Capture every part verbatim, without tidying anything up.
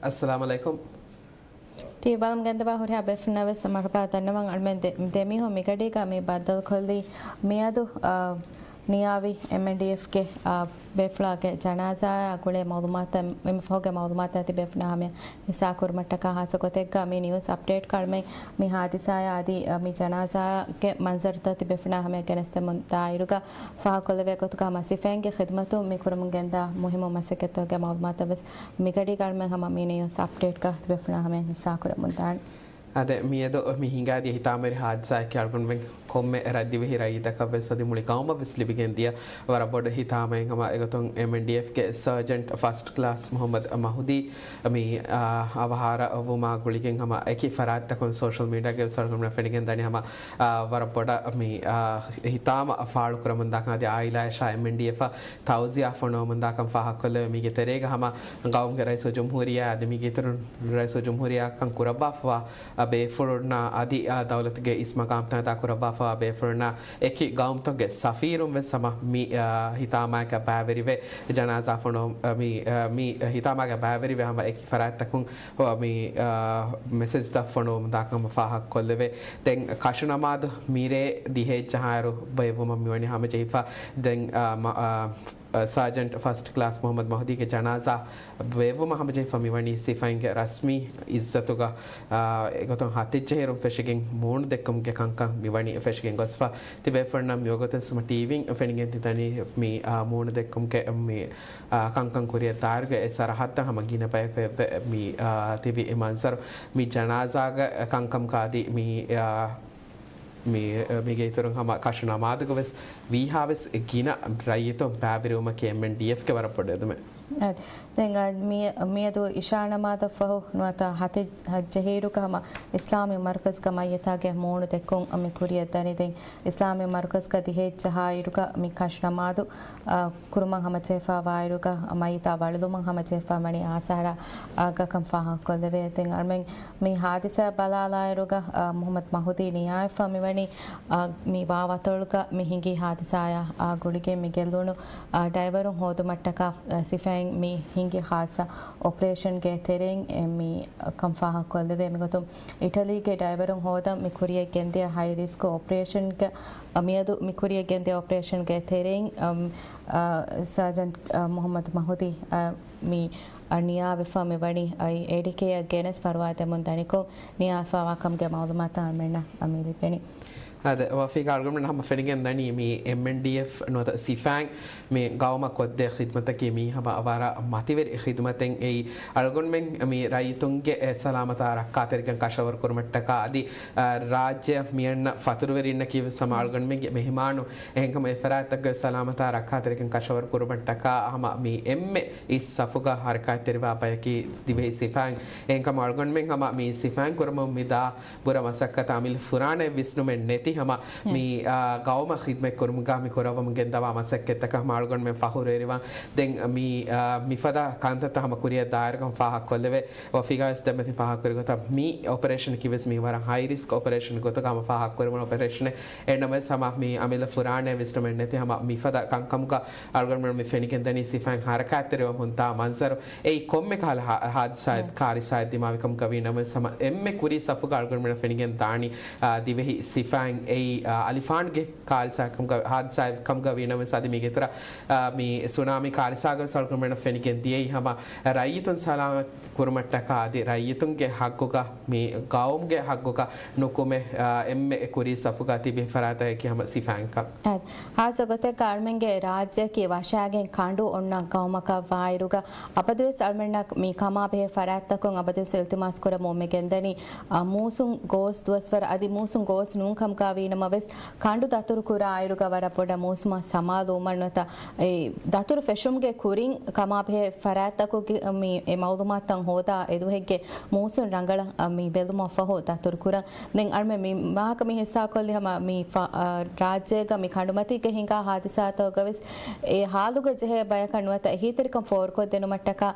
އައްސަލާމު ޢަލައިކުމް. ޓީވީ ބަލަމުން ގެންދަވާ ހުރިހާ ބޭފުޅުންނަށް ވެސް މަރުޙަބާ ދަންނަވަން. އަޅުމެން ދެ-، ދެމީހުން މިގަޑީގަ މި ބައްދަލުކޮށްލީ މިއަދު، އާ، ނިޔާވި އެމްއެންޑީއެފްގެ، އާ، ބޭފުޅާގެ ޖަނާޒާއާ ގުޅޭ މައުލޫމާތު، އެ-، އެމަފަހުގެ މައުލޫމާތު އަދި ބޭފުޅުންނާ ހަމަޔަށް ހިއްސާ ކުރުމަށްޓަކާ ހާއްސަ ގޮތެއްގަ މި ނިއުސް އަޕްޑޭޓް ކަޅުމެން މި ހާދިސާއާ އަދި، އަ، މި ޖަނާޒާގެ މަންޒަރުތައް ތިބޭފުޅުންނާ ހަމަޔަށް ގެނެސްދެމުން ދާއިރުގަ ފާހަގަކޮށްލެވޭ ގޮތުގަ ހަމަ ސިފައިންގެ ޚިދުމަތުން މި ކުރަމުން ގެންދާ މުހިއްމު މަސައްކަތްތަކުގެ މައުލޫމާތަށް ވެސް މިގަޑީގަ އަޅުމެން ހަމަ މި ނިއުސް އަޕްޑޭޓްގަ ތިބޭފުޅުންނާ ހަމަޔަށް ހިއްސާ ކުރަމުން ދާނެ. އާދެ، މިއަދު މި ހިނގާދިޔަ ހިތާމަވެރި ހާދިސާއަކީ އަޅުގަނޑުމެން ކޮންމެ ރަށް ދިވެހި ރައްޔިތަކަށް ވެސް އަދި މުޅި ގައުމަށް ވެސް ލިބިގެން ދިޔަ ވަރަށް ބޮޑު ހިތާމައެއް. ހަމަ އެގޮތުން އެމްއެންޑީއެފްގެ ސާޖެންޓް ފަސްޓް ކްލާސް މުޙައްމަދު މަހުދީ މި، އާ، އަވަހާރަވުމާ ގުޅިގެން ހަމަ އެކި ފަރާތްތަކުން ސޯޝަލް މީޑިއާގައި ވެސް އަޅުގަނޑުމެންނަށް ފެނިގެން ދަނީ ހަމަ، އާ، ވަރަށް ބޮޑަށް މި، އާ، ހިތާމަ ފާޅުކުރަމުންދާކަން އަދި އާއިލާއަށާ އެމްއެންޑީއެފަށް ތައުޒިޔާ ފޮނުވަމުންދާކަން ފާހަގަކޮށްލެވޭ. މީގެ ތެރޭގަ ހަމަ ގައުމުގެ ރައީސުލްޖުމްހޫރިއްޔާ އަދި މީގެ އިތުރުން ރައީސުލްޖުމްހޫރިއްޔާ ކަން ކުރައްވާފަވާ އާ، ބޭފުޅުންނާ އަދި، އާ، ދައުލަތުގެ އިސް މަގާމްތަކުން އަދާކުރައްވާފަވާ ބޭފުޅުންނާ އެކި ގައުމުތަކުގެ ސަފީރުން ވެސް ހަމަ މި، އާ، ހިތާމައިގަ ބައިވެރިވެ ޖަނާޒާ ފޮނު-، އާ، މި، އާ، މި ހިތާމައިގަ ބައިވެރިވެ ހަމަ އެކި ފަރާތްތަކުން ހޮ-، މި، އާ، މެސެޖްތައް ފޮނުވަމުންދާކަމަށް ފާހަގަކޮށްލެވޭ. ދެން ކަށު ނަމާދު މިރޭ ދިހައެއްޖަހާއިރު ބޭއްވުމަށް މިވަނީ ހަމަޖެހިފަ. ދެން، އާ، މަ-، އާ، ސާޖެންޓް ފަސްޓް ކްލާސް މުޙައްމަދު މަހުދީގެ ޖަނާޒާ ބޭއްވުމަށް ހަމަޖެހިފަ މިވަނީ ސިފައިންގެ ރަސްމީ އިއްޒަތުގަ، އާ، އެގޮތުން ހަތެއްޖަހައިރުން ފެށިގެން މޫނު ދެއްކުމުގެ ކަންކަން މިވަނީ ފެށިގެން ގޮސްފަ. ތިބޭފުޅުންނަށް މިވަގުތު ވެސް ހަމަ ޓީވީން ފެނިގެން ތި ދަނީ މި، އާ، މޫނު ދެއްކުމުގެ މި، އާ، ކަންކަން ކުރިއަށް ދާއިރުގަ އެ ސަރަހައްދަށް ހަމަ ގިނަ ބަޔަކު އެއްވެ މި، އާ، ތިބި އެ މަންޒަރު މި ޖަނާޒާގެ ކަންކަމުގަ އަދި މި، އާ، މި، މީގެ އިތުރުން ހަމަ ކަށު ނަމާދުގަ ވެސް ވީހާވެސް ގިނަ ރައްޔިތުން ބައިވެރިވުމަކީ އެމްއެންޑީއެފްގެ ވަރަށް ބޮޑު އެދުމެއް. އަދި، ދެން، އަ، މި-، މިއަދު އިޝާ ނަމާދަށްފަހު ނުވަތަ ހަތެއް-، ހަތްޖަހައިރުގަ ހަމަ އިސްލާމީ މަރުކަޒުގަ މައްޔިތާގެ މޫނު ދެއްކުން މި ކުރިއަށް ދަނީ. ދެން އިސްލާމީ މަރުކަޒުގަ ދިހައެއްޖަހާއިރުގަ މި ކަށު ނަމާދު، އަ، ކުރުމަށް ހަމަޖެހިފައިވާއިރުގަ މައްޔިތާ ވަޅުލުމުން ހަމަޖެހިފަ ވަނީ އާސާރާ އާގަކަން ފާހަގަކޮށްލެވޭ. ދެން އަޅުމެން މި ހާދިސާ ބަލާލާއިރުގަ، އަ، މުޙައްމަދު މަހުދީ ނިޔާވެފަ މިވަނީ، އަ، މި ވާ ވަތޮޅުގަ މި ހިނގި ހާދިސާއާ، އަ، ގުޅިގެން މި ގެއްލުނު، އަ، ޑައިވަރުން ހޯދުމަށްޓަކާ، އަ، ސިފައިން މި ހިނގި ހާދިސާ އޮޕަރޭޝަންގެ ތެރެއިން އެ މި ކަން ފާހަގަކޮށްލެވޭ. މިގޮތުން އިޓަލީގެ ޑައިވަރުން ހޯދަން މި ކުރިއަށް ގެންދިޔަ ހައި ރިސްކް އޮޕަރޭޝަންގެ، އަ، މިއަދު މި ކުރިއަށް ގެންދިޔަ އޮޕަރޭޝަންގެ ތެރެއިން، އަ، އަ، ސާޖަންޓް، އަ، މުޙައްމަދު މަހުދީ، އަ، މި އަ، ނިޔާވެފަ މިވަނީ އައި އޭޑީކޭއަށް ގެނެސް ފަރުވާ ދެމުން ދަނިކޮށް ނިޔާވެފަވާކަމުގެ މައުލޫމާތު އަޅުމެންނަށް މި ލިބެނީ. އާދެ، ވަފީގަ އަޅުގަނޑުމެން ހަމަ ފެނިގެން ދަނީ މި އެމްއެންޑީއެފް ނުވަތަ ސިފައިން މި ގައުމަށް ކޮށްދޭ ޚިދުމަތަކީ މީ ހަމަ ވަރަށް މަތިވެރި ޚިދުމަތެއް. އެއީ އަޅުގަނޑުމެން މި ރައްޔިތުންގެ އެ ސަލާމަތާ ރައްކާތެރިކަން ކަށަވަރު ކުރުމަށްޓަކާ އަދި، އަ، ރާއްޖެއަށް މިއަންނަ ފަތުރުވެރިންނަކީ ވެސް ހަމަ އަޅުގަނޑުމެންގެ މެހިމާނު. އެހެންކަމުން އެ ފަރާތްތަކުގެ ސަލާމަތާ ރައްކާތެރިކަން ކަށަވަރު ކުރުމަށްޓަކާ ހަމަ މި އެންމެ އިސް ސަފުގަ ހަރަކާތްތެރިވާ ބަޔަކީ ދިވެހި ސިފައިން. އެހެންކަމުން އަޅުގަނޑުމެން ހަމަ މި ސިފައިން ކުރަމުން މިދާ ބުރަ މަސައްކަތަށް އަމިއްލަ ފުރާނައެއް ވިސްނުމެއް ނެތި ހަމަ މި، އާ، ގައުމަށް ޚިދުމަތް ކުރުމުގަ މި ކުރައްވަމުން ގެންދަވާ މަސައްކަތްތަކަށް ހަމަ އަޅުގަނޑުމެން ފަޚުރުވެރިވާން. ދެން މި، އާ، މިފަދަ ކަންތައްތައް ހަމަ ކުރިއަށް ދާއިރުކަން ފާހަގަކޮށްލެވޭ. ވަފީގަ ވެސް ދެންމެ ތި ފާހަގަކުރި ގޮތަށް މި އޮޕަރޭޝަނަކީ ވެސް މީ ވަރަށް ހައި ރިސްކް އޮޕަރޭޝަނެއް ގޮތުގަ ހަމަ ފާހަގަކުރެވުނު އޮޕަރޭޝަނެއް. އެހެންނަމަވެސް ހަމަ މި އަމިއްލަ ފުރާނައެއް ވިސްނުމެއް ނެތި ހަމަ މިފަދަ ކަންކަމުގަ އަޅުގަނޑުމެން މި ފެނިގެން ދަނީ ސިފައިން ހަރަކާތްތެރިވަމުން ދާ މަންޒަރު. އެއީ ކޮންމެ ކަހަލަ ހާ-، ހާދިސާއެއް، ކާރިސާއެއް ދިމާވި ކަމުގަ ވީ ނަމަވެސް ހަމަ އެންމެ ކުރީ ސަފުގަ އަޅުގަނޑުމެންނަށް ފެނިގެން ދާނީ، އާ، ދިވެހި ސިފައިން އެއީ، އާ، އަލިފާންގެ ކާރިސާ ކަމުގަ، ހާދިސާއެއް ކަމުގަ ވީ ނަމަވެސް އަދި މީގެ އިތުރަށް، އާ، މި ސުނާމީ ކާރިސާގަ ވެސް އަޅުގަނޑުމެންނަށް ފެނިގެން ދިޔައީ ހަމަ ރައްޔިތުން ސަލާމަތް ކުރުމަށްޓަކާ އަދި ރައްޔިތުންގެ ހައްގުގަ މި ގައުމުގެ ހައްގުގަ ނުކުމެ، އާ، އެންމެ ކުރީ ސަފުގަ ތިބި ފަރާތަކީ ހަމަ ސިފައިންކަން. އާދެ، ހާއްސަ ގޮތެއްގަ އަޅުމެންގެ ރާއްޖެއަކީ ވަށާގެން ކަނޑު އޮންނަ ގައުމަކަށް ވާއިރުގަ އަބަދުވެސް އަޅުމެންނަށް މި ކަމާބެހޭ ފަރާތްތަކުން އަބަދުވެސް އިލްތިމާސް ކުރަމުން އުއްމެގެންދަނީ، އާ، މޫސުން ގޯސް ދުވަސްވަރު އަދި މޫސުން ގޯސް ނޫން ކަމުގަ ވީ ނަމަވެސް ކަނޑު ދަތުރު ކުރާއިރުގަ ވަރަށް ބޮޑަށް މޫސުމަށް ސަމާލުވުމަށް ނުވަތަ އެ ދަތުރު ފެށުމުގެ ކުރިން ކަމާބެހޭ ފަރާތްތަކުގެ މި އެ މައުލޫމާތުތައް ހޯދާ އެދުވަހެއްގެ މޫސުން ރަނގަޅަށް، އަ، މި ބެލުމަށްފަހު ދަތުރު ކުރަން. ދެން އަޅުމެން މި ވާހަކަ މި ހިއްސާކޮށްލި ހަމަ މި ފަ-، އަ، ރާއްޖޭގަ މި ކަނޑުމަތީގަ ހިނގާ ހާދިސާތަކުގަ ވެސް އެ ހާލުގަ ޖެހޭ ބަޔަކަށް ނުވަތަ އެހީތެރިކަން ފޯރުކޮށްދިނުމަށްޓަކާ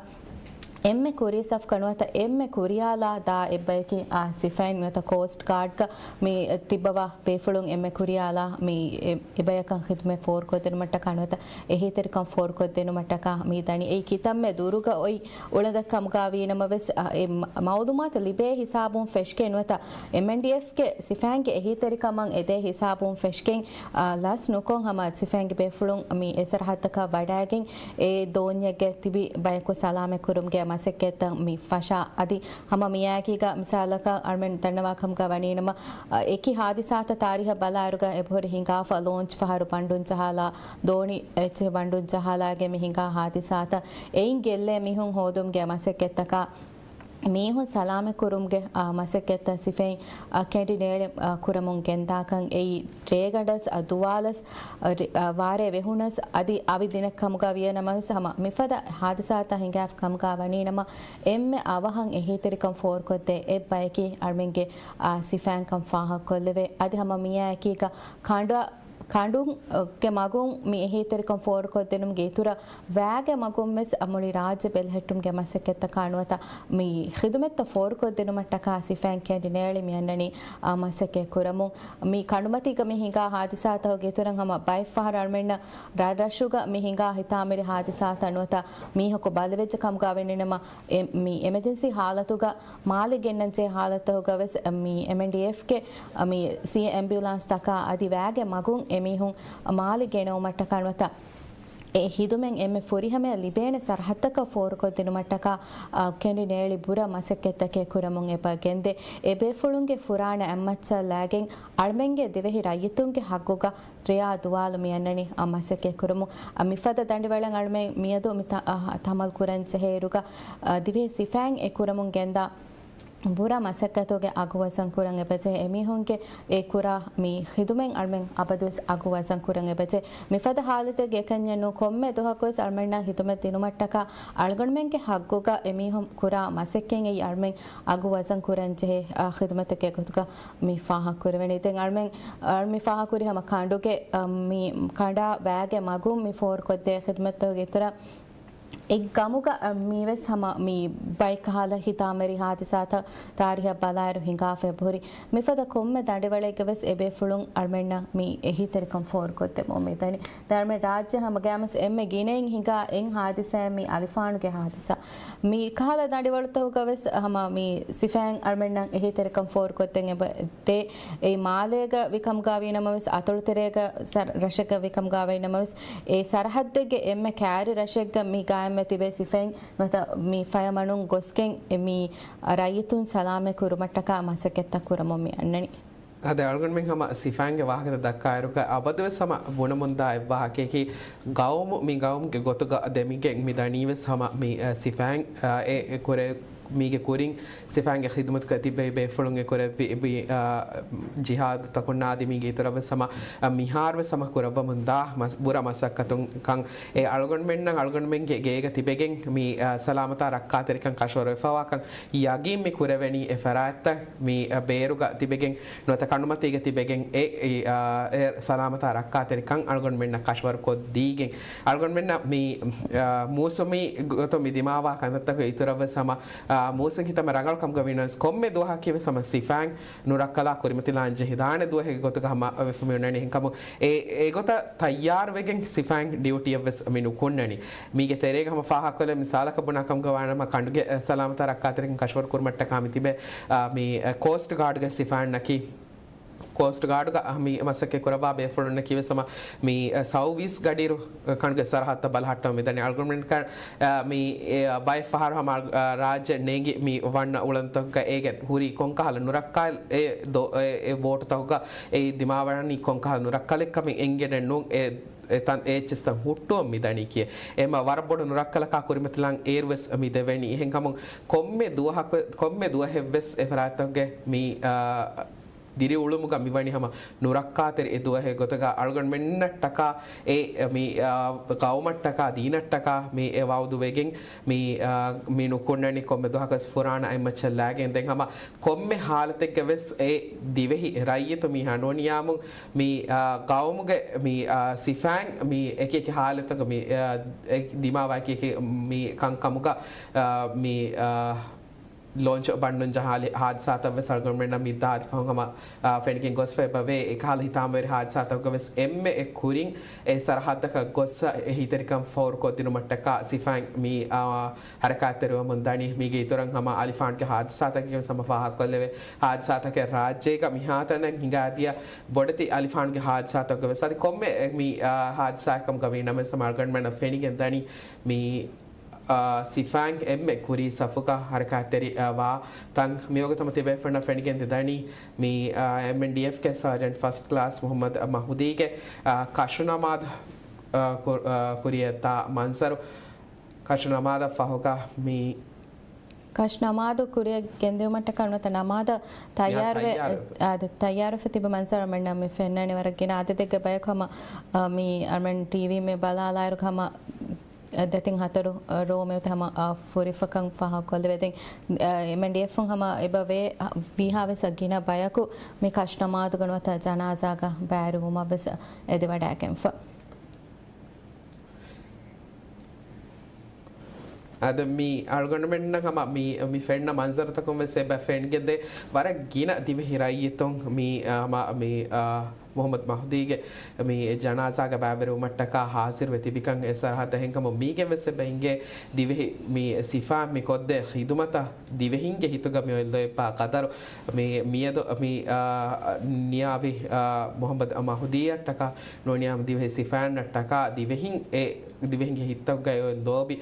އެންމެ ކުރީ ސަފްކަ ނުވަތަ އެންމެ ކުރިޔާލާ ދާ އެއްބަޔަކީ، އާ، ސިފައިން ނުވަތަ ކޯސްޓް ގާޑްގަ މި ތިއްބަވާ ބޭފުޅުން އެންމެ ކުރިޔާލާ މި އެ، އެބަޔަކަށް ޚިދުމަތް ފޯރުކޮށްދިނުމަށްޓަކާ ނުވަތަ އެހީތެރިކަން ފޯރުކޮށްދިނުމަށްޓަކާ މި ދަނީ. އެއީ ކިތަންމެ ދުރުގަ އޮތް އުޅަނދަ ކަމުގަ ވީނަމަވެސް، އަ، އެ މަ، މައުލޫމާތު ލިބޭ ހިސާބުން ފެށިގެން ނުވަތަ އެމްއެންޑީއެފްގެ ސިފައިންގެ އެހީތެރިކަމަށް އެދޭ ހިސާބުން ފެށިގެން، އަ، ލަސް ނުކޮށް ހަމަ ސިފައިންގެ ބޭފުޅުން މި އެ ސަރަހައްދަކަށް ވަޑައިގެން އެ ދޯންޏެއްގެ ތިބި ބަޔަކު ސަލާމަތްކުރުމުގެ މަސައްކަތްތައް މި ފަށާ. އަދި ހަމަ މިއާއެކީގަ މިސާލަކަށް އަޅުމެން ދަންނަވާ ކަމުގަ ވަނީނަމަ، އަ، އެކި ހާދިސާތައް ތާރީހަށް ބަލާއިރުގަ އެބަހުރި ހިނގާފަ ލޯންޗް ފަހަރު ބަންޑުން ޖަހާލާ، ދޯނި އެއްޗެހި ބަންޑުން ޖަހާލާގެ މި ހިނގާ ހާދިސާތައް އެއިން ގެއްލޭ މީހުން ހޯދުމުގެ މަސައްކަތްތަކާ، މީހުން ސަލާމަތްކުރުމުގެ، އާ، މަސައްކަތްތައް ސިފައިން، އާ، ކެނޑި ނޭޅި، އާ، ކުރަމުން ގެންދާކަން އެއީ ރޭގަނޑަސް، އާ، ދުވާލަސް، އާ، ރި-، އާ، ވާރޭ ވެހުނަސް އަދި އަވި ދިނެއް ކަމުގަ ވިޔަނަމަވެސް ހަމަ މިފަދަ ހާދިސާތައް ހިނގާފަ ކަމުގަ ވަނީނަމަ އެންމެ އަވަހަށް އެހީތެރިކަން ފޯރުކޮށްދޭ އެއްބަޔަކީ އަޅުމެންގެ، އާ، ސިފައިންކަން ފާހަގަކޮށްލެވޭ. އަދި ހަމަ މިއާއެކީގަ ކަނޑަ ކަނޑުން، އަ، ގެ މަގުން މި އެހީތެރިކަން ފޯރުކޮށްދިނުމުގެ އިތުރަށް ވައިގެ މަގުން ވެސް މުޅި ރާއްޖެ ބެލެހެއްޓުމުގެ މަސައްކަތްތަކާ ނުވަތަ މި ޚިދުމަތްތައް ފޯރުކޮށްދިނުމަށްޓަކާ ސިފައިން ކެނޑި ނޭޅި މިއަންނަނީ، އަ، މަސައްކަތް ކުރަމުން. މި ކަނޑުމަތީގަ މި ހިނގާ ހާދިސާތަކުގެ އިތުރަށް ހަމަ ބައެއް ފަހަރު އަޅުމެންނަށް ރަށްރަށުގަ މި ހިނގާ ހިތާމަވެރި ހާދިސާތައް ނުވަތަ މީހަކު ބަލިވެއްޖެ ކަމުގަ ވަނީނަމަ އެ، މި އެމަޖެންސީ ހާލަތުގަ މާލެ ގެންނަންޖެހޭ ހާލަތުގަވެސް މި އެމްއެންޑީއެފްގެ މި ސީ އެމްބިއުލާންސްތަކާ އަދި ވައިގެ މަގުން އެމީހުން މާލެ ގެނައުމަށްޓަކާ ނުވަތަ އެ ހިދުމަތް އެންމެ ފުރިހަމަޔަށް ލިބޭނެ ސަރަހައްދަކަށް ފޯރުކޮށްދިނުމަށްޓަކާ، އަ، ކެނޑި ނޭޅި ބުރަ މަސައްކަތްތަކެއް ކުރަމުން އެބަ ގެންދޭ. އެ ބޭފުޅުންގެ ފުރާނަ އަތްމައްޗަށް ލައިގެން އަޅުމެންގެ ދިވެހި ރައްޔިތުންގެ ހައްގުގަ ރެޔާ ދުވާލު މިއަންނަނީ، އަ، މަސައްކަތް ކުރަމުން. އަ، މިފަދަ ދަނޑިވަޅެއް އަޅުމެން މިއަދު މި ތަ-، އަ، ތަމަލް ކުރަން ޖެހޭއިރުގަ، އަ، ދިވެހި ސިފައިން އެ ކުރަމުން ގެންދާ ބުރަ މަސައްކަތުގެ އަގު ވަޒަން ކުރަން އެބަޖެހޭ. އެމީހުންގެ އެ ކުރާ މި ޚިދުމަތް އަޅުމެން އަބަދުވެސް އަގު ވަޒަން ކުރަން އެބަޖެހޭ. މިފަދަ ހާލަތެއްގެ އެކަންޏެއް ނޫން، ކޮންމެ ދުވަހަކުވެސް އަޅުމެންނަށް ޚިދުމަތް ދިނުމަށްޓަކާ އަޅުގަނޑުމެންގެ ހައްގުގަ އެމީހުން ކުރާ މަސައްކަތް އެއީ އަޅުމެން އަގު ވަޒަން ކުރަން ޖެހޭ، އާ، ޚިދުމަތެއްގެ ގޮތުގަ މި ފާހަގަކުރެވެނީ. ދެން އަޅުމެން، އަ، މި ފާހަގަކުރި ހަމަ ކަނޑުގެ، އަ، މި ކަނޑާ ވައިގެ މަގުން މި ފޯރުކޮށްދޭ ޚިދުމަތްތަކުގެ އިތުރަށް އެ ގަމުގަ، އަ، މީވެސް ހަމަ މި ބައެއް ކަހަލަ ހިތާމަވެރި ހާދިސާތައް ތާރީހަށް ބަލާއިރު ހިނގާފަ އެބަހުރި. މިފަދަ ކޮންމެ ދަނޑިވަޅެއްގަވެސް އެބޭފުޅުން އަޅުމެންނަށް މި އެހީތެރިކަން ފޯރުކޮށްދެމުން މިދަނީ. ދެން އަޅުމެން ރާއްޖެ ހަމަގައިމުވެސް އެންމެ ގިނައިން ހިނގާ އެއް ހާދިސާއެއް މި އަލިފާނުގެ ހާދިސާ. މި ކަހަލަ ދަނޑިވަޅުތަކުގަވެސް ހަމަ މި ސިފައިން އަޅުމެންނަށް އެހީތެރިކަން ފޯރުކޮށްދޭން އެބަ ދޭ. އެއީ މާލޭގަ ވިކަމުގަ ވީނަމަވެސް، އަތޮޅުތެރޭގަ ސަރ-، ރަށެއްގަ ވިކަމުގަ ވީނަމަވެސް، އެ ސަރަހައްދެއްގެ އެންމެ ކައިރި ރަށެއްގަ މި ގާއިމްވެ ތިބޭ ސިފައިން ނުވަތަ މި ފަޔަމަނުން ގޮސްގެން އެ މި ރައްޔިތުން ސަލާމަތް ކުރުމަށްޓަކާ މަސައްކަތްތައް ކުރަމުން މި އަންނަނީ. އަދި އަޅުގަނޑުމެން ހަމަ ސިފައިންގެ ވާހަކަތައް ދައްކާއިރުގަ އަބަދުވެސް ހަމަ ބުނަމުންދާ އެއްވާހަކަޔަކީ ގައުމު، މި ގައުމުގެ ގޮތުގަ ދެމިގެން މި ދަނީވެސް ހަމަ މި، އަ، ސިފައިން، އަ، އެ، އެ ކުރެ މީގެ ކުރިން ސިފައިންގެ ޚިދުމަތުގަ ތިބެވި ބޭފުޅުން އެ ކުރެއްވި، އެ، ޖިހާދުތަކުންނާ އަދި މީގެ އިތުރަށްވެސް ހަމަ، އަ، މިހާރުވެސް ހަމަ ކުރައްވަމުންދާ މަސް-، ބުރަ މަސައްކަތުން ކަން އެ އަޅުގަނޑުމެންނަށް އަޅުގަނޑުމެންގެ ގޭގަ ތިބެގެން މި، އަ، ސަލާމަތާ ރައްކާތެރިކަން ކަށަވަރު ވެފަވާކަން ޔަގީން މި ކުރެވެނީ އެ ފަރާތްތައް މި، އަ، ބޭރުގަ ތިބެގެން ނުވަތަ ކަނޑުމަތީގަ ތިބެގެން އެ، އެ، އާ، އެ ސަލާމަތާ ރައްކާތެރިކަން އަޅުގަނޑުމެންނަށް ކަށަވަރުކޮށްދީގެން އަޅުގަނޑުމެންނަށް މި، އާ، މޫސުމީ ގޮތުން މި ދިމާވާ ކަންތައްތަކުގެ އިތުރަށްވެސް ހަމަ، އާ، މޫސުން ހިތަމަ ރަނގަޅު ކަމުގަ ވީނަމަވެސް ކޮންމެ ދުވަހަކީވެސް ހަމަ ސިފައިން ނުރައްކަލާ ކުރިމަތިލާން ޖެހިދާނެ ދުވަހެއްގެ ގޮތުގަ ހަމަ ވެފަ މި އޮންނަނީ. އެހެންކަމުން އެ، އެގޮތަށް ތައްޔާރުވެގެން ސިފައިން ޑިއުޓީއަށްވެސް މި ނުކުންނަނީ. މީގެ ތެރޭގަ ހަމަ ފާހަގަކޮށްލެވޭ މިސާލަކަށް ބުނާ ކަމުގަ ވާނަމަ ކަނޑުގެ، އަ، ސަލާމަތާ ރައްކާތެރިކަން ކަށަވަރު ކުރުމަށްޓަކާ މި ތިބޭ، އަ، މި، އަ، ކޯސްޓް ގާޑްގެ ސިފައިންނަކީ، ކޯސްޓް ގާޑުގަ މި މަސައްކަތް ކުރައްވާ ބޭފުޅުންނަކީވެސް ހަމަ މި، އަ، ސައުވީސް ގަޑިއިރު، އަ، ކަނޑުގެ ސަރަހައްދަށް ބަލަހައްޓަމުން މިދަނީ. އަޅުގަނޑުމެން ކަ-، އަ، މި، އެ، އަ، ބައެއް ފަހަރު ހަމަ، އަ، ރާއްޖެ ނޭނގި މި ވަންނަ އުޅަނދުތަކުގަ އޭގެ ހުރީ ކޮންކަހަލަ ނުރައްކާލެއް އެ ދޯ-، އެ، އެ ވޯޓުތަކުގަ އެ ދިމާވަނީ ކޮންކަހަލަ ނުރައްކަލެއްކަމެއް އެނގެނެއް ނޫން. އެ، އެތަން އެއްޗެސްތައް ހުއްޓުވަން މިދަނީ ކިޔޭ. އެމަ ވަރަށް ބޮޑު ނުރައްކަލަކާ ކުރިމަތިލަން އޭރުވެސް މި ދެވެނީ. އެހެންކަމުން ކޮންމެ ދުވަހަކު، ކޮންމެ ދުވަހެއްވެސް އެ ފަރާތްތަކުގެ މި، އާ، ދިރިއުޅުމުގަ މިވަނީ ހަމަ ނުރައްކާތެރި އެ ދުވަހެއް ގޮތުގަ އަޅުގަނޑުމެންނަށްޓަކާ އެ މި، އާ، ޤައުމަށްޓަކާ ދީނަށްޓަކާ މި އެ ވަޢުދު ވެގެން މި، އާ، މި ނުކުންނަނީ ކޮންމެ ދުވަހަކަސް ފުރާނަ އަތްމައްޗަށް ލާގެން. ދެން ހަމަ ކޮންމެ ހާލަތެއްގަ ވެސް އެ ދިވެހި ރައްޔިތު މީހާ ނޫނިޔާމުން މި، އާ، ޤައުމުގެ މި، އާ، ސިފައިން މި އެކި އެކި ހާލަތަކަށް މި، އާ، އެ ދިމާވާ އެކި އެކި މި ކަންކަމުގަ، އާ، މި، އާ، ލޯންޗު ބަންނުން ޖަހާލި ހާދިސާތައް ވެސް އަޅުގަނޑުމެންނަށް މި ދާދި ފަހުން ހަމަ، އާ، ފެނިގެން ގޮސްފަ އެބަވޭ. އެކަހަލަ ހިތާމަވެރި ހާދިސާތަކުގަ ވެސް އެންމެ އެ ކުރިން އެ ސަރަހައްދަކަށް ގޮސް އެހީތެރިކަން ފޯރުކޮށްދިނުމަށްޓަކާ ސިފައިން މި، އާ، ހަރަކާތްތެރިވަމުން ދަނީ. މީގެ އިތުރަށް ހަމަ އަލިފާންގެ ހާދިސާތަކެއް ވެސް ހަމަ ފާހަގަކޮށްލެވޭ. ހާދިސާތަކެއް ރާއްޖޭގަ މިހާތަނަށް ހިނގާދިޔަ ބޮޑެތި އަލިފާންގެ ހާދިސާތަކުގަ ވެސް އަދި ކޮންމެ މި، އާ، ހާދިސާއެއް ކަމުގަ ވީ ނަމަވެސް ހަމަ އަޅުގަނޑުމެންނަށް ފެނިގެން ދަނީ މި، އާ، ސިފައިން އެންމެ ކުރީ ސަފުގަ ހަރަކާތްތެރި، އާ، ވާ ތަން. މިވަގުތު ހަމަ ތިބޭފުޅުންނަށް ފެނިގެން ދެދަނީ މި، އާ، އެމްއެންޑީއެފްގެ ސާޖެންޓް ފަސްޓް ކްލާސް މުޙައްމަދު މަހުދީގެ، އާ، ކަށުނަމާދު، އާ، ކު-، އާ، ކުރިއަށްދާ މަންޒަރު. ކަށުނަމާދަށް ފަހުގަ މި ކަށު ނަމާދު ކުރިއަށް ގެންދިއުމަށްޓަކާ ނުވަތަ ނަމާދަށް ތައްޔާރުވެ، ތައްޔާރު. އާދެ، ތައްޔާރުވެފަ ތިބި މަންޒަރު އަޅުގަނޑަށް މި ފެންނަނީ. ވަރަށް ގިނަ އަދަދެއްގެ ބަޔަކު ހަމަ، އާ، މި އަޅުގަނޑު ޓީވީ މި ބަލާލާއިރު ހަމަ، އާ، ދެތިން ހަތަރު، އާ، ރޯ މިއޮތީ ހަމަ، އާ، ފުރިފަކަން ފާހަގަކޮށްލެވޭ. ދެން، އާ، އެމްއެންޑީއެފުން ހަމަ އެބަވޭ، އާ، ވީހާވެސް ގިނަ ބަޔަކު މި ކަށު ނަމާދުގަ ނުވަތަ ޖަނާޒާގަ ބައިވެރިވުމަށްވެސް އެދިވަޑައިގެންފަ. އަދި މި އަޅުގަނޑުމެންނަށް ހަމަ މި، މި ފެންނަ މަންޒަރުތަކުން ވެސް އެބަ ފެންގެންދޭ ވަރަށް ގިނަ ދިވެހި ރައްޔިތުން މި، އާ، ހަމަ މި، އާ، މުޙައްމަދު މަހުދީގެ މި ޖަނާޒާގަ ބައިވެރިވުމަށްޓަކާ ހާޒިރުވެ ތިބިކަން އެ ސަރަހައްދަށް އެހެންކަމުން މީގެން ވެސް އެބަ އިނގޭ ދިވެހި މި ސިފައިން މި ކޮށްދޭ ޚިދުމަތަށް ދިވެހިންގެ ހިތުގަ މި އޮތްލޯތްޕާ ޤަދަރު މި، މިއަދު މި، އާ، ނިޔާވި، އާ، މުޙައްމަދު މަހުދީއަށްޓަކާ ނޫނިޔާމު ދިވެހި ސިފައިންނަށްޓަކާ ދިވެހިން އެ ދިވެހިންގެ ހިތަށްގައި އޮތް ލޯބި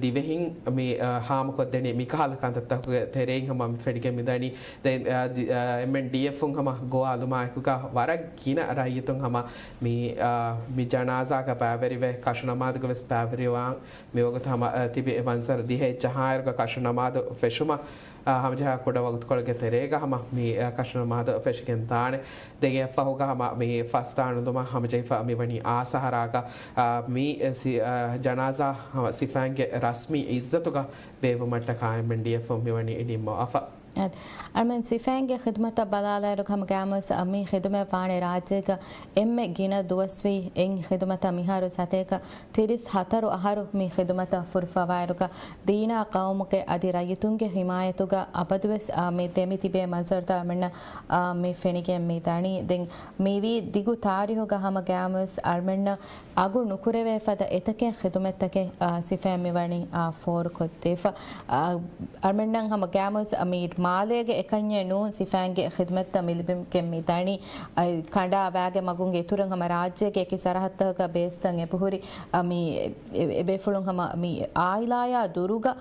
ދިވެހިން މި، އާ، ހާމަކޮށްދެނީ މިކަހަލަ ކަންތައްތަކުގެ ތެރެއިން ހަމަ މި ފެނިގެން މިދަނީ. ދެން، އާ، ދި-، އާ، އެމްއެންޑީއެފުން ހަމަ ގޮވާލުމާއެކުގަ ވަރަށް ގިނަ ރައްޔިތުން ހަމަ މި، އާ، މި ޖަނާޒާގަ ބައިވެރިވެ ކަށު ނަމާދުގަ ވެސް ބައިވެރިވާން މިވަގުތު ހަމަ، އާ، ތިބި އެ މަންޒަރު ދިހައެއް ޖަހާއިރުގަ ކަށު ނަމާދު ފެށުމަށް، އާ، ހަމަޖަހާ ކުޑަ ވަގުތުކޮޅެއްގެ ތެރޭގަ ހަމަ މި، އާ، ކަށު ނަމާދު ފެށިގެން ދާނެ. ދެން އެއަށްފަހުގަ ހަމަ މި ފަސްދާނުލުމަށް ހަމަޖެހިފަ މިވަނީ އާ ސަހަރާގަ، އާ، މި ސި-، އާ، ޖަނާޒާ ހަމަ ސިފައިންގެ ރަސްމީ އިއްޒަތުގަ ބޭއްވުމަށްޓަކާ އެމްއެންޑީއެފުން މިވަނީ ނިންމަވާފަ. އަދި އަޅުމެން ސިފައިންގެ ޚިދުމަތަށް ބަލާލާއިރު ހަމަ ގައިމުވެސް މި ޚިދުމަތް ވާނެ ރާއްޖޭގަ އެންމެ ގިނަ ދުވަސްވީ އެއް ޚިދުމަތަށް މިހާރު ސަތޭކަ ތިރީސް ހަތަރު އަހަރު މި ޚިދުމަތަށް ފުރިފަވާއިރުގަ ދީނާ ޤައުމުގެ އަދި ރައްޔިތުންގެ ހިމާޔަތުގަ އަބަދުވެސް، އާ، މި ދެމި ތިބޭ މަންޒަރުތައް އަޅުމެންނަށް، އާ، މި ފެނިގެން މި ދަނީ. ދެން މިވީ ދިގު ތާރީހުގަ ހަމަ ގައިމުވެސް އަޅުމެންނަށް އަގު ނުކުރެވޭ ފަދަ އެތަކެއް ޚިދުމަތްތަކެއް، އާ، ސިފައިން މިވަނީ، އާ، ފޯރުކޮށްދީފަ. އާ، އަޅުމެންނަށް ހަމަ ގައިމުވެސް މި މާލޭގެ އެކަންޏެއް ނޫން ސިފައިންގެ ޚިދުމަތްތައް މި ލިބިގެން މި ދަނީ. އައި، ކަނޑާ ވާގެ މަގުން އިތުރުން ހަމަ ރާއްޖޭގެ އެކި ސަރަހައްދަކުގަ ބޭސްތައް އެބަހުރި، އާ، މި އެ-، އެ-، އެބޭފުޅުން ހަމަ މި އާއިލާޔާ ދުރުގަ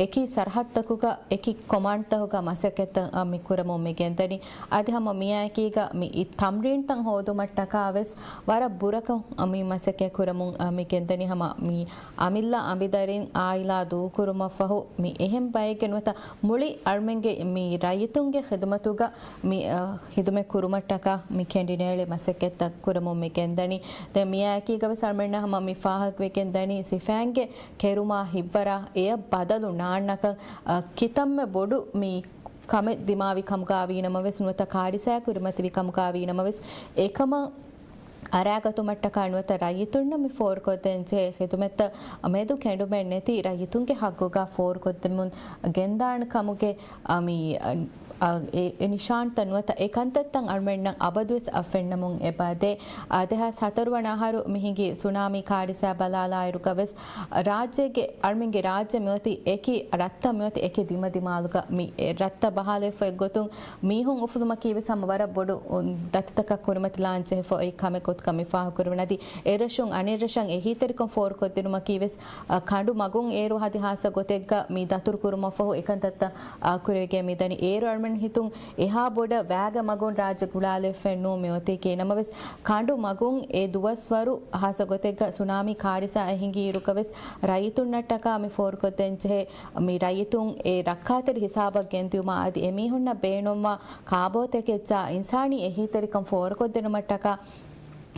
އެކި ސަރަހައްދަކުގަ އެކި ކޮމާންޑްތަކުގަ މަސައްކަތްތައް މި ކުރަމުން މި ގެންދަނީ. އަދި ހަމަ މިއާއެކީގަ މި ތަމްރީންތައް ހޯދުމަށްޓަކާ ވެސް ވަރަށް ބުރަކޮށް މި މަސައްކަތް ކުރަމުން މި ގެންދަނީ. ހަމަ މި އަމިއްލަ އަނބިދަރިން އާއިލާ ދޫކުރުމަށްފަހު މި އެހެން ބައެއްގެ ނުވަތަ މުޅި އަޅުމެންގެ މި ރައްޔިތުންގެ ޚިދުމަތުގަ މި، އަ، ޚިދުމަތް ކުރުމަށްޓަކާ މި ކެނޑިނޭޅި މަސައްކަތްތައް ކުރަމުން މި ގެންދަނީ. ދެން މިއާއެކީގަ ވެސް އަޅުމެންނަށް ހަމަ މި ފާހަގަވެގެން ދަނީ ސިފައިންގެ ކެރުމާ ހިތްވަރާ އެޔަށް ބަދަލު ނާންނަކަން، އަ، ކިތަންމެ ބޮޑު މި ކަމެއް ދިމާވި ކަމުގަ ވީނަމަވެސް ނުވަތަ ކާރިސާއެއް ކުރިމަތިވި ކަމުގަ ވީނަމަވެސް އެކަމަށް އަރާގަތުމަށްޓަކާ ނުވަތަ ރައްޔިތުންނަށް މި ފޯރުކޮށްދޭންޖެހޭ ޚިދުމަތްތައް މެދު ކެނޑުމެއް ނެތި ރައްޔިތުންގެ ހައްގުގަ ފޯރުކޮށްދެމުން ގެންދާނެ ކަމުގެ، އަ، މި، އަ، އަ، އެ، އެ ނިޝާންތައް ނުވަތަ އެ ކަންތައްތައް އަޅުމެންނަށް އަބަދުވެސް އަ، ފެންނަމުން އެބަދޭ. އަ، ދެހާސް ހަތަރު ވަނަ އަހަރު މި ހިނގި ސުނާމީ ކާރިސާ ބަލާލާއިރުގަ ވެސް ރާއްޖޭގެ އަޅުމެންގެ ރާއްޖެ މިއޮތީ އެކި ރަށްތައް މިއޮތީ އެކި ދިމަދިމާލުގަ މި އެ ރަށްތައް ބަހާލެވިފަ އެއްގޮތުން މީހުން އުފުލުމަކީ ވެސް ހަމަ ވަރަށް ބޮޑު، އު، ދަތިތަކަށް ކުރިމަތިލާން ޖެހިފަ އޮތް ކަމެއް ގޮތުގަ މި ފާހަގަކުރެވުނީ. އަދި އެރަށުން އަނެއްރަށަށް އެހީތެރިކަން ފޯރުކޮށްދިނުމަކީ ވެސް، އަ، ކަނޑު މަގުން އޭރު ހަދި ހާއްސަ ގޮތެއްގަ މި ދަތުރު ކުރުމަށްފަހު އެކަންތައްތައް، އަ، ކުރެވިގެން މިދަނީ. އޭރު އަޅުމެން ހިތުން އެހާ ބޮޑަށް ވައިގެ މަގުން ރާއްޖެ ގުޅާލެވިފައެއް ނޫން މިއޮތީކީ. ނަމަވެސް، ކަނޑު މަގުން އެ ދުވަސްވަރު ހާއްސަ ގޮތެއްގަ ސުނާމީ ކާރިސާއެއް ހިނގި އިރުގަވެސް، ރައްޔިތުންނަށްޓަކާ މި ފޯރުކޮށްދޭންޖެހޭ މި ރައްޔިތުން އެ ރައްކާތެރި ހިސާބަށް ގެންދިއުމާ އަދި އެމީހުންނަށް ބޭނުންވާ ކާބޯތަކެއްޗާ އިންސާނީ އެހީތެރިކަން ފޯރުކޮށްދިނުމަށްޓަކާ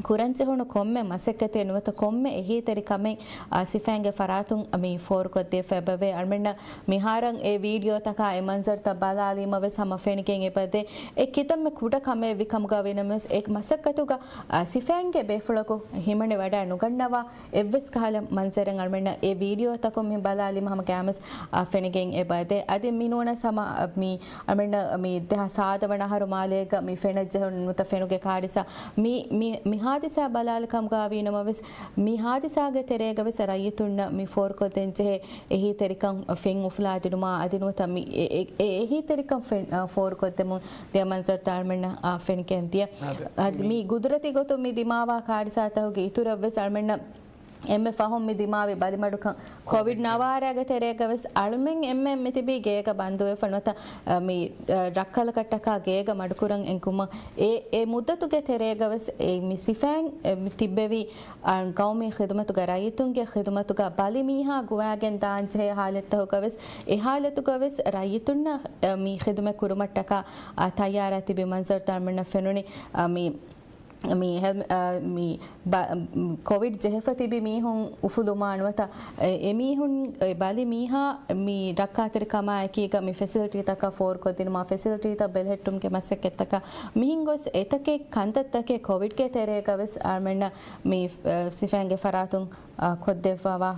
ކުރަންޖެހުނު ކޮންމެ މަސައްކަތެއް ނުވަތަ ކޮންމެ އެހީތެރި ކަމެއް، އާ، ސިފައިންގެ ފަރާތުން މި ފޯރުކޮށްދީފައިބަވޭ. އަޅުމެންނަށް މިހާރަށް އެ ވީޑިއޯތަކާ އެ މަންޒަރުތައް ބަލާލީމަވެސް ހަމަ ފެނިގެން އެބަދޭ. އެ ކިތަންމެ ކުޑަ ކަމެއް ވިކަމުގަ ވީނަމަވެސް، އެ މަސައްކަތުގަ، އާ، ސިފައިންގެ ބޭފުޅަކު ހިމަނިވަޑައި ނުގަންނަވާ އެއްވެސް ކަހަލަ މަންޒަރެއް އަޅުމެންނަށް އެ ވީޑިއޯތަކުން މި ބަލާލީމަ ހަމަ ގައިމުވެސް، އާ، ފެނިގެން އެބަދޭ. އަދި މި ނޫނަސް ހަމަ، އާ، މި އަޅުމެންނަށް މި ދެހާސް ސާދަ ވަނަ އަހަރު މާލޭގަ މި ފެނައްޖެހުނު ނުވަތަ ފެނުގެ ކާރިސާ މި، މި، މި ހާދިސާ ބަލާލި ކަމުގަ ވީނަމަވެސް، މި ހާދިސާގެ ތެރޭގަވެސް ރައްޔިތުންނަށް މި ފޯރުކޮށްދޭންޖެހޭ އެހީތެރިކަން ފެން އުފުލާދިނުމާ އަދި ނުވަތަ މި އެ، އެ، އެ އެހީތެރިކަން ފެން، އަ، ފޯރުކޮށްދެމުން ދިޔަ މަންޒަރުތައް އަޅުމެންނަށް، އާ، ފެނިގެން ދިޔަ. އަދި އަދި މި މި ގުދުރަތީ ގޮތުން މި ދިމާވާ ކާރިސާތަކުގެ އިތުރަށްވެސް އަޅުމެންނަށް އެންމެ ފަހުން މި ދިމާވި ބަލިމަޑުކަން ކޮވިޑް ނަވާރަގެ ތެރޭގަވެސް އަޅުމެން އެންމެން މިތިބީ ގޭގަ ބަންދުވެފަ ނުވަތަ، އަ، މި، އަ، ރައްކަލަކަށްޓަކާ ގޭގަ މަޑުކުރަން އެންކުމަށް އެ، އެ މުއްދަތުގެ ތެރޭގަވެސް އެ މި ސިފައިން، އެ، މި ތިއްބެވި، އަ، ގައުމީ ޚިދުމަތުގަ ރައްޔިތުންގެ ޚިދުމަތުގަ ބަލި މީހާ ގޮވައިގެން ދާންޖެހޭ ހާލަތްތަކުގަވެސް އެ ހާލަތުގަވެސް ރައްޔިތުންނަށް، އަ، މި ޚިދުމަތް ކުރުމަށްޓަކާ، އަ، ތައްޔާރާ ތިބި މަންޒަރުތައް އަޅުމެންނަށް ފެނުނީ. އަ، މި މި ހެލް-، އަ، މި ބަ-، ކޮވިޑް ޖެހިފަ ތިބި މީހުން އުފުލުމާ ނުވަތަ، އެ، އެމީހުން، އެ، ބަލި މީހާ މި ރައްކާތެރިކަމާ އެކީގަ މި ފެސިލިޓީތަކަށް ފޯރުކޮށްދިނުމާ ފެސިލިޓީތައް ބެލެހެއްޓުމުގެ މަސައްކަތްތަކަށް މިހެން ގޮސް އެތަކެއް ކަންތައްތަކެއް ކޮވިޑްގެ ތެރޭގަވެސް އަޅުމެންނަށް މި، އަ، ސިފައިންގެ ފަރާތުން، އަ، ކޮށްދެއްވާ-،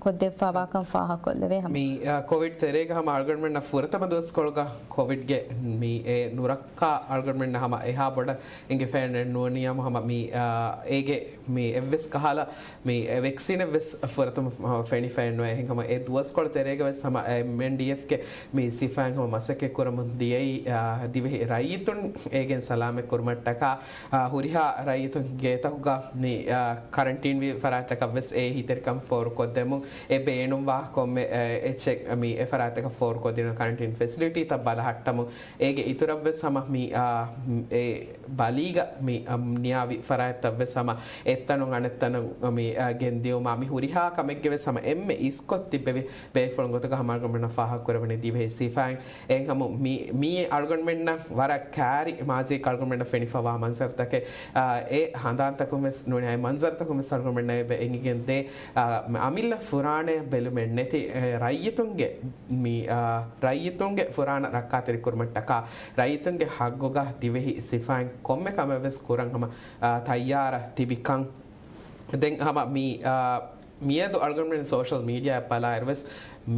ކޮށްދެއްވާކަން ފާހަގަކޮށްލެވޭ ހަމަ. މި، އަ، ކޮވިޑް ތެރޭގަ ހަމަ އަޅުގަނޑުމެންނަށް ފުރަތަމަ ދުވަސްކޮޅުގަ ކޮވިޑްގެ މި އެ ނުރައްކާ އަޅުގަނޑުމެންނަށް ހަމަ އެހާ ބޮޑަށް އެނގިފައެއް ނޫނިއްޔާމު ހަމަ މި، އާ، އޭގެ މި އެއްވެސް ކަހަލަ މި ވެކްސިނެއްވެސް ފުރަތަމަ ފެނިފައެއް ނުވޭ. އެހެން ހަމަ އެ ދުވަސްކޮޅު ތެރޭގަވެސް ހަމަ އެމްއެންޑީއެފްގެ މި ސިފައިން ހަމަ މަސައްކަތް ކުރަމުން ދިޔައީ، އާ، ދިވެހި ރައްޔިތުން އޭގެން ސަލާމަތް ކުރުމަށްޓަކާ، އާ، ހުރިހާ ރައްޔިތުން ގޭތަކުގަ މި، އާ، ކަރަންޓީންވި ފަރާތްތަކަށްވެސް އެ އެހީތެރިކަން ފޯރުކޮށްދެމުން، އެ ބޭނުންވާ ކޮންމެ، އެ، އެއްޗެއް މި އެ ފަރާތްތަކަށް ފޯރުކޮށްދިނުން ކަރަންޓީން ފެސިލިޓީތައް ބަލަހައްޓަމުން، އޭގެ އިތުރަށްވެސް ހަމަ މި، އާ، އެ ބަލީގަ މި، އަ، ނިޔާވި ފަރާތްތައްވެސް ހަމަ އެއްތަނުން އަނެއްތަނަށް މި، އަ، ގެންދިއުމާ މި ހުރިހާ ކަމެއްގެވެސް ހަމަ އެންމެ އިސްކޮށް ތިއްބެވި ބޭފުޅުން ގޮތުގަ ހަމަ އަޅުގަނޑުމެންނަށް ފާހަގަކުރެވެނީ ދިވެހި ސިފައިން. އެހެން ހަމަ މި، މި އަޅުގަނޑުމެންނަށް ވަރަށް ކާރި މާޒީގަ އަޅުގަނޑުމެންނަށް ފެނިފަވާ މަންޒަރުތަކެއް، އަ، އެ ހަނދާންތަކުންވެސް ނޫނީ އެ މަންޒަރުތަކުންވެސް އަޅުގަނޑުމެންނަށް އެބަ އެނގިގެންދޭ، އަ، އަމިއްލަ ފުރާނައެއް ބެލުމެއް ނެތި، އެ، ރައްޔިތުންގެ މި، އާ، ރައްޔިތުންގެ ފުރާނަ ރައްކާތެރިކުރުމަށްޓަކާ ރައްޔިތުންގެ ހައްގުގަ ދިވެހި ސިފައިން ކޮންމެ ކަމެއްވެސް ކުރަން ހަމަ، އާ، ތައްޔާރަށް ތިބިކަން. ދެން ހަމަ މި، އާ، މިއަދު އަޅުގަނޑުމެން ސޯޝަލް މީޑިއާއަށް ބަލާއިރުވެސް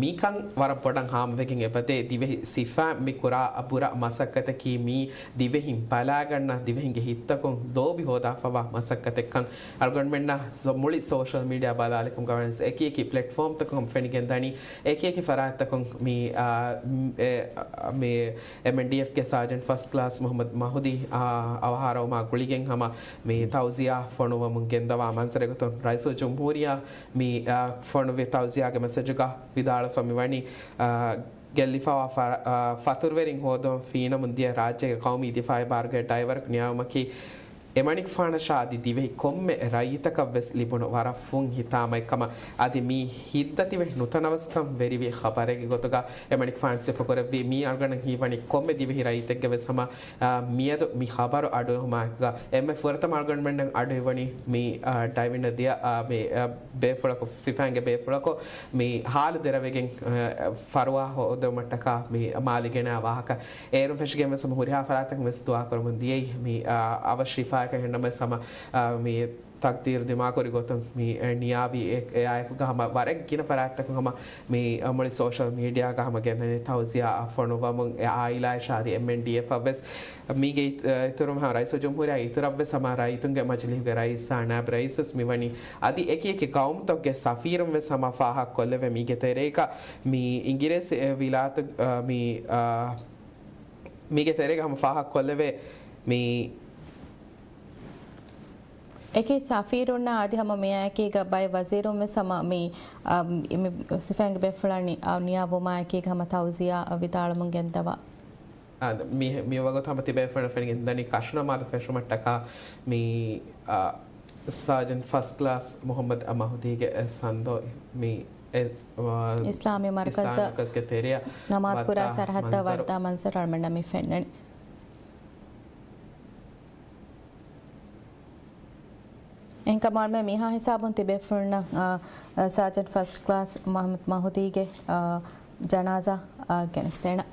މިކަން ވަރަށް ބޮޑަށް ހާމަވެގެން އެބަދޭ. ދިވެހި ސިފައިން މި ކުރާ ބުރަ މަސައްކަތަކީ މީ ދިވެހިން ބަލާގަންނަ، ދިވެހިންގެ ހިތްތަކުން ލޯބި ހޯދާފަވާ މަސައްކަތެއްކަން އަޅުގަނޑުމެންނަށް މުޅި ސޯޝަލް މީޑިއާ ބަލާލިކަމުގަ ވަނީސް އެކި އެކި ޕްލެޓްފޯމްތަކުން ފެނިގެން ދަނީ. އެކި އެކި ފަރާތްތަކުން މި، އާ، މް، އެ، މި އެމްއެންޑީއެފްގެ ސާޖެންޓް ފަސްޓް ކްލާސް މުހައްމަދު މަހުދީ، އާ، އަވަހާރަވުމާ ގުޅިގެން ހަމަ މި ތައުޒިޔާ ފޮނުވަމުން ގެންދަވާ މަންޒަރެއް ގޮތުން ރައީސުލްޖުމްހޫރިއްޔާ މި، އާ، ފޮނުވި ތައުޒިޔާގެ މެސެޖުގަ ވިދާޅުވެފަ މިވަނީ، އާ، ގެއްލިފަވާ ފަ-، އާ، ފަތުރުވެރިން ހޯދުމަށް ފީނަމުން ދިޔަ ރާއްޖޭގެ ޤައުމީ ދިފާޢީ ބާރުގެ ޑައިވަރކް ނިޔާވުމަކީ، އެމަނިކުފާނަށާ އަދި ދިވެހި ކޮންމެ ރައްޔިތަކަށްވެސް ލިބުނު ވަރަށް ފުން ހިތާމައެއްކަމަށް. އަދި މީ ހިތްދަތިވެ ނުތަނަވަސްކަން ވެރިވި ޚަބަރެއްގެ ގޮތުގަ އެމަނިކުފާނު ސިފަކުރެއްވީ. މީ އަޅުގަނޑަށް ހީވަނީ ކޮންމެ ދިވެހި ރައްޔިތެއްގެވެސް ހަމަ، އާ، މިއަދު މި ޚަބަރު އަޑުއެހުމާއެކުގަ އެންމެ ފުރަތަމަ އަޅުގަނޑުމެންނަށް އަޑުއިވަނީ މި، އާ، ޑައިވިންނަށް ދިޔަ، އާ، މި، އާ، ބޭފުޅަކު، ސިފައިންގެ ބޭފުޅަކު މި ހާލު ދެރަވެގެން، އާ، ފަރުވާ ހޯދުމަށްޓަކާ މި މާލެ ގެނައި ވާހަކަ. އޭރުން ފެށިގެން ވެސް ހަމަ ހުރިހާ ފަރާތަކުން ވެސް ދުޢާ ކުރަމުން ދިޔައީ. މި، އާ، އަވަށް ޝިފާއަކަށް ހެންނަމަވެސް ހަމަ، އާ، މި ތަޤްދީރު ދިމާކުރި ގޮތުން މި، އެ، ނިޔާވީ އެ، އެއާއެކުގަ ހަމަ ވަރަށް ގިނަ ފަރާތްތަކުން ހަމަ މި، އަ، މުޅި ސޯޝަލް މީޑިއާގަ ހަމަ ގެންދަނީ ތައުޒިޔާ ފޮނުވަމުން އެ އާއިލާއަށާ އަދި އެމްއެންޑީއެފަށްވެސް. މީގެ އިތު-، އަ، އިތުރުން ހަމަ ރައީސުލްޖުމްހޫރިއްޔާ އިތުރަށްވެސް ހަމަ ރައްޔިތުންގެ މަޖިލީހުގެ ރައީސް ނާއިބް ރައީސްވެސް މިވަނީ. އަދި އެކި އެކި ޤައުމުތަކުގެ ސަފީރުންވެސް ހަމަ ފާހަގަކޮށްލެވޭ މީގެ ތެރޭގަ މި އިނގިރޭސި، އެ، ވިލާތު، އަ، މި، އަ، މީގެ ތެރޭގަ ހަމަ ފާހަގަކޮށްލެވޭ މި އެކި ސަފީރުންނާ އަދި ހަމަ މިއާއެކީގަ ބައެއް ވަޒީރުން ވެސް ހަމަ މި، އަ، މި ސިފައިންގެ ބޭފުޅާ ނި-، އަ، ނިޔާވުމާއެކީގަ ހަމަ ތައުޒިޔާ ވިދާޅުމުން ގެންދަވާ. އާ، މި، މި ވަގުތު ހަމަ ތިބޭފުޅުން ފެނިގެން ދަނީ ކަށު ނަމާދު ފެށުމަށްޓަކާ މި، އާ، ސާޖަންޓް ފަސްޓް ކްލާސް މުހައްމަދު މަހުދީގެ ސަންދޯ މި، އެ، އާ، އިސްލާމީ މަރުކަޒަށް އިސްލާމީ މަރުކަޒުގެ ތެރެއަށް ނަމާދު ކުރާ ވައްދާ ސަރަހައްދަށް މަންޒަރު. ވައްދާ މަންޒަރު އަޅުމެންނަށް މި ފެންނަނީ. އެހެންކަމުން އަޅުމެން މިހާ ހިސާބުން ތިބޭފުޅުންނަށް، އާ، ސާޖަންޓް ފަސްޓް ކްލާސް މުހައްމަދު މަހުދީގެ، އާ، ޖަނާޒާ، އާ، ގެނެސްދޭނަން.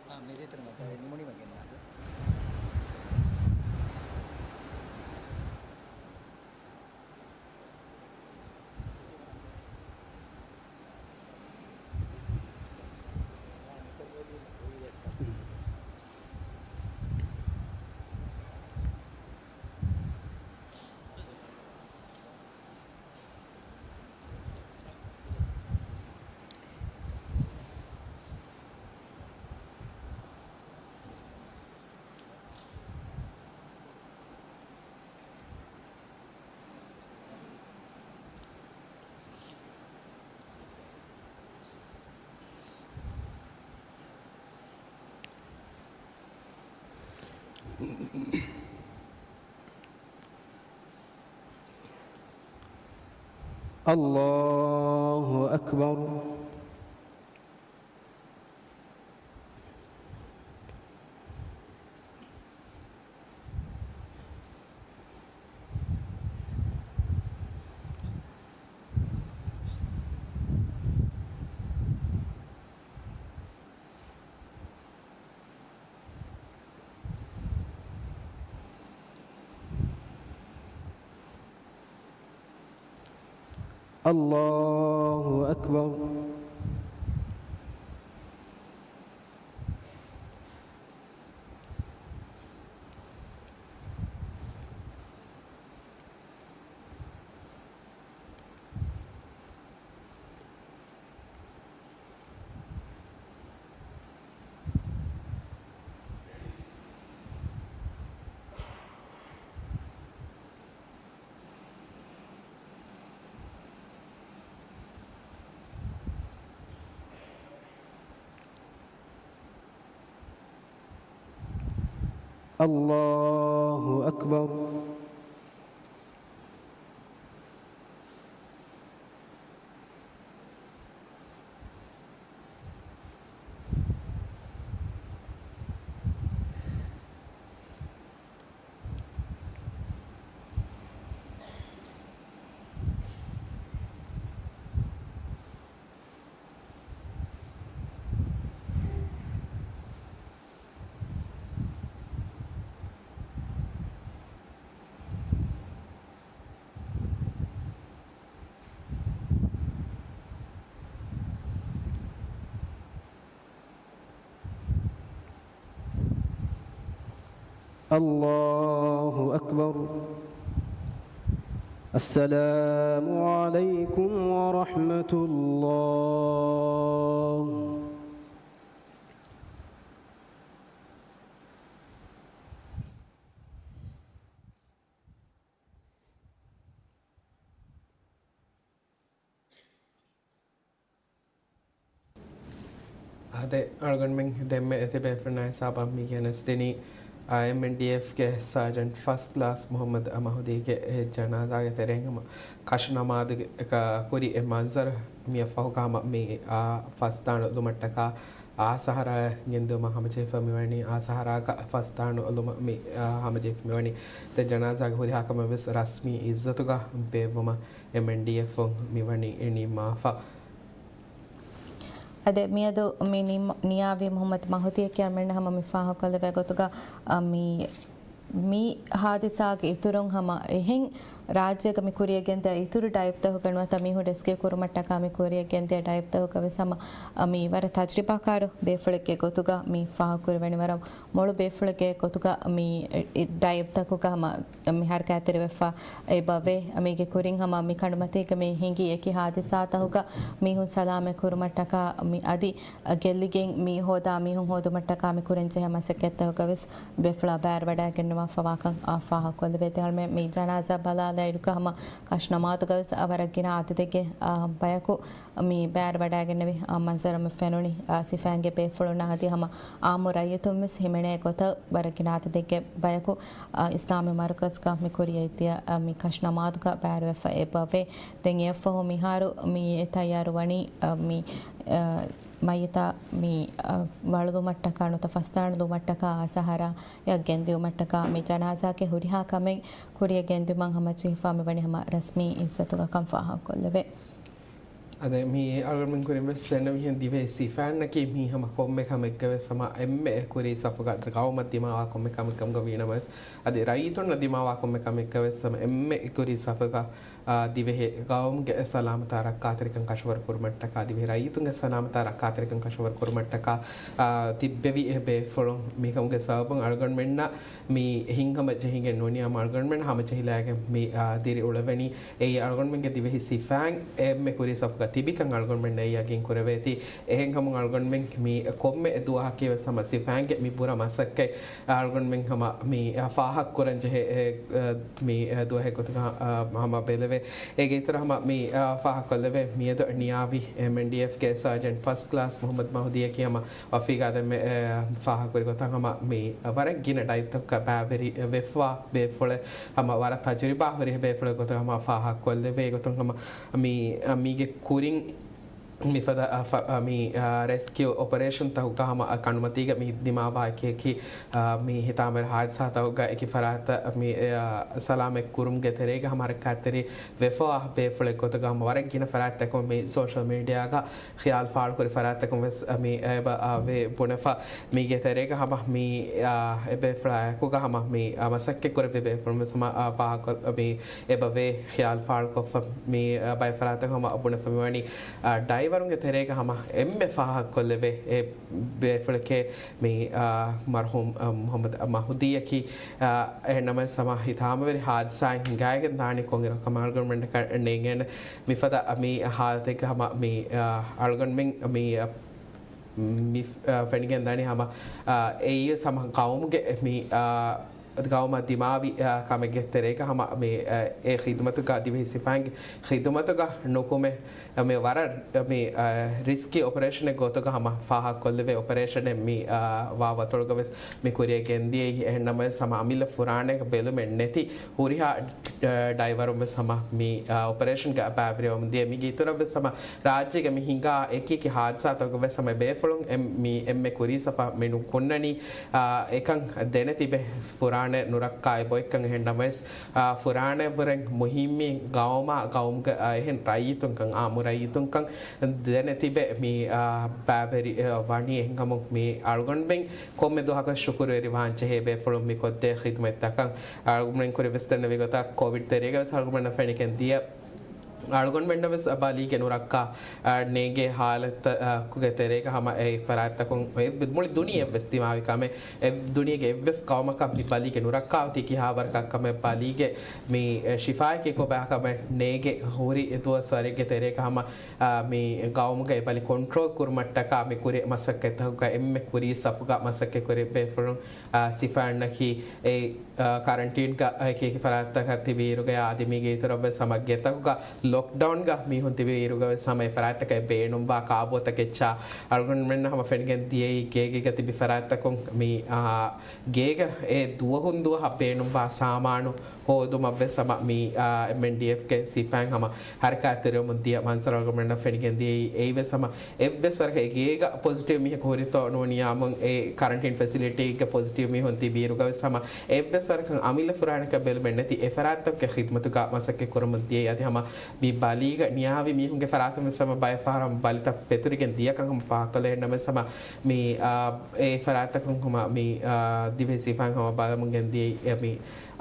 އާ، މި ދޭތެރެ މަތާ ނިމުނީމަ ގެންނާނެ. الله أكبر. الله أكبر. الله أكبر. الله أكبر. السلام عليكم ورحمة الله. އާދެ، އަޅުގަނޑުމެން ދެންމެ އެތިބޭފުޅުންނާ ހިސާބަށް މި ގެނެސްދިނީ، އާ، އެމްއެންޑީއެފްގެ ސާޖަންޓް ފަސްޓް ކްލާސް މުހައްމަދު މަހުދީގެ އެ ޖަނާޒާގެ ތެރެއިން ހަމަ ކަށުނަމާދުގެ ކުރި އެ މަންޒަރު މިއަށްފަހުގަ ހަމަ މި، އާ، ފަސްދާނުލުމަށްޓަކާ އާ ސަހަރާ ގެންދިއުމަށް ހަމަޖެހިފަ މިވަނީ. އާ ސަހަރާގަ ފަސްދާނުލުމަށް މި، އާ، ހަމަޖެހިފަ މިވަނީ. ދެން ޖަނާޒާގެ ހުރިހާ ކަމެއް ވެސް ރަސްމީ އިއްޒަތުގަ ބޭއްވުމަށް އެމްއެންޑީއެފް މިވަނީ ނިންމާފަ. އަދި މިއަދު މި ނި-، ނިޔާވި މުހައްމަދު މަހުދީއަކީ އަޅުގަނޑުމެން ހަމަ މި ފާހަގަކޮށްލެވޭ ގޮތުގަ، އަ، މި، މި ހާދިސާގެ އިތުރުން ހަމަ އެހެން ރާއްޖޭގަ މި ކުރިއަށް ގެންދިޔަ އިތުރު ޑައިވްތަކުގަ ނުވަތަ މީހުން ރެސްކިއު ކުރުމަށްޓަކާ މި ކުރިއަށް ގެންދިޔަ ޑައިވްތަކުގަ ވެސް ހަމަ، އަ، މި ވަރަށް ތަޖްރިބާކާރު ބޭފުޅެއްގެ ގޮތުގަ މި ފާހަގަކުރެވެނީ ވަރަށް މޮޅު ބޭފުޅެއްގެ ގޮތުގަ މި ޑައިވްތަކުގަ ހަމަ މި ހަރަކާތްތެރިވެފަ އެބަވޭ. މީގެ ކުރިން ހަމަ މި ކަނޑުމަތީގަ މި ހިނގި އެކި ހާދިސާތަކުގަ މީހުން ސަލާމަތް ކުރުމަށްޓަކާ މި އަދި ގެއްލިގެން މި ހޯދާ މީހުން ހޯދުމަށްޓަކާ މި ކުރަންޖެހޭ މަސައްކަތްތަކުގަ ވެސް ބޭފުޅާ ބައިވެރިވަޑައިގެންނަވާފަވާކަން ފާހަގަކޮށްލެވޭ. ދެން މި ޖަނާޒާ ބަލާލައިރުގަ ހަމަ ކަށުނަމާދުގަ ވެސް ވަރަށް ގިނަ އަދަދެއްގެ ބަޔަކު މި ބައިވެރިވަޑައިގެންނެވި މަންޒަރު މި ފެނުނީ. ސިފައިންގެ ބޭފުޅުންނާ އަދި ހަމަ އާއްމު ރައްޔިތުން ވެސް ހިމެނޭ ގޮތަށް ވަރަށް ގިނަ އަދަދެއްގެ ބަޔަކު އިސްލާމީ މަރުކަޒްގަ މި ކުރިއަށް ދިޔަ މި ކަށުނަމާދުގަ ބައިވެރިވެފަ އެބަވޭ. ދެން އެއަށްފަހު މިހާރު މި ތައްޔާރުވަނީ މި މައްޔިތާ މި ވަޅުލުމަށްޓަކާ ނުވަތަ ފަސްދާނުލުމަށްޓަކާ އާ ސަހަރާޔަށް ގެންދިއުމަށްޓަކާ މި ޖަނާޒާގެ ހުރިހާ ކަމެއް ކުރިއަށް ގެންދިއުމަށް ހަމަޖެހިފަ މިވަނީ ހަމަ ރަސްމީ އިއްޒަތުގަ ކަން ފާހަގަކޮށްލެވޭ. އަދެ މި އަޅުގަނޑުމެން ކުރިން ވެސް ދެންނެވިހެން ދިވެހި ސިފައިންނަކީ މީ ހަމަ ކޮންމެ ކަމެއްގަ ވެސް ހަމަ އެންމެ ކުރީ ސަފުގަ ގައުމަށް ދިމާވާ ކޮންމެ ކަމެއް ކަމުގަ ވީނަމަވެސް، އަދި ރައްޔިތުންނަށް ދިމާވާ ކޮންމެ ކަމެއްގަ ވެސް ހަމަ އެންމެ ކުރީ ސަފުގަ، އާ، ދިވެހި ގައުމުގެ ސަލާމަތާ ރައްކާތެރިކަން ކަށަވަރު ކުރުމަށްޓަކާ، ދިވެހި ރައްޔިތުންގެ ސަލާމަތާ ރައްކާތެރިކަން ކަށަވަރު ކުރުމަށްޓަކާ، އާ، ތިއްބެވި އެ ބޭފުޅުން މިކަމުގެ ސަބަބުން އަޅުގަނޑުމެންނަށް މި ހިތްހަމަޖެހިގެން ނޫނީ ހަމަ އަޅުގަނޑުމެން ހަމަޖެހިލައިގެން މި، އާ، ދިރިއުޅެވެނީ. އެއީ އަޅުގަނޑުމެންގެ ދިވެހި ސިފައިން އެންމެ ކުރީ ސަފުގަ ތިބިކަން އަޅުގަނޑުމެން އެ ޔަގީން ކުރެވޭތީ. އެހެންކަމުން އަޅުގަނޑުމެން މި ކޮންމެ ދުވަހަކީ ވެސް ހަމަ ސިފައިންގެ މި ބުރަ މަސައްކަތް އަޅުގަނޑުމެން ހަމަ މި ފާހަގަ ކުރަން ޖެހޭ އެ، އެ، މި ދުވަހެއް ގޮތުގަ ހަމަ ބެލެވޭ. އޭގެ އިތުރަށް ހަމަ މި ފާހަގަކޮށްލެވޭ މިއަދު ނިޔާވި އެމްއެންޑީއެފްގެ ސާޖަންޓް ފަސްޓް ކްލާސް މުހައްމަދު މަހުދީއަކީ ހަމަ ވަފީގާ ދެންމެ، އެ، ފާހަގަކުރި ގޮތަށް ހަމަ މި ވަރަށް ގިނަ ޑައިވްތަކަށް ބައިވެރި ވެފަ ބޭފުޅެއް ހަމަ ވަރަށް ތަޖުރިބާ ހުރި ބޭފުޅެއް ގޮތަށް ހަމަ ފާހަގަކޮށްލެވޭ ގޮތުން ހަމަ މި، މީގެ ކުރިން މިފަދަ، އަ، ފަ-، އަ، މި، އަ، ރެސްކިއު އޮޕަރޭޝަންތަކުގަ ހަމަ، އަ، ކަނޑުމަތީގަ މި ދިމާވާ އެކި އެކި، އަ، މި ހިތާމަވެރި ހާދިސާތަކުގަ އެކި ފަރާތްތައް މި، އަ، ސަލާމަތް ކުރުމުގެ ތެރޭގަ ހަމަ ހަރަކާތްތެރި ވެފަވާ ބޭފުޅެއް ގޮތުގަ ހަމަ ވަރަށް ގިނަ ފަރާތްތަކުން މި ސޯޝަލް މީޑިއާގަ ޚިޔާލު ފާޅުކުރި ފަރާތްތަކުން ވެސް، އަ، މި އެބަ، އަ، ވޭ ބުނެފަ. މީގެ ތެރޭގަ ހަމަ މި، އާ، އެބޭފުޅާއެކުގަ ހަމަ މި، އާ، މަސައްކަތް ކުރެއްވި ބޭފުޅުން ވެސް ހަމަ، އާ، ފާހަގަ މި އެބަ ވޭ ޚިޔާލު ފާޅުކޮށްފަ މި، އާ، ބައެއް ފަރާތަކުން ހަމަ ބުނެފަ މިވަނީ، އާ، ޑައިވަރުންގެ ތެރޭގަ ހަމަ އެންމެ ފާހަގަކޮށްލެވޭ އެ ބޭފުޅެކޭ މި، އާ، މަރުޙޫމް، އާ، މުޙައްމަދު މަހުދީއަކީ، އާ، އެހެންނަމަވެސް ހަމަ ހިތާމަވެރި ހާދިސާއެއް ހިނގައިގެން ދާނީ ކޮންއިރަކަމަށް އަޅުގަނޑުމެންނަކަށް ނޭނގޭނެ މިފަދަ މި ހާލަތެއްގަ ހަމަ މި، އާ، އަޅުގަނޑުމެން މި، އާ، މި، އާ، ފެނިގެން ދާނީ ހަމަ، އާ، އެއީވެސް ހަމަ ގައުމުގެ މި، އާ، ގައުމަށް ދިމާވި، އާ، ކަމެއްގެ ތެރޭގަ ހަމަ މި، އާ، އެ ޚިދުމަތުގަ ދިވެހި ސިފައިންގެ ޚިދުމަތުގަ ނުކުމެ، މި ވަރަށް މި، އާ، ރިސްކީ އޮޕަރޭޝަނެއް ގޮތުގަ ހަމަ ފާހަގަކޮށްލެވޭ އޮޕަރޭޝަނެއް މި، އާ، ވާ ވަތޮޅުގަ ވެސް މި ކުރިއަށް ގެންދިޔައީ. އެހެންނަމަވެސް ހަމަ އަމިއްލަ ފުރާނައަކަށް ބެލުމެއް ނެތި ހުރިހާ، އާ، ޑައިވަރުން ވެސް ހަމަ މި، އާ، އޮޕަރޭޝަންގަ ބައިވެރިވަމުން ދިޔަ. މީގެ އިތުރަށް ވެސް ހަމަ ރާއްޖޭގަ މި ހިނގާ އެކި އެކި ހާދިސާތަކުގަ ވެސް ހަމަ ބޭފުޅުން އެ-، މި އެންމެ ކުރީ ސަފަ މި ނުކުންނަނީ، އާ، އެކަން ދެނެތިބެ ފުރާނަ ނުރައްކާ އެބައޮތްކަން. އެހެންނަމަވެސް، އާ، ފުރާނައަށްވުރެން މުހިއްމީ ގައުމާ ގައުމުގެ، އާ، އެހެން ރައްޔިތުންކަން، އާއްމު ރައްޔިތުންކަން ދެނެތިބެ މި، އާ، ބައިވެރި، އާ، ވަނީ. އެހެންކަމުން މި އަޅުގަނޑުމެން ކޮންމެ ދުވަހަކަށް ޝުކުރުވެރިވާން ޖެހޭ ބޭފުޅުން މި ކޮށްދޭ ޚިދުމަތްތަކަށް. އަޅުގަނޑުމެން ކުރި ވެސް ދެންނެވި ގޮތަށް ކޮވިޑް ތެރޭގަ ވެސް އަޅުގަނޑުމެންނަށް ފެނިގެން ދިޔަ އަޅުގަނޑުމެންނަށް ވެސް ބަލީގެ ނުރައްކާ، އާ، ނޭނގޭ ހާލަތްތަކުގެ ތެރޭގަ ހަމަ އެ ފަރާތްތަކުން އެ މުޅި ދުނިޔެ ވެސް ދިމާވި ކަމެއް. އެ ދުނިޔޭގެ އެއްވެސް ޤައުމަކަށް މި ބަލީގެ ނުރައްކާ އޮތީ ކިހާވަރަކަށް ކަމެއް ބަލީގެ މި، އެ، ޝިފާއަކީ ކޮބާ ކަމެއް ނޭނގޭ ހުރި ދުވަސްވަރެއްގެ ތެރޭގަ ހަމަ، އާ، މި ގައުމުގަ އެ ބަލި ކޮންޓްރޯލް ކުރުމަށްޓަކާ މި ކުރި މަސައްކަތްތަކުގަ އެންމެ ކުރީ ސަފުގަ މަސައްކަތް ކުރި ބޭފުޅުން، އާ، ސިފައިންނަކީ އެ، އާ، ކަރަންޓީންގަ އެކި އެކި ފަރާތްތަކަށް ތިބިއިރުގަ އާދެ، މީގެ އިތުރަށް ވެސް ހަމަ ގެތަކުގަ ލޮކްޑައުންގަ މީހުން ތިބި އިރުގަވެސް ހަމަ އެ ފަރާތްތަކަށް ބޭނުންވާ ކާބޯތަކެއްޗާ އަޅުގަނޑުމެންނަށް ހަމަ ފެނިގެން ދިޔައީ ގޭގޭގަ ތިބި ފަރާތްތަކުން މި، އާ، ގޭގަ އެ ދުވަހުން ދުވަހަށް ބޭނުންވާ ސާމާނު ހޯދުމަށްވެސް ހަމަ މި، އާ، އެމްއެންޑީއެފްގެ ސިފައިން ހަމަ ހަރަކާތްތެރިވަމުން ދިޔަ މަންޒަރު އަޅުގަނޑުމެންނަށް ފެނިގެން ދިޔައީ. އެއީވެސް ހަމަ އެއްވެސް ވަރަކަށް އެ ގޭގަ ޕޮޒިޓިވް މީހަކު ހުރިތޯ ނޫނިޔާމުން އެ ކަރަންޓީން ފެސިލިޓީގެ ޕޮޒިޓިވް މީހުން ތިބިއިރުގަވެސް ހަމަ އެއްވެސް ވަރަކަށް އަމިއްލަ ފުރާނަކަށް ބެލުމެއް ނެތި އެ ފަރާތްތަކުގެ ޚިދްމަތުގަ މަސައްކަތް ކުރަމުން ދިޔައީ. އަދި ހަމަ މި ބަލީގަ ނިޔާވި މީހުންގެ ފަރާތުން ވެސް ހަމަ ބައެއް ފަހަރަށް ބަލިތައް ފެތުރިގެން ދިޔަކަން ހަމަ ފާހަގަކޮށްލައިގެންނަމަވެސް ހަމަ މި، އާ، އެ ފަރާތްތަކުން ހަމަ މި، އާ، ދިވެހި ސިފައިން ހަމަ ބަލަމުން ގެންދިޔައީ. އެ މި،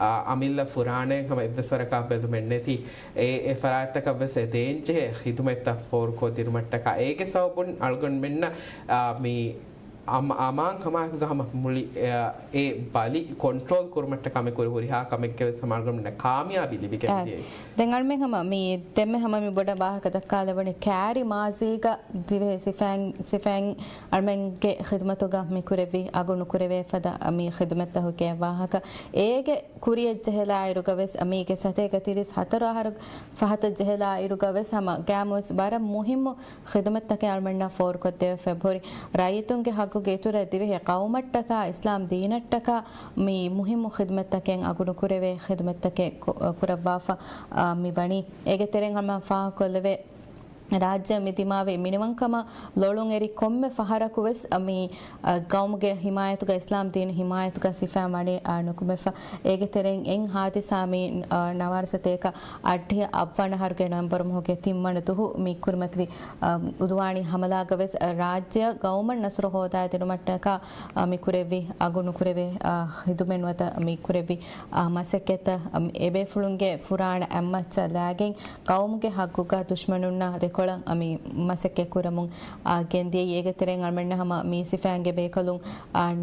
އާ، އަމިއްލަ ފުރާނައިން ހަމަ އެއްވެސް ވަރަކަށް ބެލުމެއް ނެތި އެ، އެ ފަރާތްތަކަށް ވެސް އެ ދޭންޖެހޭ ޚިދުމަތްތައް ފޯރުކޮށްދިނުމަށްޓަކާ އޭގެ ސަބަބުން އަޅުގަނޑުމެންނަށް، އާ، މި އަމ-، އަމާން ކަމާއެކުގަ ހަމަ މުޅި، އެ، އެ ބަލި ކޮންޓްރޯލް ކުރުމަށްޓަކާ މި ކުރި ހުރިހާ ކަމެއްގެ ވެސް ހަމަ އަޅުގަނޑުމެންނަށް ކާމިޔާބީ ލިބިގެން އާ، ދިޔައީ. ދެން އަޅުމެން ހަމަ މި ދެންމެ ހަމަ މި ބޮޑަށް ވާހަކަ ދައްކާލެވުނީ ކާރި މާޒީގަ ދިވެހި ސިފައިން، ސިފައިން އަޅުމެންގެ ޚިދުމަތުގަ މި ކުރެއްވި އަގު ނުކުރެވޭ ފަދަ މި ޚިދުމަތްތަކުގެ ވާހަކަ. އޭގެ ކުރިއަށް ޖެހިލާއިރުގަވެސް، މީގެ ސަތޭކަ ތިރީސް ހަތަރު އަހަރު ފަހަތަށް ޖެހިލާއިރުގަވެސް ހަމަ ގައިމުވެސް ވަރަށް މުހިއްމު ޚިދުމަތްތަކެއް އަޅުމެންނަށް ފޯރުކޮށްދެވިފަ އެބަހުރި. ރައްޔިތުންގެ ހައްގުގެ އިތުރަށް ދިވެހި ޤައުމަށްޓަކާ، އިސްލާމް ދީނަށްޓަކާ މި މުހިއްމު ޚިދުމަތްތަކެއް އަގުނުކުރެވޭ ޚިދުމަތްތަކެއް ކު-، ކުރައްވާފަ، އާ، މި ވަނީ. އޭގެ ތެރެއިން ހަމަ ފާހަގަކޮށްލެވޭ، ރާއްޖެ މި ދިމާވި މިނިވަންކަމަށް ލޮޅުން އެރި ކޮންމެ ފަހަރަކުވެސް މި، އަ، ގައުމުގެ ހިމާޔަތުގަ، އިސްލާމް ދީން ހިމާޔަތުގަ ސިފައިން ވަނީ، އަ، ނުކުމެފަ. އޭގެ ތެރެއިން އެއް ހާދިސާ މި، އަ، ނަވާރަ ސަތޭކަ އަށްޑިހަ އަށްވަނަ އަހަރުގެ ނޮވެމްބަރު މަހުގެ ތިންވަނަ ދުހު މި ކުރިމަތިވި، އަ، އުދުވާނީ ހަމަލާގަވެސް، އަ، ރާއްޖެއަށް ގައުމަށް ނަސްރު ހޯދާދިނުމަށްޓަކާ، އަ، މި ކުރެއްވި އަގު ނުކުރެވޭ، އަ، ޚިދުމެއް ނުވަތަ މި ކުރެއްވި، އަ، މަސައްކަތްތައް، އަ، އެބޭފުޅުންގެ ފުރާނަ އަތްމައްޗަށް ލާގެން، ގައުމުގެ ހައްގުގަ ދުޝްމަނުންނާ ދެކޮޅަށް މި މަސައްކަތް ކުރަމުން ގެންދިޔައީ. އޭގެ ތެރެއިން އަޅުމެންނަށް ހަމަ މީ ސިފައިންގެ ބޭކަލުން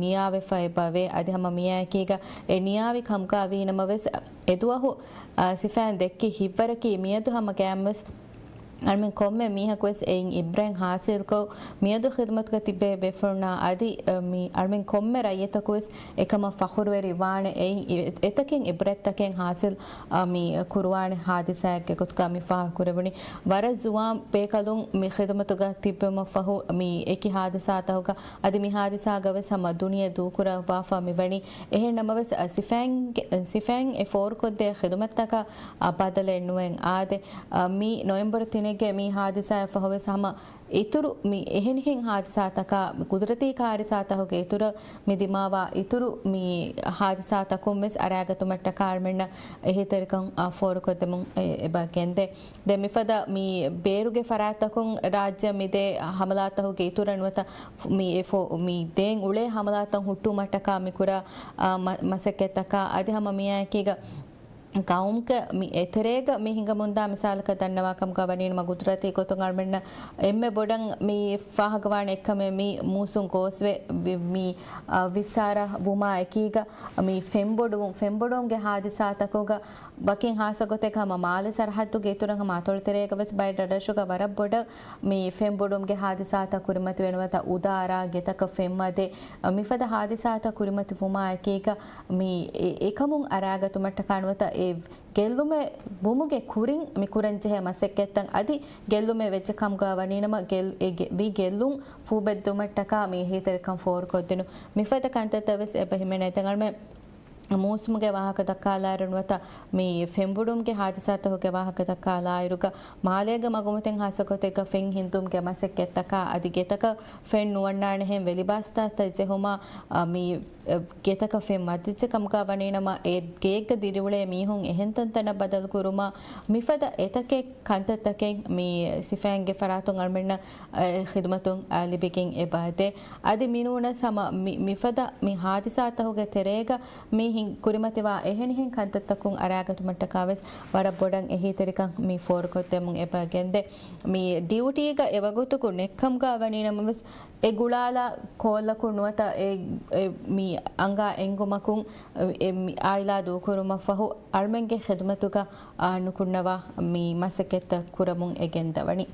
ނިޔާވެފަ އެބަވޭ. އަދި ހަމަ މިއާއެކީގަ އެ ނިޔާވި ކަމުގަ ވީނަމަވެސް، އެދުވަހު ސިފައިން ދެއްކި ހިތްވަރަކީ މިއަދު ހަމަ ގައިމުވެސް އަޅުމެން ކޮންމެ މީހަކުވެސް އެއިން އިބްރަތް ހާސިލްކޮށް، މިއަދު ޚިދުމަތުގަ ތިބޭ ބޭފުޅުންނާ އަދި، މި އަޅުމެން ކޮންމެ ރައްޔިތަކުވެސް އެކަމަށް ފަޚުރުވެރިވާނެ. އެއިން އެ-، އެތަކެއް އިބްރަތްތަކެއް ހާސިލް، އަ، މި ކުރުވާނެ ހާދިސާއެއްގެ ގޮތުގަ މި ފާހަގަކުރެވުނީ. ވަރަށް ޒުވާން ބޭކަލުން މި ޚިދުމަތުގަ ތިއްބުމަށްފަހު މި އެކި ހާދިސާތަކުގަ އަދި މި ހާދިސާގަވެސް ހަމަ ދުނިޔެ ދޫކުރައްވާފަ މިވަނީ. އެހެން ނަމަވެސް، އަ، ސިފައިންގެ-، ސިފައިން އެ ފޯރުކޮށްދޭ ޚިދުމަތްތަކަށް، އަ، ބަދަލެއް ނުވެން އާދެ. އަ، މި ނޮވެމްބަރު ތިނެއްގެ މި ހާދިސާއަށްފަހުވެސް ހަމަ އިތުރު މި އެހެނިހެން ހާދިސާތަކާ، މި ޤުދުރަތީ ކާރިސާތަކުގެ އިތުރަށް މި ދިމާވާ އިތުރު މި ހާދިސާތަކުން ވެސް އަރައިގަތުމަށްޓަކާ އަޅުމެންނަށް އެހީތެރިކަން، އާ، ފޯރުކޮށްދެމުން އެ-، އެބަ ގެންދޭ. ދެން މިފަދަ މި ބޭރުގެ ފަރާތްތަކުން ރާއްޖެ މި ދޭ ހަމަލާތަކުގެ އިތުރަށް ނުވަތަ މި އެ ފޯ-، މި ދޭން އުޅޭ ހަމަލާތައް ހުއްޓުވުމަށްޓަކާ މި ކުރާ، އާ، މަ-، މަސައްކަތްތަކާ އަދި ހަމަ މިއާއެކީގަ ގައުމުގެ މި އެތެރޭގަ މި ހިނގަމުންދާ މިސާލަކަށް ދަންނަވާ ކަމުގަ ވަނީނަމަ ގުދުރަތީ ގޮތުން އަޅުމެންނަށް އެންމެ ބޮޑަށް މި ފާހަގަވާނެ އެއްކަމެއް މި މޫސުން ގޯސްވެ ވި-، މި، އަ، ވިއްސާރަ ވުމާ އެކީގަ މި ފެންބޮޑުވުން، ފެންބޮޑުވުމުގެ ހާދިސާތަކުގަ ވަކިން ހާއްސަ ގޮތެއް ހަމަ މާލެ ސަރަހައްދުގެ އިތުރަށް ހަމަ އަތޮޅުތެރޭގަ ވެސް ބައެއް ރަށްރަށުގަ ވަރަށް ބޮޑަށް މި ފެންބޮޑުވުމުގެ ހާދިސާތައް ކުރިމަތިވެ ނުވަތަ އުދާރާ ގެތަކަށް ފެންވަދެ، މިފަދަ ހާދިސާތައް ކުރިމަތިވުމާ އެކީގަ މި އެ-، އެކަމުން އަރާގަތުމަށްޓަކާ ނުވަތަ އެ ގެއްލުމެއް ވުމުގެ ކުރިން މި ކުރަންޖެހޭ މަސައްކަތްތައް އަދި ގެއްލުމެއް ވެއްޖެ ކަމުގަ ވަނީނަމަ ގެއްލް-، އެ ގެ-، ވީ ގެއްލުން ފޫބެއްދުމަށްޓަކާ މި އެހީތެރިކަން ފޯރުކޮށްދިނުން. މިފަދަ ކަންތައްތައް ވެސް އެބަ ހިމެނޭ. ދެން އަޅުމެން މޫސުމުގެ ވާހަކަ ދައްކާލާއިރު ނުވަތަ މި ފެންބޮޑުވުމުގެ ހާދިސާތަކުގެ ވާހަކަ ދައްކާލާއިރުގަ މާލޭގެ މަގުމަތިން ހާއްސަ ގޮތެއްގަ ފެން ހިންދުމުގެ މަސައްކަތްތަކާ އަދި ގެތަކަށް ފެން ނުވަންނާނެހެން ވެލިބާސްތައްތައް ޖެހުމާ، އަ، މި، އެ، ގެތަކަށް ފެން ވަދެއްޖެ ކަމުގަ ވަނީނަމަ، އެ ގޭގަ ދިރިއުޅޭ މީހުން އެހެން ތަންތަނަށް ބަދަލުކުރުމަށް މިފަދަ އެތަކެއް ކަންތައްތަކެއް މި ސިފައިންގެ ފަރާތުން އަޅުމެންނަށް، އެ، ޚިދުމަތުން، އަ، ލިބިގެން އެބަދޭ. އަދި މިނޫނަސް ހަމަ މި، މިފަދަ މި ހާދިސާތަކުގެ ތެރޭގަ މި ހިން-، ކުރިމަތިވާ އެހެނިހެން ކަންތައްތަކުން އަރާގަތުމަށްޓަކާވެސް ވަރަށް ބޮޑަށް އެހީތެރިކަން މި ފޯރުކޮށްދެމުން އެބަ ގެންދޭ. މި ޑިއުޓީގަ އެވަގުތުކު ނެއްކަމުގަ ވަނީނަމަވެސް، އެ ގުޅާލާ ކޯލަކުން ނުވަތަ އެ، އެ މި އަނގާ އެނގުމަކުން އެ މި އާއިލާ ދޫކުރުމަށްފަހު އަޅުމެންގެ ޚިދުމަތުގަ، އާ، ނުކުންނަވާ މި މަސައްކަތްތައް ކުރަމުން އެ ގެންދަވަނީ.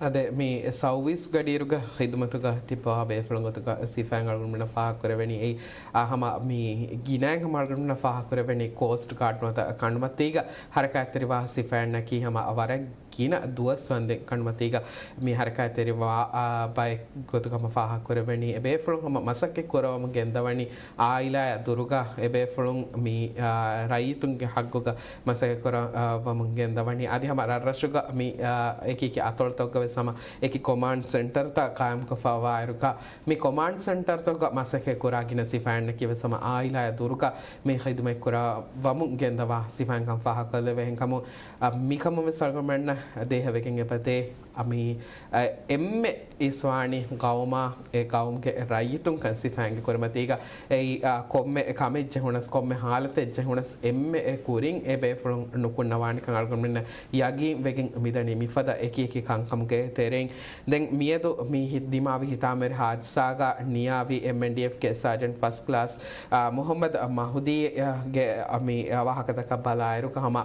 އަދެ މި ސައުވީސް ގަޑިއިރުގަ ޚިދުމަތުގަ ތިއްބަވާ ބޭފުޅުން ގޮތުގަ ސިފައިން އަޅުގަނޑުމެންނަށް ފާހަގަކުރެވެނީ އެއީ، އާ، ހަމަ މި ގިނައިން ހަމަ އަޅުގަނޑުމެންނަށް ފާހަގަކުރެވެނީ ކޯސްޓް ގާޑް ނުވަތަ ކަނޑުމަތީގަ ހަރަކާތްތެރިވާ ސިފައިންނަކީ ހަމަ ވަރަށް ގިނަ ދުވަސް ވަންދެން ކަނޑުމަތީގަ މި ހަރަކާތްތެރިވާ، އާ، ބައެއް ގޮތުގަ ހަމަ ފާހަގަކުރެވެނީ. އެ ބޭފުޅުން ހަމަ މަސައްކަތް ކުރަވަމުން ގެންދަވަނީ އާއިލާއާ ދުރުގަ އެ ބޭފުޅުން މި، އާ، ރައްޔިތުންގެ ހައްގުގަ މަސައްކަތް ކުރަ، އާ، ވަމުން ގެންދަވަނީ. އަދި ހަމަ ރަށްރަށުގަ މި، އާ، އެކި އެކި އަތޮޅުތަކުގަ ވެސް ހަމަ އެކި ކޮމާންޑް ސެންޓަރތައް ޤާއިމްކޮށްފަވާއިރުގަ، މި ކޮމާންޑް ސެންޓަރތަކުގަ މަސައްކަތް ކުރާ ގިނަ ސިފައިންނަކީ ވެސް ހަމަ އާއިލާއާ ދުރުގަ މި ޚިދުމަތް ކުރަ ވަމުން ގެންދަވާ ސިފައިންކަން ފާހަގަކޮށްލެވޭ. އެހެންކަމުން، އަ، މިކަމުން ވެސް އަޅުގަނޑުމެންނަށް ދޭހަވެގެން އެބަދޭ، އަ، މި، އަ، އެންމެ އިސްވާނީ ގައުމާ އެ ގައުމުގެ ރައްޔިތުންކަން ސިފައިންގެ ކުރިމަތީގަ އެއީ، އަ، ކޮންމެ ކަމެއް ޖެހުނަސް، ކޮންމެ ހާލަތެއް ޖެހުނަސް، އެންމެ އެ ކުރިން އެ ބޭފުޅުން ނުކުންނަވާނެކަން އަޅުގަނޑުމެންނަށް ޔަގީން ވެގެން މިދަނީ މިފަދަ އެކި އެކި ކަންކަމުގެ ތެރެއިން. ދެން މިއަދު މި ހި-، ދިމާވި ހިތާމަވެރި ހާދިސާގަ ނިޔާވި އެމްއެންޑީއެފްގެ ސާޖެންޓް ފަސްޓް ކްލާސް، އާ، މުހައްމަދު މަހުދީގެ މި ވާހަކަތަކަށް ބަލާއިރުގަ ހަމަ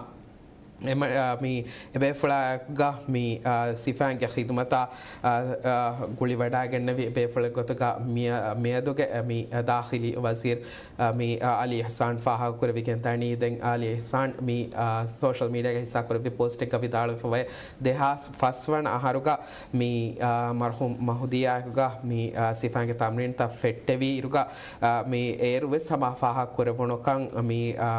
އެމަ-، އާ، މި އެބޭފުޅާގަ މި، އާ، ސިފައިންގެ ޚިދުމަތާ، އާ، އާ، ގުޅިވަޑައިގެންނެވި އެބޭފުޅެއް ގޮތުގަ މިއަ-، މިއަދުގެ މި ދާޚިލީ ވަޒީރު އަ، މި، އަ، އަލީ އިޙްސާން ފާހަގަކުރެވިގެންދަނީ. ދެން އަލީ އިޙްސާން މި، އަ، ސޯޝަލް މީޑިއާގަ ހިއްސާކުރެއްވި ޕޯސްޓެއްގަ ވިދާޅުވެފަވޭ، ދެހާސް ފަސް ވަނަ އަހަރުގަ މި، އަ، މަރްޙޫމް މަހުދީއާއެކުގަ މި، އަ، ސިފައިންގެ ތަމްރީންތައް ފެއްޓެވި އިރުގަ، އަ، މި އޭރު ވެސް ހަމަ ފާހަގަކުރެވުނުކަން މި، އަ،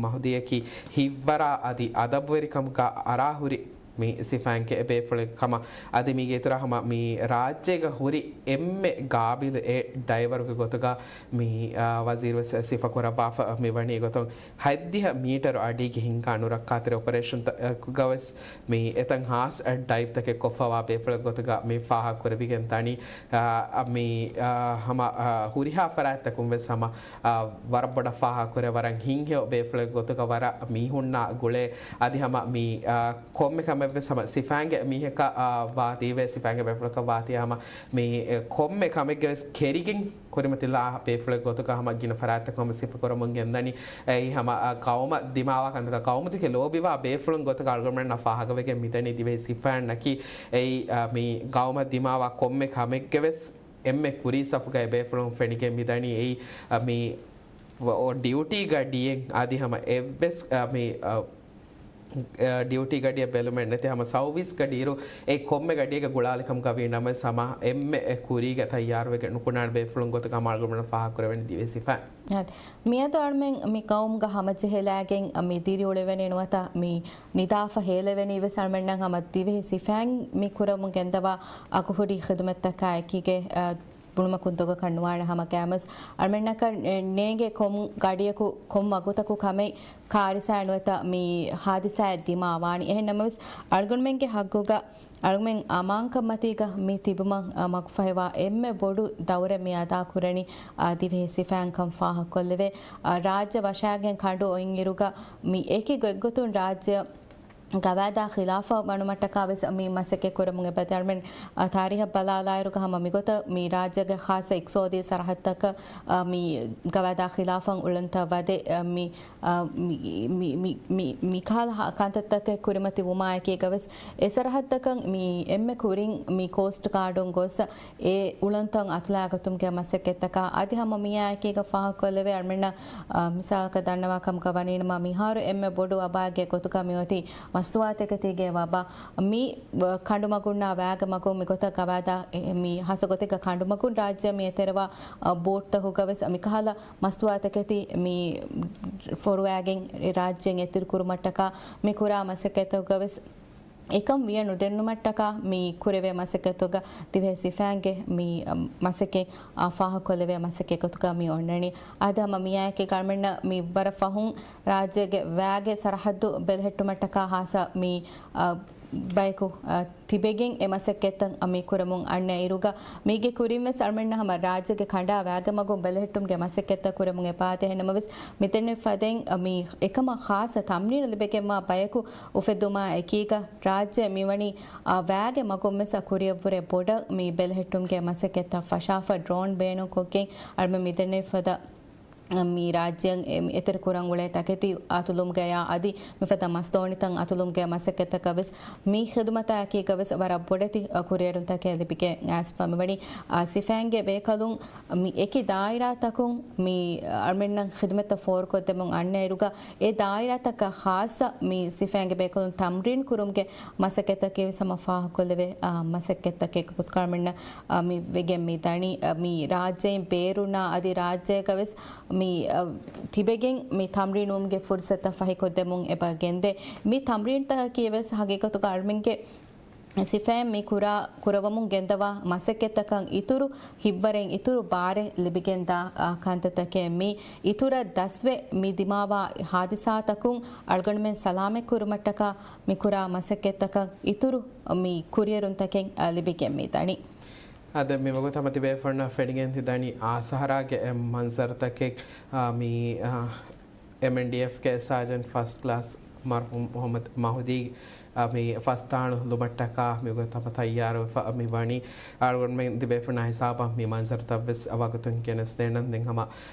މަހުދީއަކީ ހިތްވަރާ އަދި އަދަބުވެރިކަމުގަ އަރާހުރި މި ސިފައިންގެ ބޭފުޅެއް ކަމަށް. އަދި މީގެ އިތުރަށް ހަމަ މި ރާއްޖޭގަ ހުރި އެންމެ ގާބިލު އެ ޑައިވަރުގެ ގޮތުގަ މި، އާ، ވަޒީރު ވެސް ސިފަކުރައްވާފަ މި ވަނީ ގޮތުން ހަތްދިހަ މީޓަރު އަޑީގެ ހިންގާ ނުރައްކާތެރި އޮޕަރޭޝަންތަކުގަ ވެސް މި އެތަން ހާސް ޑައިވްތަކެއް ކޮށްފަވާ ބޭފުޅެއް ގޮތުގަ މި ފާހަގަކުރެވިގެން ދަނީ. އާ، މި، އާ، ހަމަ، އާ، ހުރިހާ ފަރާތްތަކުން ވެސް ހަމަ، އާ، ވަރަށް ބޮޑަށް ފާހަގަކުރޭ، ވަރަށް ހިތްހެޔޮ ބޭފުޅެއް ގޮތުގަ ވަރަށް މީހުންނާ ގުޅޭ. އަދި ހަމަ މި، އާ، ކޮންމެ ކަމެއް ވެސް ހަމަ ސިފައިންގެ މީހަކަށް، އާ، ވާތީވެ، ސިފައިންގެ ބޭފުޅަކަށް ވާތީ ހަމަ މި، އެ، ކޮންމެ ކަމެއްގެ ވެސް ކެރިގެން ކުރިމަތިލާ ބޭފުޅެއް ގޮތުގަ ހަމަ ގިނަ ފަރާތްތަކުން ހަމަ ސިފަކުރަމުން ގެންދަނީ. އެއީ ހަމަ، އާ، ގައުމަށް ދިމާވާ ކަންތައްތައް، ގައުމުތަކެއް ލޯބިވާ ބޭފުޅުން ގޮތުގަ އަޅުގަނޑުމެންނަށް ފާހަގަވެގެން މިދަނީ ދިވެހި ސިފައިންނަކީ. އެއީ، އާ، މި ގައުމަށް ދިމާވާ ކޮންމެ ކަމެއްގެ ވެސް އެންމެ ކުރީ ސަފުގައި ބޭފުޅުން ފެނިގެން މިދަނީ. އެއީ، އަ، މި ވ-، އޮ، ޑިއުޓީގަ ޑިއެން އަދި ހަމަ އެއްވެސް، އަ، މި، އަ، އަ، ޑިއުޓީ ގަޑިއަށް ބެލުމެއް ނެތި ހަމަ ސައުވީސް ގަޑިއިރު އެ ކޮންމެ ގަޑިއެއްގަ ގުޅާލިކަމުގަ ވީ ނަމަވެސް ހަމަ އެންމެ އެ ކުރީގަ ތައްޔާރުވެގެން ނުކުންނާނެ ބޭފުޅުން ގޮތުގަ ހަމަ އަޅުގަނޑުމެންނަށް ފާހަގަކުރެވެނީ ދިވެހި ސިފައިން. އާދެ. މިއަދު އަޅުމެން މި ގައުމުގަ ހަމަޖެހިލާގެން މި ދިރިއުޅެވެނީ ނުވަތަ މި ނިދާފަ ހޭލެވެނީ ވެސް އަޅުމެންނަށް ހަމަ ދިވެހި ސިފައިން މި ކުރަމުން ގެންދަވާ އަގުހުރި ޚިދުމަތްތަކާ އެކީގެ، އަ، ބުނުމަކުން ދޮގަކަށް ނުވާނެ ހަމަ ގައިމުވެސް އަޅުމެންނަކަށް ނޭނގޭ ކޮން ގަޑިއަކު ކޮން ވަގުތަކު ކަމެއް ކާރިސާ ނުވަތަ މި ހާދިސާއެއް ދިމާވާނީ. އެހެން ނަމަވެސް އަޅުގަނޑުމެންގެ ހައްގުގަ އަޅުގަނޑުމެން އަމާންކަން މަތީގަ މި ތިބުމަށް، އަ، މަގުފަހިވާ އެންމެ ބޮޑު ދައުރެއް މި އަދާކުރަނީ، އަ، ދިވެހި ސިފައިންކަން ފާހަގަކޮށްލެވޭ. އަ، ރާއްޖެ ވަށާގެން ކަނޑު އޮތްއިރުގަ މި އެކި ގޮތްގޮތުން ރާއްޖެ ގަވާއިދާ ޚިލާފަށް ވަނުމަށްޓަކާ ވެސް މި މަސައްކަތް ކުރަމުން އެބަދޭ. އަޅުމެން، އަ، ތާރީހަށް ބަލާލާއިރުގަ ހަމަ މިގޮތަށް މި ރާއްޖޭގެ ޚާއްޞަ އިޤްތިޞާދީ ސަރަހައްދަކަށް، އަ، މި ގަވާއިދާ ޚިލާފަށް އުޅަނދުތައް ވަދެ، އަ، މި، އަ، މި، މި، މި، މި، މިކަހަލަ ކަންތައްތަކެއް ކުރިމަތި ވުމާއެކީގަ ވެސް އެ ސަރަހައްދަކަށް މި އެންމެ ކުރިން މި ކޯސްޓް ގާޑުން ގޮސް އެ އުޅަނދުތައް އަތުލައިގަތުމުގެ މަސައްކަތްތަކާ އަދި ހަމަ މިއާއެކީގަ ފާހަގަކޮށްލެވޭ. އަޅުމެންނަށް، އަ، މިސާލަކަށް ދަންނަވާ ކަމުގަ ވަނީނަމަ މިހާރު އެންމެ ބޮޑު ވަބާއެއްގެ ގޮތުގަ މިއޮތީ މަސްތުވާތަކެތީގެ ވަބާ. މި، އަ، ކަނޑުމަގުންނާ ވައިގެ މަގުން މިގޮތަށް ގަވާއިދާ، އެ، މި ހާއްސަ ގޮތެއްގަ ކަނޑުމަގުން ރާއްޖެ މި އެތެރެވާ، އަ، ބޯޓްތަކުގަ ވެސް މިކަހަލަ މަސްތުވާތަކެތި މި ފޮރުވައިގެން އެ ރާއްޖެއިން އެތިރިކުރުމަށްޓަކާ މި ކުރާ މަސައްކަތްތަކުގަ ވެސް އެކަން ވިޔަ ނުދެންނުމަށްޓަކާ މި ކުރެވޭ މަސައްކަތުގަ ދިވެހި ސިފައިންގެ މި، އަ، މަސައްކަތް، އަ، ފާހަގަކޮށްލެވޭ މަސައްކަތްގޮތުގަ މި އޮންނަނީ. އާދެ ހަމަ މިއާއެކީ އަޅުމެންނަށް މި ވަރަށް ފަހުން ރާއްޖޭގެ ވައިގެ ސަރަހައްދު ބެލެހެއްޓުމަށްޓަކާ ހާއްސަ މި، އަ، ބަޔަކު، އަ، ތިބެގެން އެ މަސައްކަތްތައް މި ކުރަމުން އަންނަ އިރުގަ، މީގެ ކުރިން ވެސް އަޅުމެންނަށް ހަމަ ރާއްޖޭގެ ކަނޑާ ވައިގެ މަގުން ބެލެހެއްޓުމުގެ މަސައްކަތްތައް ކުރަމުން އެބައާދޭ. އެހެންނަމަވެސް، މިތަން ފަދައިން މި އެކަމަށް ޚާއްޞަ ތަމްރީނު ލިބިގެންވާ ބަޔަކު އުފެއްދުމާ އެކީގަ، ރާއްޖެ މިވަނީ، އާ، ވައިގެ މަގުން ވެސް ކުރިއަށްވުރެ ބޮޑަށް މި ބެލެހެއްޓުމުގެ މަސައްކަތްތައް ފަށާފަ ޑްރޯން ބޭނުންކޮށްގެން އަޅުމެން މިދެންނެވި ފަދަ މި ރާއްޖެއަށް އެ-، އެތެރެ ކުރަން އުޅޭ ތަކެތި އަތުލުމުގަޔާ އަދި މިފަދަ މަސްދޯނިތައް އަތުލުމުގެ މަސައްކަތްތަކަށް ވެސް މި ޚިދުމަތާއެކީގަ ވެސް ވަރަށް ބޮޑެތި ކުރިއެރުންތަކެއް ލިބިގެން އައިސްފަ މިވަނީ. އާ، ސިފައިންގެ ބޭކަލުން މި އެކި ދާއިރާތަކުން މި އަޅުމެންނަށް ޚިދުމަތްތައް ފޯރުކޮށްދެމުން އަންނައިރުގަ، އެ ދާއިރާތަކަށް ޚާއްޞަ މި ސިފައިންގެ ބޭކަލުން ތަމްރީން ކުރުމުގެ މަސައްކަތްތަކެއް ވެސް ހަމަ ފާހަގަކޮށްލެވޭ، އާ، މަސައްކަތްތަކެއް ގޮތުގަ އަޅުމެންނަށް، އާ، މި ވެގެން މި ދަނީ. އާ، މި ރާއްޖެއިން ބޭރުންނާ އަދި ރާއްޖޭގަ ވެސް މި، އަ، ތިބެގެން މި ތަމްރީނުވުމުގެ ފުރުސަތަށް ފަހިކޮށްދެމުން އެބަ ގެންދޭ. މި ތަމްރީންތަކަކީ ވެސް ހަގީގަތުގަ އަޅުމެންގެ ސިފައިން މި ކުރާ، ކުރަވަމުން ގެންދަވާ މަސައްކަތްތަކަށް އިތުރު ހިތްވަރެއް، އިތުރު ބާރެއް ލިބިގެންދާ، އާ، ކަންތައްތަކެއް. މި އިތުރަށް ދަސްވެ މި ދިމާވާ ހާދިސާތަކުން އަޅުގަނޑުމެން ސަލާމަތް ކުރުމަށްޓަކާ މި ކުރާ މަސައްކަތްތަކަށް އިތުރު މި ކުރިއެރުންތަކެއް، އާ، ލިބިގެން މި ދަނީ. އަދި މިވަގުތު ހަމަ ތިބޭފުޅުންނަށް ފެނިގެން ތި ދަނީ އާ ސަހަރާގެ އެ މަންޒަރުތަކެއް، އާ، މި، އާ، އެމްއެންޑީއެފްގެ ސާޖަންޓް ފަސްޓް ކްލާސް މަރްޙޫމް މުޙައްމަދު މަހުދީ، އާ، މި ފަސްދާނު ލުމަށްޓަކާ މިވަގުތު ހަމަ ތައްޔާރުވެފަ މި ވަނީ. އަޅުގަނޑުމެން ތިބޭފުޅުންނާ ހިސާބަށް މި މަންޒަރުތައް ވެސް ވަގުތުން ގެނެސްދޭނަން. ދެން ހަމަ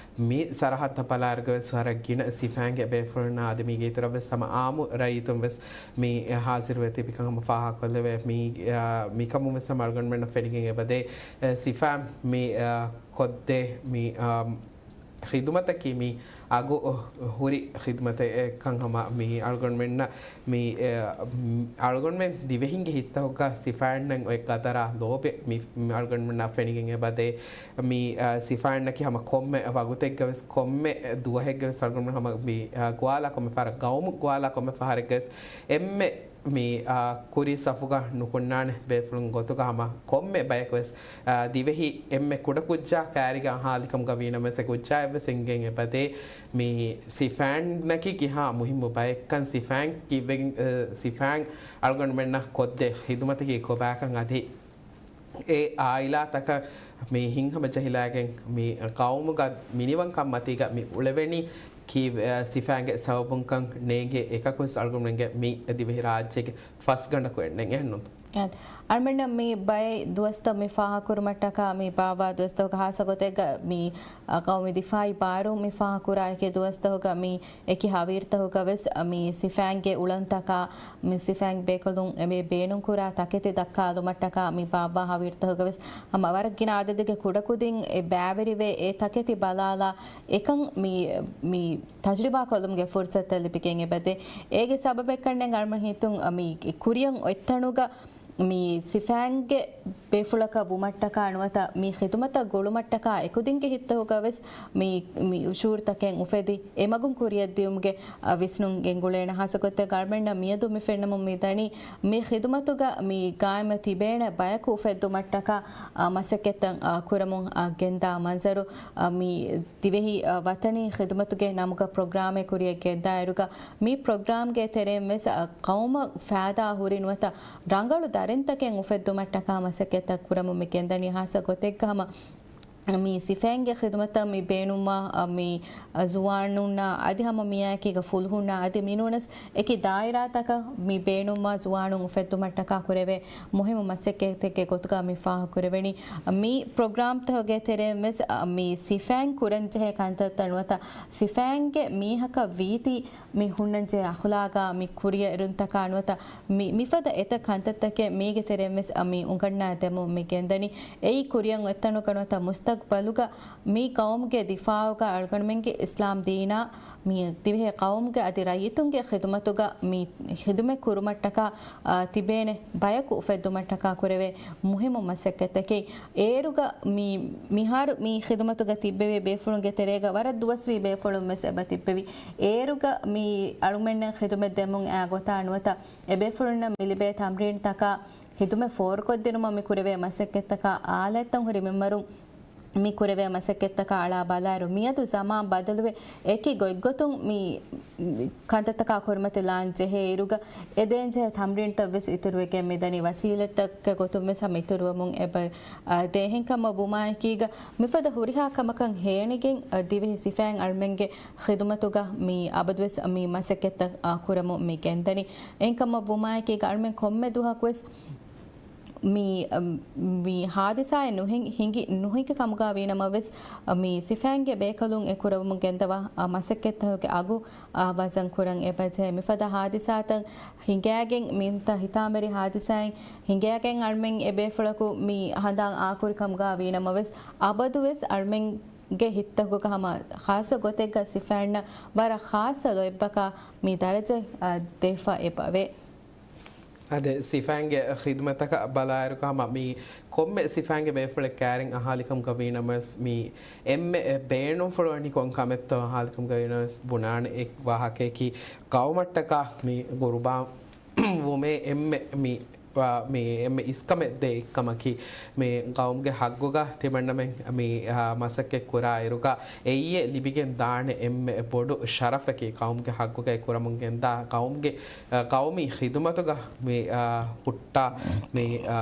މި ސަރަހައްދަށް ބަލާއިރުގަ ވެސް ވަރަށް ގިނަ ސިފައިންގެ ބޭފުޅުންނާ އަދި މީގެ އިތުރަށް ވެސް ހަމަ އާއްމު ރައްޔިތުން ވެސް މި ހާޒިރުވެ ތިބިކަން ހަމަ ފާހަގަކޮށްލެވޭ. މީ، އާ، މިކަމުން ވެސް ހަމަ އަޅުގަނޑުމެންނަށް ފެނިގެން އެބަދޭ، އެ، ސިފައިން މި، އާ، ކޮށްދޭ މި، އާ، ޚިދުމަތަކީ މި އަގު ހުރި ޚިދުމަތެއް ކަން ހަމަ މި އަޅުގަނޑުމެންނަށް މި، އެ، އަޅުގަނޑުމެން ދިވެހިންގެ ހިތްތަކުގަ ސިފައިންނަށް އޮތް ގަދަރާ ލޯބި މި އަޅުގަނޑުމެންނަށް ފެނިގެން އެބަދޭ. މި، އާ، ސިފައިންނަކީ ހަމަ ކޮންމެ ވަގުތެއްގަ ވެސް، ކޮންމެ ދުވަހެއްގަ ވެސް އަޅުގަނޑުމެން ހަމަ މި، އާ، ގޮވާލާ ކޮންމެ ފަހަރަށް، ގައުމު ގޮވާލާ ކޮންމެ ފަހަރެއްގަ ވެސް އެންމެ މި، އާ، ކުރީ ސަފުގަ ނުކުންނާނެ ބޭފުޅުން ގޮތުގަ ހަމަ ކޮންމެ ބަޔަކު ވެސް، އާ، ދިވެހި އެންމެ ކުޑަކުއްޖާ ކައިރިގަ އަހާލިކަމުގަ ވީނަމަވެސް އެ ކުއްޖާއަށްވެސް އެނގެން އެބަދޭ މި ސިފައިންނަކީ ކިހާ މުހިއްމު ބައެއްކަން، ސިފައިން ކިއްވެގެން، އަ، ސިފައިން އަޅުގަނޑުމެންނަށް ކޮށްދޭ ޚިދުމަތަކީ ކޮބާކަން އަދި އެ އާއިލާތަކަށް މި ހިތްހަމަޖެހިލައިގެން މި ޤައުމުގަ މިނިވަންކަންމަތީގަ މި އުޅެވެނީ ކީއްވެ، ސިފައިންގެ ސަބަބުންކަން ނޭނގޭ އެކަކުވެސް އަޅުގަނޑުމެންގެ މި ދިވެހި ރާއްޖޭގެ ފަސްގަނޑަކު އެންނެން އެހެންނު. އަޅުމެންނަށް މި ބައެއް ދުވަސްތައް މި ފާހަގަކުރުމަށްޓަކާ މި ބާއްވާ ދުވަސްތަކުގަ ހާއްސަ ގޮތެއްގަ މި، އަ، ޤައުމީ ދިފާއީ ބާރު މި ފާހަގަކުރާ އެކި ދުވަސްތަކުގަ މި އެކި ހަވީރުތަކުގަ ވެސް މި ސިފައިންގެ އުޅަންތަކާ، މި ސިފައިން ބޭކަލުން އެ ބޭނުންކުރާ ތަކެތި ދައްކާލުމަށްޓަކާ މި ބާއްވާ ހަވީރުތަކުގަ ވެސް ހަމަ ވަރަށް ގިނަ އަދަދެއްގެ ކުޑަކުދިން އެ ބައިވެރިވެ އެ ތަކެތި ބަލާލާ އެކަން މި، މި ތަޖުރިބާ ކޮށްލުމުގެ ފުރުސަތުތައް ލިބިގެން އެބަދޭ. އޭގެ ސަބަބެއްކަންނެއް އަޅުމެން ހިތުން މި ކުރިއަށް އޮތްތަނުގަ މި ސިފައިންގެ ބޭފުޅަކަށް ވުމަށްޓަކާ ނުވަތަ މި ޚިދުމަތަށް ގުޅުމަށްޓަކާ އެކުދިންގެ ހިތްތަކުގަ ވެސް މި، މި ޝުޢޫރުތަކެއް އުފެދި އެމަގުން ކުރިއަށްދިޔުމުގެ، އަ، ވިސްނުން ގެންގުޅޭނެ. ހާއްސަގޮތެއް އަޅުމެންނަށް މިއަދު މި ފެންނަމުން މިދަނީ މި ޚިދުމަތުގަ މި ގާއިމަށް ތިބޭނެ ބަޔަކު އުފެއްދުމަށްޓަކާ، އަ، މަސައްކަތްތައް، އަ، ކުރަމުން، އަ، ގެންދާ މަންޒަރު، އަ، މި ދިވެހި، އަ، ވަތަނީ ޚިދުމަތުގެ ނަމުގަ ޕްރޮގްރާމެއް ކުރިއަށް ގެންދާއިރުގަ މި ޕްރޮގްރާމްގެ ތެރެއިން ވެސް، އަ، ޤައުމަށް ފައިދާ ހުރި ނުވަތަ ރަނގަޅު ދަރިންތަކެއް އުފެއްދުމަށްޓަކާ މަސައްކަތްތައް ކުރަމުން މި ގެންދަނީ. ހާއްސަ ގޮތެއްގަ ހަމަ މި ސިފައިންގެ ޚިދުމަތަށް މި ބޭނުންވާ، އަ، މި، އަ، ޒުވާނުންނާ އަދި ހަމަ މިއާއެކީގަ ފުލުހުންނާ އަދި މިނޫނަސް އެކި ދާއިރާތަކަށް މި ބޭނުންވާ ޒުވާނުން އުފެއްދުމަށްޓަކާ ކުރެވޭ މުހިއްމު މަސައްކަތެއްގެ ގޮތުގަ މި ފާހަގަކުރެވެނީ. މި ޕްރޮގްރާމްތަކުގެ ތެރެއިން ވެސް، އަ، މި ސިފައިން ކުރަންޖެހޭ ކަންތައްތައް ނުވަތަ ސިފައިންގެ މީހަކަށް ވީތީ މި ހުންނަންޖެހޭ އަޚުލާގާ މި ކުރިއެރުންތަކާ ނުވަތަ މި، މިފަދަ އެތައް ކަންތައްތަކެއް މީގެ ތެރެއިން ވެސް މި އުނގަންނާ ދެމުން މި ގެންދަނީ. އެއީ ކުރިއަށް އޮތްތަނުގަ ނުވަތަ މުސްތަގްބަލުގަ މި ޤައުމުގެ ދިފާޢުގަ އަޅުގަނޑުމެންގެ އިސްލާމް ދީނާ މި ދިވެހި ޤައުމުގެ އަދި ރައްޔިތުންގެ ޚިދުމަތުގަ މި ޚިދުމަތް ކުރުމަށްޓަކާ، އާ، ތިބޭނެ ބަޔަކު އުފެއްދުމަށްޓަކާ ކުރެވޭ މުހިއްމު މަސައްކަތްތަކެއް. އޭރުގަ މި، މިހާރު މި ޚިދުމަތުގަ ތިއްބެވި ބޭފުޅުންގެ ތެރޭގަ ވަރަށް ދުވަސްވީ ބޭފުޅުން ވެސް އެބަ ތިއްބެވި. އޭރުގަ މި އަޅުމެންނަށް ޚިދުމަތް ދެމުން އާ ގޮތާ ނުވަތަ އެބޭފުޅުންނަށް މި ލިބޭ ތަމްރީންތަކާ ޚިދުމަތް ފޯރުކޮށްދިނުމަށް މި ކުރެވޭ މަސައްކަތްތަކާ އާލާތްތައް ހުރި މިންވަރު މި ކުރެވޭ މަސައްކަތްތަކާ އަޅާ ބަލާއިރު، މިއަދު ޒަމާން ބަދަލުވެ، އެކި ގޮތްގޮތުން މި ކަންތައްތަކާ ކުރިމަތިލާން ޖެހޭ އިރުގަ، އެ ދޭންޖެހޭ ތަމްރީންތައް ވެސް އިތުރުވެގެން މިދަނީ. ވަސީލަތްތަކެއް ގޮތުން ވެސް ހަމަ އިތުރުވަމުން އެބަ، އާ، ދޭހެންކަމަށް ވުމާއެކީގަ، މިފަދަ ހުރިހާ ކަމަކަށް ހޭނިގެން، އާ، ދިވެހި ސިފައިން އަޅުމެންގެ ޚިދުމަތުގަ މި އަބަދުވެސް މި މަސައްކަތްތައް، އާ، ކުރަމުން މި ގެންދަނީ. އެހެންކަމަށް ވުމާއެކީގަ، އަޅުމެން ކޮންމެ ދުވަހަކުވެސް މި، މި ހާދިސާއެއް ނުހިނގި، ހިނގި ނުހިނގި ކަމުގަ ވީނަމަވެސް، މި ސިފައިންގެ ބޭކަލުން އެ ކުރަމުން ގެންދަވާ މަސައްކަތްތަކުގެ އަގު ވަޒަން ކުރަން އެބަޖެހޭ. މިފަދަ ހާދިސާތައް ހިނގައިގެން، މިތަ ހިތާމަވެރި ހާދިސާއިން ހިނގައިގެން އަޅުމެން އެ ބޭފުޅަކު މި ހަނދާން އާކުރި ކަމުގަ ވީނަމަވެސް، އަބަދުވެސް އަޅުމެންގެ ހިތްތަކުގަ ހަމަ ޚާއްޞަ ގޮތެއްގަ ސިފައިންނަށް ވަރަށް ޚާއްޞަ ލޯތްބަކާ މި ދަރަޖަ، އަ، ދެފަ އެބަވޭ. އާދެ، ސިފައިންގެ ޚިދުމަތަކަށް ބަލާއިރުގަ ހަމަ މި ކޮންމެ ސިފައިންގެ ބޭފުޅެއް ކައިރިން އަހާލިކަމުގަ ވީނަމަވެސް، މި އެންމެ ބޭނުންފުޅުވަނީ ކޮން ކަމެއްތޯ އަހާލިކަމުގަ ވީނަމަވެސް، ބުނާނެ އެއް ވާހަކަޔަކީ، ޤައުމަށްޓަކާ މި ޤުރުބާން ވުމޭ އެންމެ މި، މި އެންމެ އިސްކަމެއް ދޭ އެއްކަމަކީ، މި ޤައުމުގެ ޙައްޤުގަ ތިމަންނަމެން މި، އާ، މަސައްކަތް ކުރާއިރުގަ އެއީ ލިބިގެން ދާނެ އެންމެ ބޮޑު ޝަރަފަކީ، ޤައުމުގެ ޙައްޤުގައި ކުރަމުން ގެންދާ ޤައުމުގެ، އާ، ޤައުމީ ޚިދުމަތުގަ މި، އާ، ހުއްޓާ މި، އާ،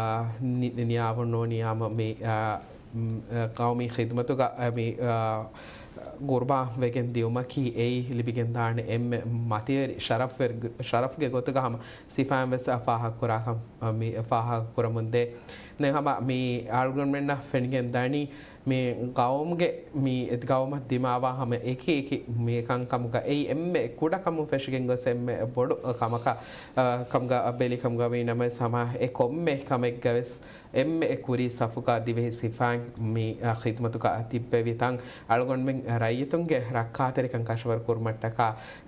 ނި-، ނިޔާވަން ނޫނީ ހަމަ މި، އާ، މް، އާ، ޤައުމީ ޚިދުމަތުގަ، އާ، މި، އާ، ޤުރުބާން ވެގެން ދިއުމަކީ އެއީ ލިބިގެން ދާނެ އެންމެ މަތިވެރި ޝަރަފްވެރި-، ޝަރަފްގެ ގޮތުގަ ހަމަ ސިފައިން ވެސް ފާހަގަ ކުރާކަން، މި ފާހަގަ ކުރަމުންދޭ. ދެން ހަމަ މި އަޅުގަނޑުމެންނަށް ފެނިގެން ދަނީ، މި ޤައުމުގެ މި ޤައުމަށް ދިމާވާ ހަމަ އެކި އެކި މި ކަންކަމުގަ އެއީ އެންމެ ކުޑަކަމުން ފެށިގެން ގޮސް އެންމެ ބޮޑު ކަމަކަށް، އަ، ކަމުގަ ބެލި ކަމުގަ ވީ ނަމަވެސް ހަމަ އެ ކޮންމެ ކަމެއްގަ ވެސް އެންމެ ކުރީ ސަފުގަ ދިވެހި ސިފައިން މި، އަ، ޚިދުމަތުގަ ތިއްބެވި ތަން އަޅުގަނޑުމެން ރައްޔިތުންގެ ރައްކާތެރިކަން ކަށަވަރު ކުރުމަށްޓަކާ،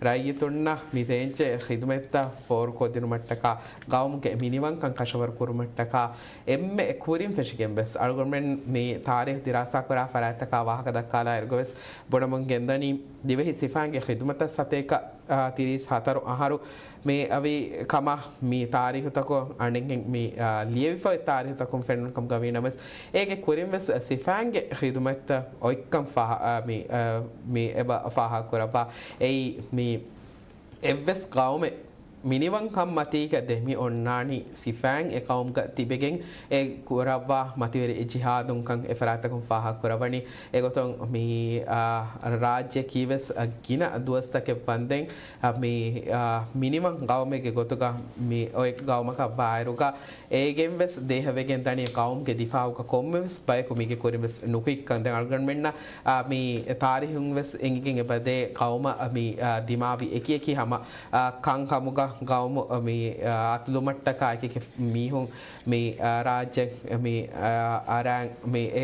ރައްޔިތުންނަށް މި ދޭންޖެހޭ ޚިދުމަތްތައް ފޯރުކޮށްދިނުމަށްޓަކާ، ޤައުމުގެ މިނިވަންކަން ކަށަވަރު ކުރުމަށްޓަކާ، އެންމެ ކުރިން ފެށިގެން ވެސް އަޅުގަނޑުމެން މި ތާރީޚު ދިރާސާ ކުރާ ފަރާތްތަކާ ވާހަކަ ދައްކާލާއިރުގަ ވެސް ބުނަމުން ގެންދަނީ، ދިވެހި ސިފައިންގެ ޚިދުމަތަށް ސަތޭކަ، އާ، ތިރީސް ހަތަރު އަހަރު މި އަވި ކަމަށް މި ތާރީޚުތަކުން އަނެއްހެން މި، އާ، ލިޔެވިފައި ތާރީޚުތަކުން ފެނުނު ކަމުގަ ވީ ނަމަވެސް، އޭގެ ކުރިން ވެސް ސިފައިންގެ ޚިދުމަތްތައް އޮތްކަން ފާހަ-، އާ، މި، އާ، މި އެބަ ފާހަގަ ކުރައްވާ. އެއީ މި އެއްވެސް ޤައުމެއް މިނިވަންކަންމަތީގަ ދެމި އޮންނާނީ ސިފައިން އެ ޤައުމުގަ ތިބެގެން އެ ކުރައްވާ މަތިވެރި ޖިހާދުންކަން އެ ފަރާތަކުން ފާހަގަ ކުރައްވަނީ. އެގޮތުން މި، އާ، ރާއްޖެއަކީ ވެސް، އާ، ގިނަ ދުވަސްތަކެއް ވަންދެން، އާ، މި، އާ، މިނިވަން ޤައުމެއްގެ ގޮތުގަ މި އޮތް ޤައުމަކަށް ވާއިރުގަ، އޭގެން ވެސް ދޭހަވެގެން ދަނީ ޤައުމުގެ ދިފާޢުގަ ކޮންމެވެސް ބަޔަކު މީގެ ކުރިން ވެސް ނުކުތްކަން. ދެން އަޅުގަނޑުމެންނަށް، އާ، މި ތާރީޚުން ވެސް އެނގިގެން އެބަދޭ ޤައުމަށް މި، އާ، ދިމާވި އެކި އެކި ހަމަ، އާ، ކަންކަމުގަ ޤައުމު މި، އާ، އަތުލުމަށްޓަކާ އެކި އެކި މީހުން މި، އާ، ރާއްޖެ މި، އާ، އަރާން މި އެ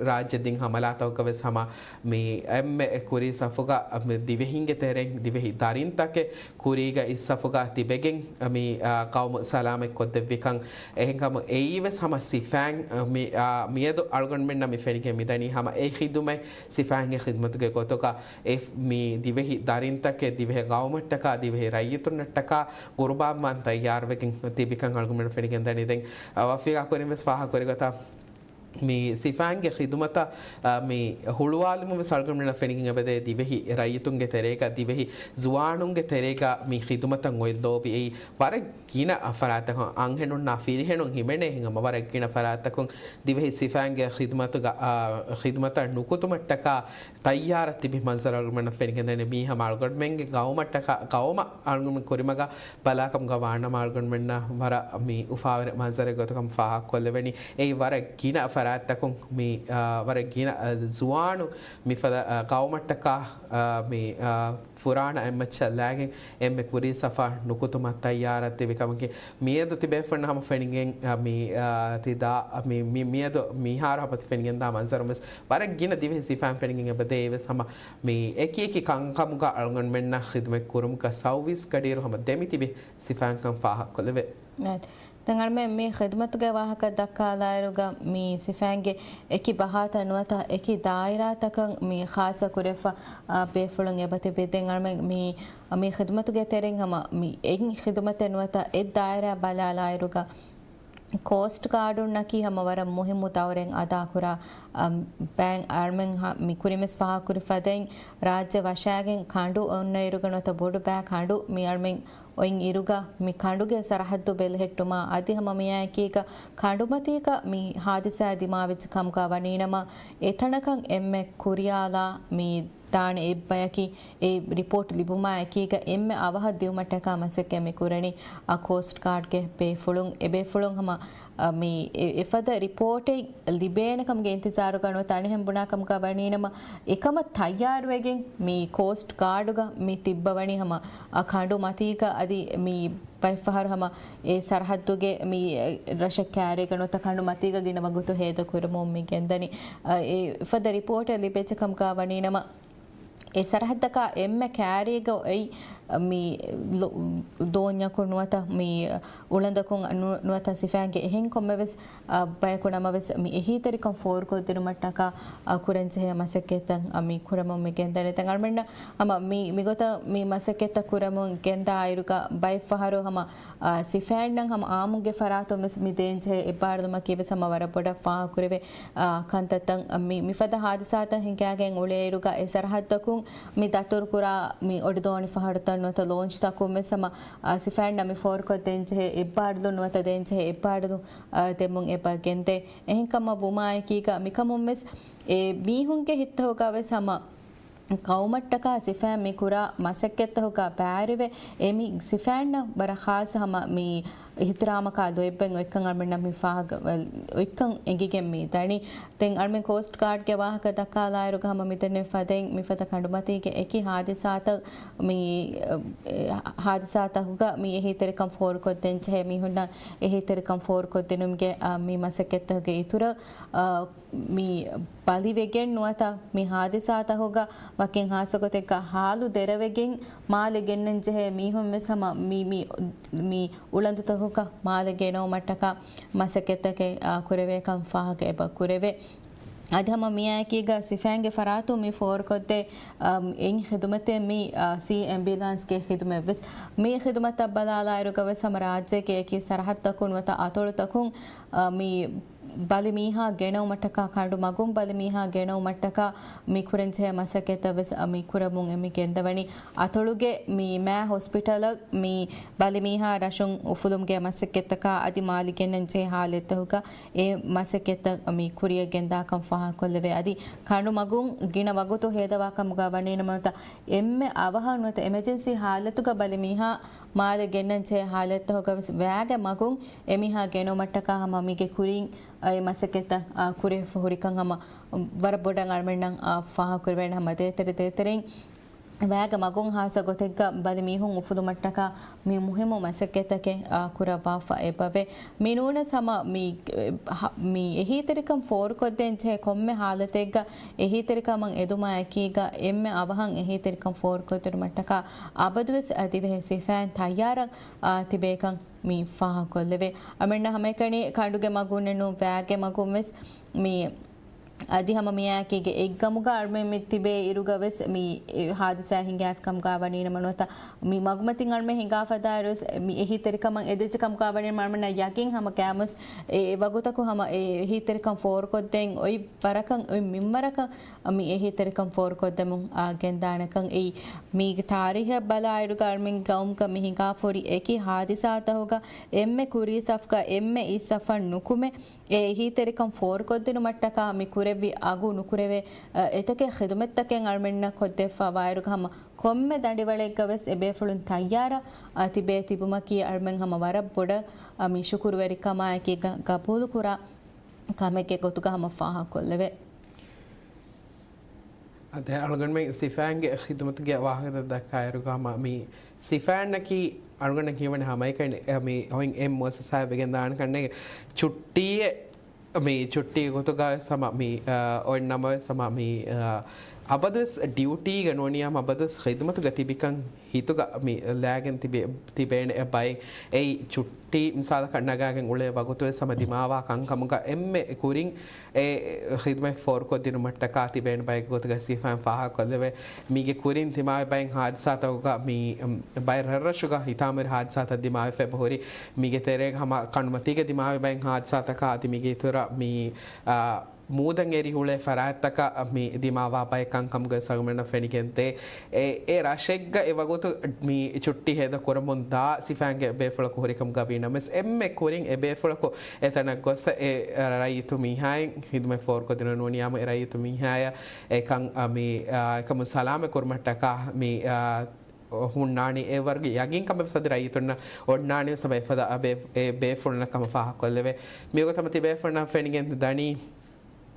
ރާއްޖެ ދިން ހަމަލާތަކުގަ ވެސް ހަމަ މި އެންމެ ކުރީ ސަފުގަ މި ދިވެހިންގެ ތެރެއިން ދިވެހި ދަރިންތަކެއް ކުރީގަ އިސް ސަފުގަ ތިބެގެން މި، އާ، ޤައުމު ސަލާމަތް ކޮށްދެއްވިކަން. އެހެންކަމުން އެއީ ވެސް ހަމަ ސިފައިން މި، އާ، މިއަދު އަޅުގަނޑުމެންނަށް މި ފެނިގެން މިދަނީ ހަމަ އެ ޚިދުމަތް ސިފައިންގެ ޚިދުމަތުގެ ގޮތުގަ އެ މި ދިވެހި ދަރިންތަކެއް ދިވެހި ޤައުމަށްޓަކާ ދިވެހި ރައްޔިތުންނަށްޓަކާ ޤުރުބާންވާން ތައްޔާރުވެގެން ތިބިކަން އަޅުގަނޑުމެން ފެނިގެން ދަނީ. ދެން، އާ، ވަފީގާ ކުރިން ވެސް ފާހަގަ ކުރި ގޮތަށް މި ސިފައިންގެ ޚިދުމަތަށް، އާ، މި ހުޅުވާލުމުން ވެސް އަޅުގަނޑުމެންނަށް ފެނިގެން އެބަދޭ ދިވެހި ރައްޔިތުންގެ ތެރޭގަ، ދިވެހި ޒުވާނުންގެ ތެރޭގަ މި ޚިދުމަތަށް އޮތް ލޯބި އެއީ ވަރަށް ގިނަ ފަރާތަކުން އަންހެނުންނާ ފިރިހެނުން ހިމެނޭ ހިނގަމަ ވަރަށް ގިނަ ފަރާތަކުން ދިވެހި ސިފައިންގެ ޚިދުމަތުގަ، އާ، ޚިދުމަތަށް ނުކުތުމަށްޓަކާ ތައްޔާރަށް ތިބި މަންޒަރު އަޅުގަނޑުމެންނަށް ފެނިގެންދަނީ. މީ ހަމަ އަޅުގަނޑުމެންގެ ޤައުމަށްޓަކާ، ޤައުމަށް އަޅުގަނޑުމެން ކުރިމަގަށް ބަލާކަމުގަ ވާނަމަ އަޅުގަނޑުމެންނަށް ވަރަށް މި އުފާވެރި މަންޒަރެއް ގޮތުކަން ފާހަގަކޮށްލެވެނީ. އެއީ ވަރަށް ގިނަ ފަރާތްތަކުން މި، އާ، ވަރަށް ގިނަ، އާ، ޒުވާނު މިފަދަ، އާ، ޤައުމަށްޓަކާ، އާ، މި، އާ، ފުރާނަ އެއްމައްޗަށް ލާގެން އެންމެ ކުރީ ސަފަށް ނުކުތުމަށް ތައްޔާރަށް ތިބި ކަމަކީ، މިއަދު ތިބޭފުޅުން ހަމަ ފެނިގެން، އާ، މި، އާ، ތި ދާ، މި، މި، މިއަދު މިހާރު ހަމަ ތި ފެނިގެން ދާ މަންޒަރު ވެސް ވަރަށް ގިނަ ދިވެހި ސިފައިން ފެނިގެން އެބަދޭ. އެވެސް ހަމަ މި އެކި އެކި ކަންކަމުގަ އަޅުގަނޑުމެންނަށް ޚިދުމަތް ކުރުމުގަ ސައުވީސް ގަޑިއިރު ހަމަ ދެމިތިބި ސިފައިންކަން ފާހަގަކޮށްލެވޭ. ރައިޓް. ދެން އަޅުމެން މި ޚިދުމަތުގެ ވާހަކަ ދައްކާލާއިރުގަ މި ސިފައިންގެ އެކި ބަހާތައް ނުވަތަ އެކި ދާއިރާތަކަށް މި ޚާއްޞަ ކުރެފަ، އާ، ބޭފުޅުން އެބަތިބި. ދެން އަޅުމެން މި، މި ޚިދުމަތުގެ ތެރެއިން ހަމަ މި އެއް ޚިދުމަތެއް ނުވަތަ އެއް ދާއިރާ ބަލާލާއިރުގަ ކޯސްޓް ގާޑުންނަކީ ހަމަ ވަރަށް މުހިއްމު ދައުރެއް އަދާކުރާ، އަ، ބައެއް އަޅުމެން ހަ-، މި ކުރިންވެސް ފާހަގަކުރި ފަދައިން ރާއްޖެ ވަށާގެން ކަނޑު އޮންނައިރުގަ ނުވަތަ ބޮޑު ބައި ކަނޑު މި އަޅުމެން އޮތް އިރުގަ މި ކަނޑުގެ ސަރަހައްދު ބެލެހެއްޓުމާ އަދި ހަމަ މިއާއެކީގަ ކަނޑުމަތީގަ މި ހާދިސާ ދިމާވެއްޖެ ކަމުގަ ވަނީނަމަ، އެތަނަކަށް އެންމެ ކުރިޔާލާ މި ދާނެ އެއްބަޔަކީ އެ ރިޕޯޓް ލިބުމާ އެކީގަ އެންމެ އަވަހަށް ދިއުމަށްޓަކާ މަސައްކަތް މި ކުރަނީ އަ ކޯސްޓް ގާޑްގެ ބޭފުޅުން. އެ ބޭފުޅުން ހަމަ އަ، މި އެ، އެފަދަ ރިޕޯޓެއް ލިބޭނެ ކަމުގެ އިންތިޒާރުގަ ނުވަތަ އަނެއްހެން ބުނާ ކަމުގަ ވަނީނަމަ، އެކަމަށް ތައްޔާރުވެގެން މި ކޯސްޓް ގާޑުގަ މި ތިއްބަވަނީ ހަމަ އަ ކަނޑު މަތީގަ އަދި މި ބައެއްފަހަރު ހަމަ އެ ސަރަހައްދުގެ މި ރަށެއް ކައިރީގަ ނުވަތަ ކަނޑު މަތީގަ ގިނަ ވަގުތު ހޭދަ ކުރަމުން މި ގެންދަނީ. އަ، އެ އެފަދަ ރިޕޯޓެއް ލިބިއްޖެ ކަމުގަ ވަނީނަމަ، އެ ސަރަހައްދަކާ އެންމެ ކައިރީގަ އޮތް މި ލޮ-، ދޯންޏަކުން ނުވަތަ މި އުޅަނދަކުން ނު-، ނުވަތަ ސިފައިންގެ އެހެން ކޮންމެވެސް، އަ، ބަޔަކު ނަމަވެސް މި އެހީތެރިކަން ފޯރުކޮށްދިނުމަށްޓަކާ، އަ، ކުރަންޖެހޭ މަސައްކަތްތައް، އަ، މި ކުރަމުން މި ގެންދަނީ. ދެން އަޅުމެންނަށް ހަމަ މި، މިގޮތަށް މި މަސައްކަތްތައް ކުރަމުން ގެންދާ އިރުގަ ބައެއްފަހަރު ހަމަ އާ، ސިފައިންނަށް ހަމަ އާއްމުގެ ފަރާތުން ވެސް މި ދޭންޖެހޭ އެއްބާރުލުމަކީ ވެސް ހަމަ ވަރަށް ބޮޑަށް ފާހަގަކުރެވޭ، އާ، ކަންތައްތައް. މި، މިފަދަ ހާދިސާތައް ހިނގާގެން އުޅޭއިރުގަ އެ ސަރަހައްދަކުން މި ދަތުރުކުރާ މި އޮޑިދޯނި ފަހަރުތައް ނުވަތަ ލޯންޗްތަކުން ވެސް ހަމަ، އާ، ސިފައިންނަށް މި ފޯރުކޮށްދޭންޖެހޭ އެއްބާރުލުން ނުވަތަ ދޭންޖެހޭ އެއްބާރުލުން، އާ، ދެމުން އެބަ ގެންދޭ. އެހެންކަމަށް ވުމާއެކީގަ މިކަމުން ވެސް އެ މީހުންގެ ހިތްތަކުގަ ވެސް ހަމަ ޤައުމަށްޓަކާ ސިފައިން މި ކުރާ މަސައްކަތްތަކުގަ ބައިވެރިވެ، އެ މި ސިފައިންނަށް ވަރަށް ޚާއްޞަ ހަމަ މި އިޙްތިރާމަކާ ލޯތްބެއް އޮތްކަން އަޅުމެންނަށް މި ފާހަގަ، އޮތްކަން އެނގިގެން މި ދަނީ. ދެން އަޅުމެން ކޯސްޓް ގާޑްގެ ވާހަކަ ދައްކާލާއިރުގަ ހަމަ މިދެންނެވި ފަދައިން މިފަދަ ކަނޑުމަތީގެ އެކި ހާދިސާތައް މި، އެ، ހާދިސާތަކުގަ މި އެހީތެރިކަން ފޯރުކޮށްދޭންޖެހޭ މީހުންނަށް އެހީތެރިކަން ފޯރުކޮށްދިނުމުގެ، އާ، މި މަސައްކަތްތަކުގެ އިތުރަށް، އާ، މި ބަލިވެގެން ނުވަތަ މި ހާދިސާތަކުގަ ވަކިން ހާއްސަގޮތެއްގަ ހާލު ދެރަވެގެން މާލެ ގެންނަން ޖެހޭ މީހުން ވެސް ހަމަ މި، މި، މި އުޅަނދުތަކުގަ މާލެ ގެނައުމަށްޓަކާ މަސައްކަތްތަކެއް، އާ، ކުރެވޭކަން ފާހަގަ އެބަ ކުރެވޭ. އަދި ހަމަ މިއާއެކީގަ ސިފައިންގެ ފަރާތުން މި ފޯރުކޮށްދޭ، އާ، އެއް ޚިދުމަތެއް މި، އާ، ސީ އެމްބިއުލާންސްގެ ޚިދުމަތް ވެސް. މި ޚިދުމަތަށް ބަލާލާއިރުގަ ވެސް ހަމަ ރާއްޖޭގެ އެކި ސަރަހައްދަކުން ނުވަތަ އަތޮޅުތަކުން، އާ، މި ބަލި މީހާ ގެނައުމަށްޓަކާ، ކަނޑު މަގުން ބަލި މީހާ ގެނައުމަށްޓަކާ މި ކުރަންޖެހޭ މަސައްކަތްތައް ވެސް މި ކުރަމުން އެ މި ގެންދަވަނީ. އަތޮޅުގެ މި މާ ހޮސްޕިޓަލަށް މި ބަލި މީހާ ރަށުން އުފުލުމުގެ މަސައްކަތްތަކާ އަދި މާލެ ގެންނަން ޖެހޭ ހާލަތްތަކުގަ އެ މަސައްކަތްތައް މި ކުރިއަށް ގެންދާކަން ފާހަގަކޮށްލެވޭ. އަދި ކަނޑު މަގުން ގިނަ ވަގުތު ހޭދަވާ ކަމުގަ ވަނީ ނަމަ ނުވަތަ އެންމެ އަވަހަށް ނުވަތަ އެމަޖެންސީ ހާލަތުގަ ބަލި މީހާ މާލެ ގެންނަން ޖެހޭ ހާލަތްތަކުގަ ވެސް ވައިގެ މަގުން އެމީހާ ގެނައުމަށްޓަކާ ހަމަ މީގެ ކުރިން އެ މަސައްކަތްތައް، އާ، ކުރިއަށް ހުރިކަން ހަމަ ވަރަށް ބޮޑަށް އަޅުމެންނަށް، އާ، ފާހަގަކުރެވޭނެ. ހަމަ ދޭތެރެ ދޭތެރެއިން ވައިގެ މަގުން ހާއްސަ ގޮތެއްގަ ބަލި މީހުން އުފުލުމަށް ޓަކާ މި މުހިއްމު މަސައްކަތްތަކެއް، އާ، ކުރައްވާފަ އެބަވޭ. މި ނޫނަސް ހަމަ މި، އެ، ހަ-، މި އެހީތެރިކަން ފޯރުކޮށްދޭން ޖެހޭ ކޮންމެ ހާލަތެއްގަ އެހީތެރިކަމަށް އެދުމާ އެކީގަ އެންމެ އަވަހަށް އެހީތެރިކަން ފޯރުކޮށްދިނުމަށްޓަކާ އަބަދުވެސް ދިވެހި ސިފައިން ތައްޔާރަށް، އާ، ތިބޭކަން މި ފާހަގަކޮށްލެވޭ. އަޅުމެންނަށް ހަމައެކަނި ކަނޑުގެ މަގުންނެއް ނޫން ވައިގެ މަގުން ވެސް މި އަދި ހަމަ މިއާއެކީގަ އެއްގަމުގަ އަޅުމެން މި ތިބޭ އިރުގަ ވެސް މި ހާދިސާ ހިނގާފި ކަމުގަ ވަނީ ނަމަ ނުވަތަ މި މަގުމަތިން އަޅުމެން ހިނގާ ފަދައިރު ވެސް މި އެހީތެރިކަމަށް އެދިއްޖެ ކަމުގަ ވަނީ ނަމަ އަޅުމެންނަށް ޔަގީން ހަމަ ގައިމުވެސް އެ، އެ ވަގުތަކު ހަމަ އެ އެހީތެރިކަން ފޯރުކޮށްދޭން އޮތް ވަރަކަށް އޮތް މިންވަރަކަށް މި އެހީތެރިކަން ފޯރުކޮށްދެމުން، އާ، ގެންދާނެކަން އެއީ. މީގެ ތާރީހަށް ބަލާއިރުގަ އަޅުމެން ގައުމުގަ މި ހިނގާފަހުރި އެކި ހާދިސާތަކުގަ އެންމެ ކުރީ ސަފުގަ އެންމެ އިސް ސަފަށް ނުކުމެ، އެ އެހީތެރިކަން ފޯރުކޮށްދިނުމަށްޓަކާ މި ކުރެއްވި އަގު ނުކުރެވޭ، އަ، އެތަކެއް ޚިދުމަތްތަކެއް އަޅުމެންނަށް ކޮށްދެއްވާ ވާއިރުގަ ހަމަ ކޮންމެ ދަނޑިވަޅެއްގަ ވެސް އެބޭފުޅުން ތައްޔާރަށް، އަ، ތިބޭ ތިބުމަކީ އަޅުމެން ހަމަ ވަރަށް ބޮޑަށް، އަ، މި ޝުކުރުވެރިކަމާއެކީގަ ގަބޫލުކުރާ ކަމެއްގެ ގޮތުގަ ހަމަ ފާހަގަކޮށްލެވޭ. އަދި އަޅުގަނޑުމެން ސިފައިންގެ ޚިދުމަތުގެ ވާހަކަތައް ދައްކާއިރުގަ ހަމަ މި ސިފައިންނަކީ އަޅުގަނޑަށް ކިޔަވަނީ ހަމައެކަނި، އެ، މި އޮތް އެއް މުއައްސަސާއެއް ވެގެން ދާނެ ކަންނޭނގެ ޗުއްޓީއެއް، މި ޗުއްޓީ ގޮތުގަ ވެސް ހަމަ މި، އަ، އޮތް ނަމަވެސް ހަމަ މި، އަ، އަބަދުވެސް ޑިއުޓީގަ ނޫނީ ހަމަ އަބަދުވެސް ޚިދުމަތުގަ ތިބިކަން ހިތުގަ މި ލާގެން ތިބި، ތިބޭނެ އެ ބައެއް އެއީ ޗުއްޓީ މިސާލަކަށް ނަގާގެން އުޅޭ ވަގުތުވެސް ހަމަ ދިމާވާ ކަންކަމުގަ އެންމެ ކުރިން އެ ޚިދުމަތް ފޯރުކޮށްދިނުމަށްޓަކާ ތިބޭނެ ބައެއްގެ ގޮތުގަ ސިފައިން ފާހަގަކޮށްލެވޭ. މީގެ ކުރިން ދިމާވި ބައެއް ހާދިސާތަކުގަ މި، އު، ބައެއް ރަށްރަށުގަ ހިތާމަވެރި ހާދިސާތައް ދިމާވެފަ އެބަހުރި. މީގެ ތެރޭގަ ހަމަ ކަނޑުމަތީގަ ދިމާވި ބައެއް ހާދިސާތަކާ އަދި މީގެ އިތުރަށް މި، އާ، މޫދަށް އެރި ހުޅޭ ފަރާތްތަކަށް މި ދިމާވާ ބައެއް ކަންކަމުގައި އަޅުގަނޑަށް ފެނިގެންދޭ. އެ، އެ ރަށެއްގަ އެ ވަގުތު މި ޗުއްޓީ ހޭދަ ކުރަމުން ދާ ސިފައިންގެ ބޭފުޅަކު ހުރިކަމުގަ ވީނަމަވެސް، އެންމެ ކުރިން އެ ބޭފުޅަކު އެތަނަށް ގޮސް އެ ރައްޔިތު މީހާއިން ހިދުމަތް ފޯރުކޮށްދިނުން ނޫނިއްޔާމު އެ ރައްޔިތު މީހާޔަށް އެކަން، އަ، މި، އަ، އެކަމުން ސަލާމަތް ކުރުމަށްޓަކާ މި، އަ، ހުންނާނީ. އެ ވަރުގެ ޔަގީން ކަމެއް ވެސް އަދި ރައްޔިތުންނަށް އޮންނާނީ ވެސް އެފަދަ އަ، ބޭ-، އެ ބޭފުޅުންނަށް ކަމަށް ފާހަގަކޮށްލެވޭ. މިވަގުތު ތިބޭފުޅުންނަށް ފެނިގެން ދަނީ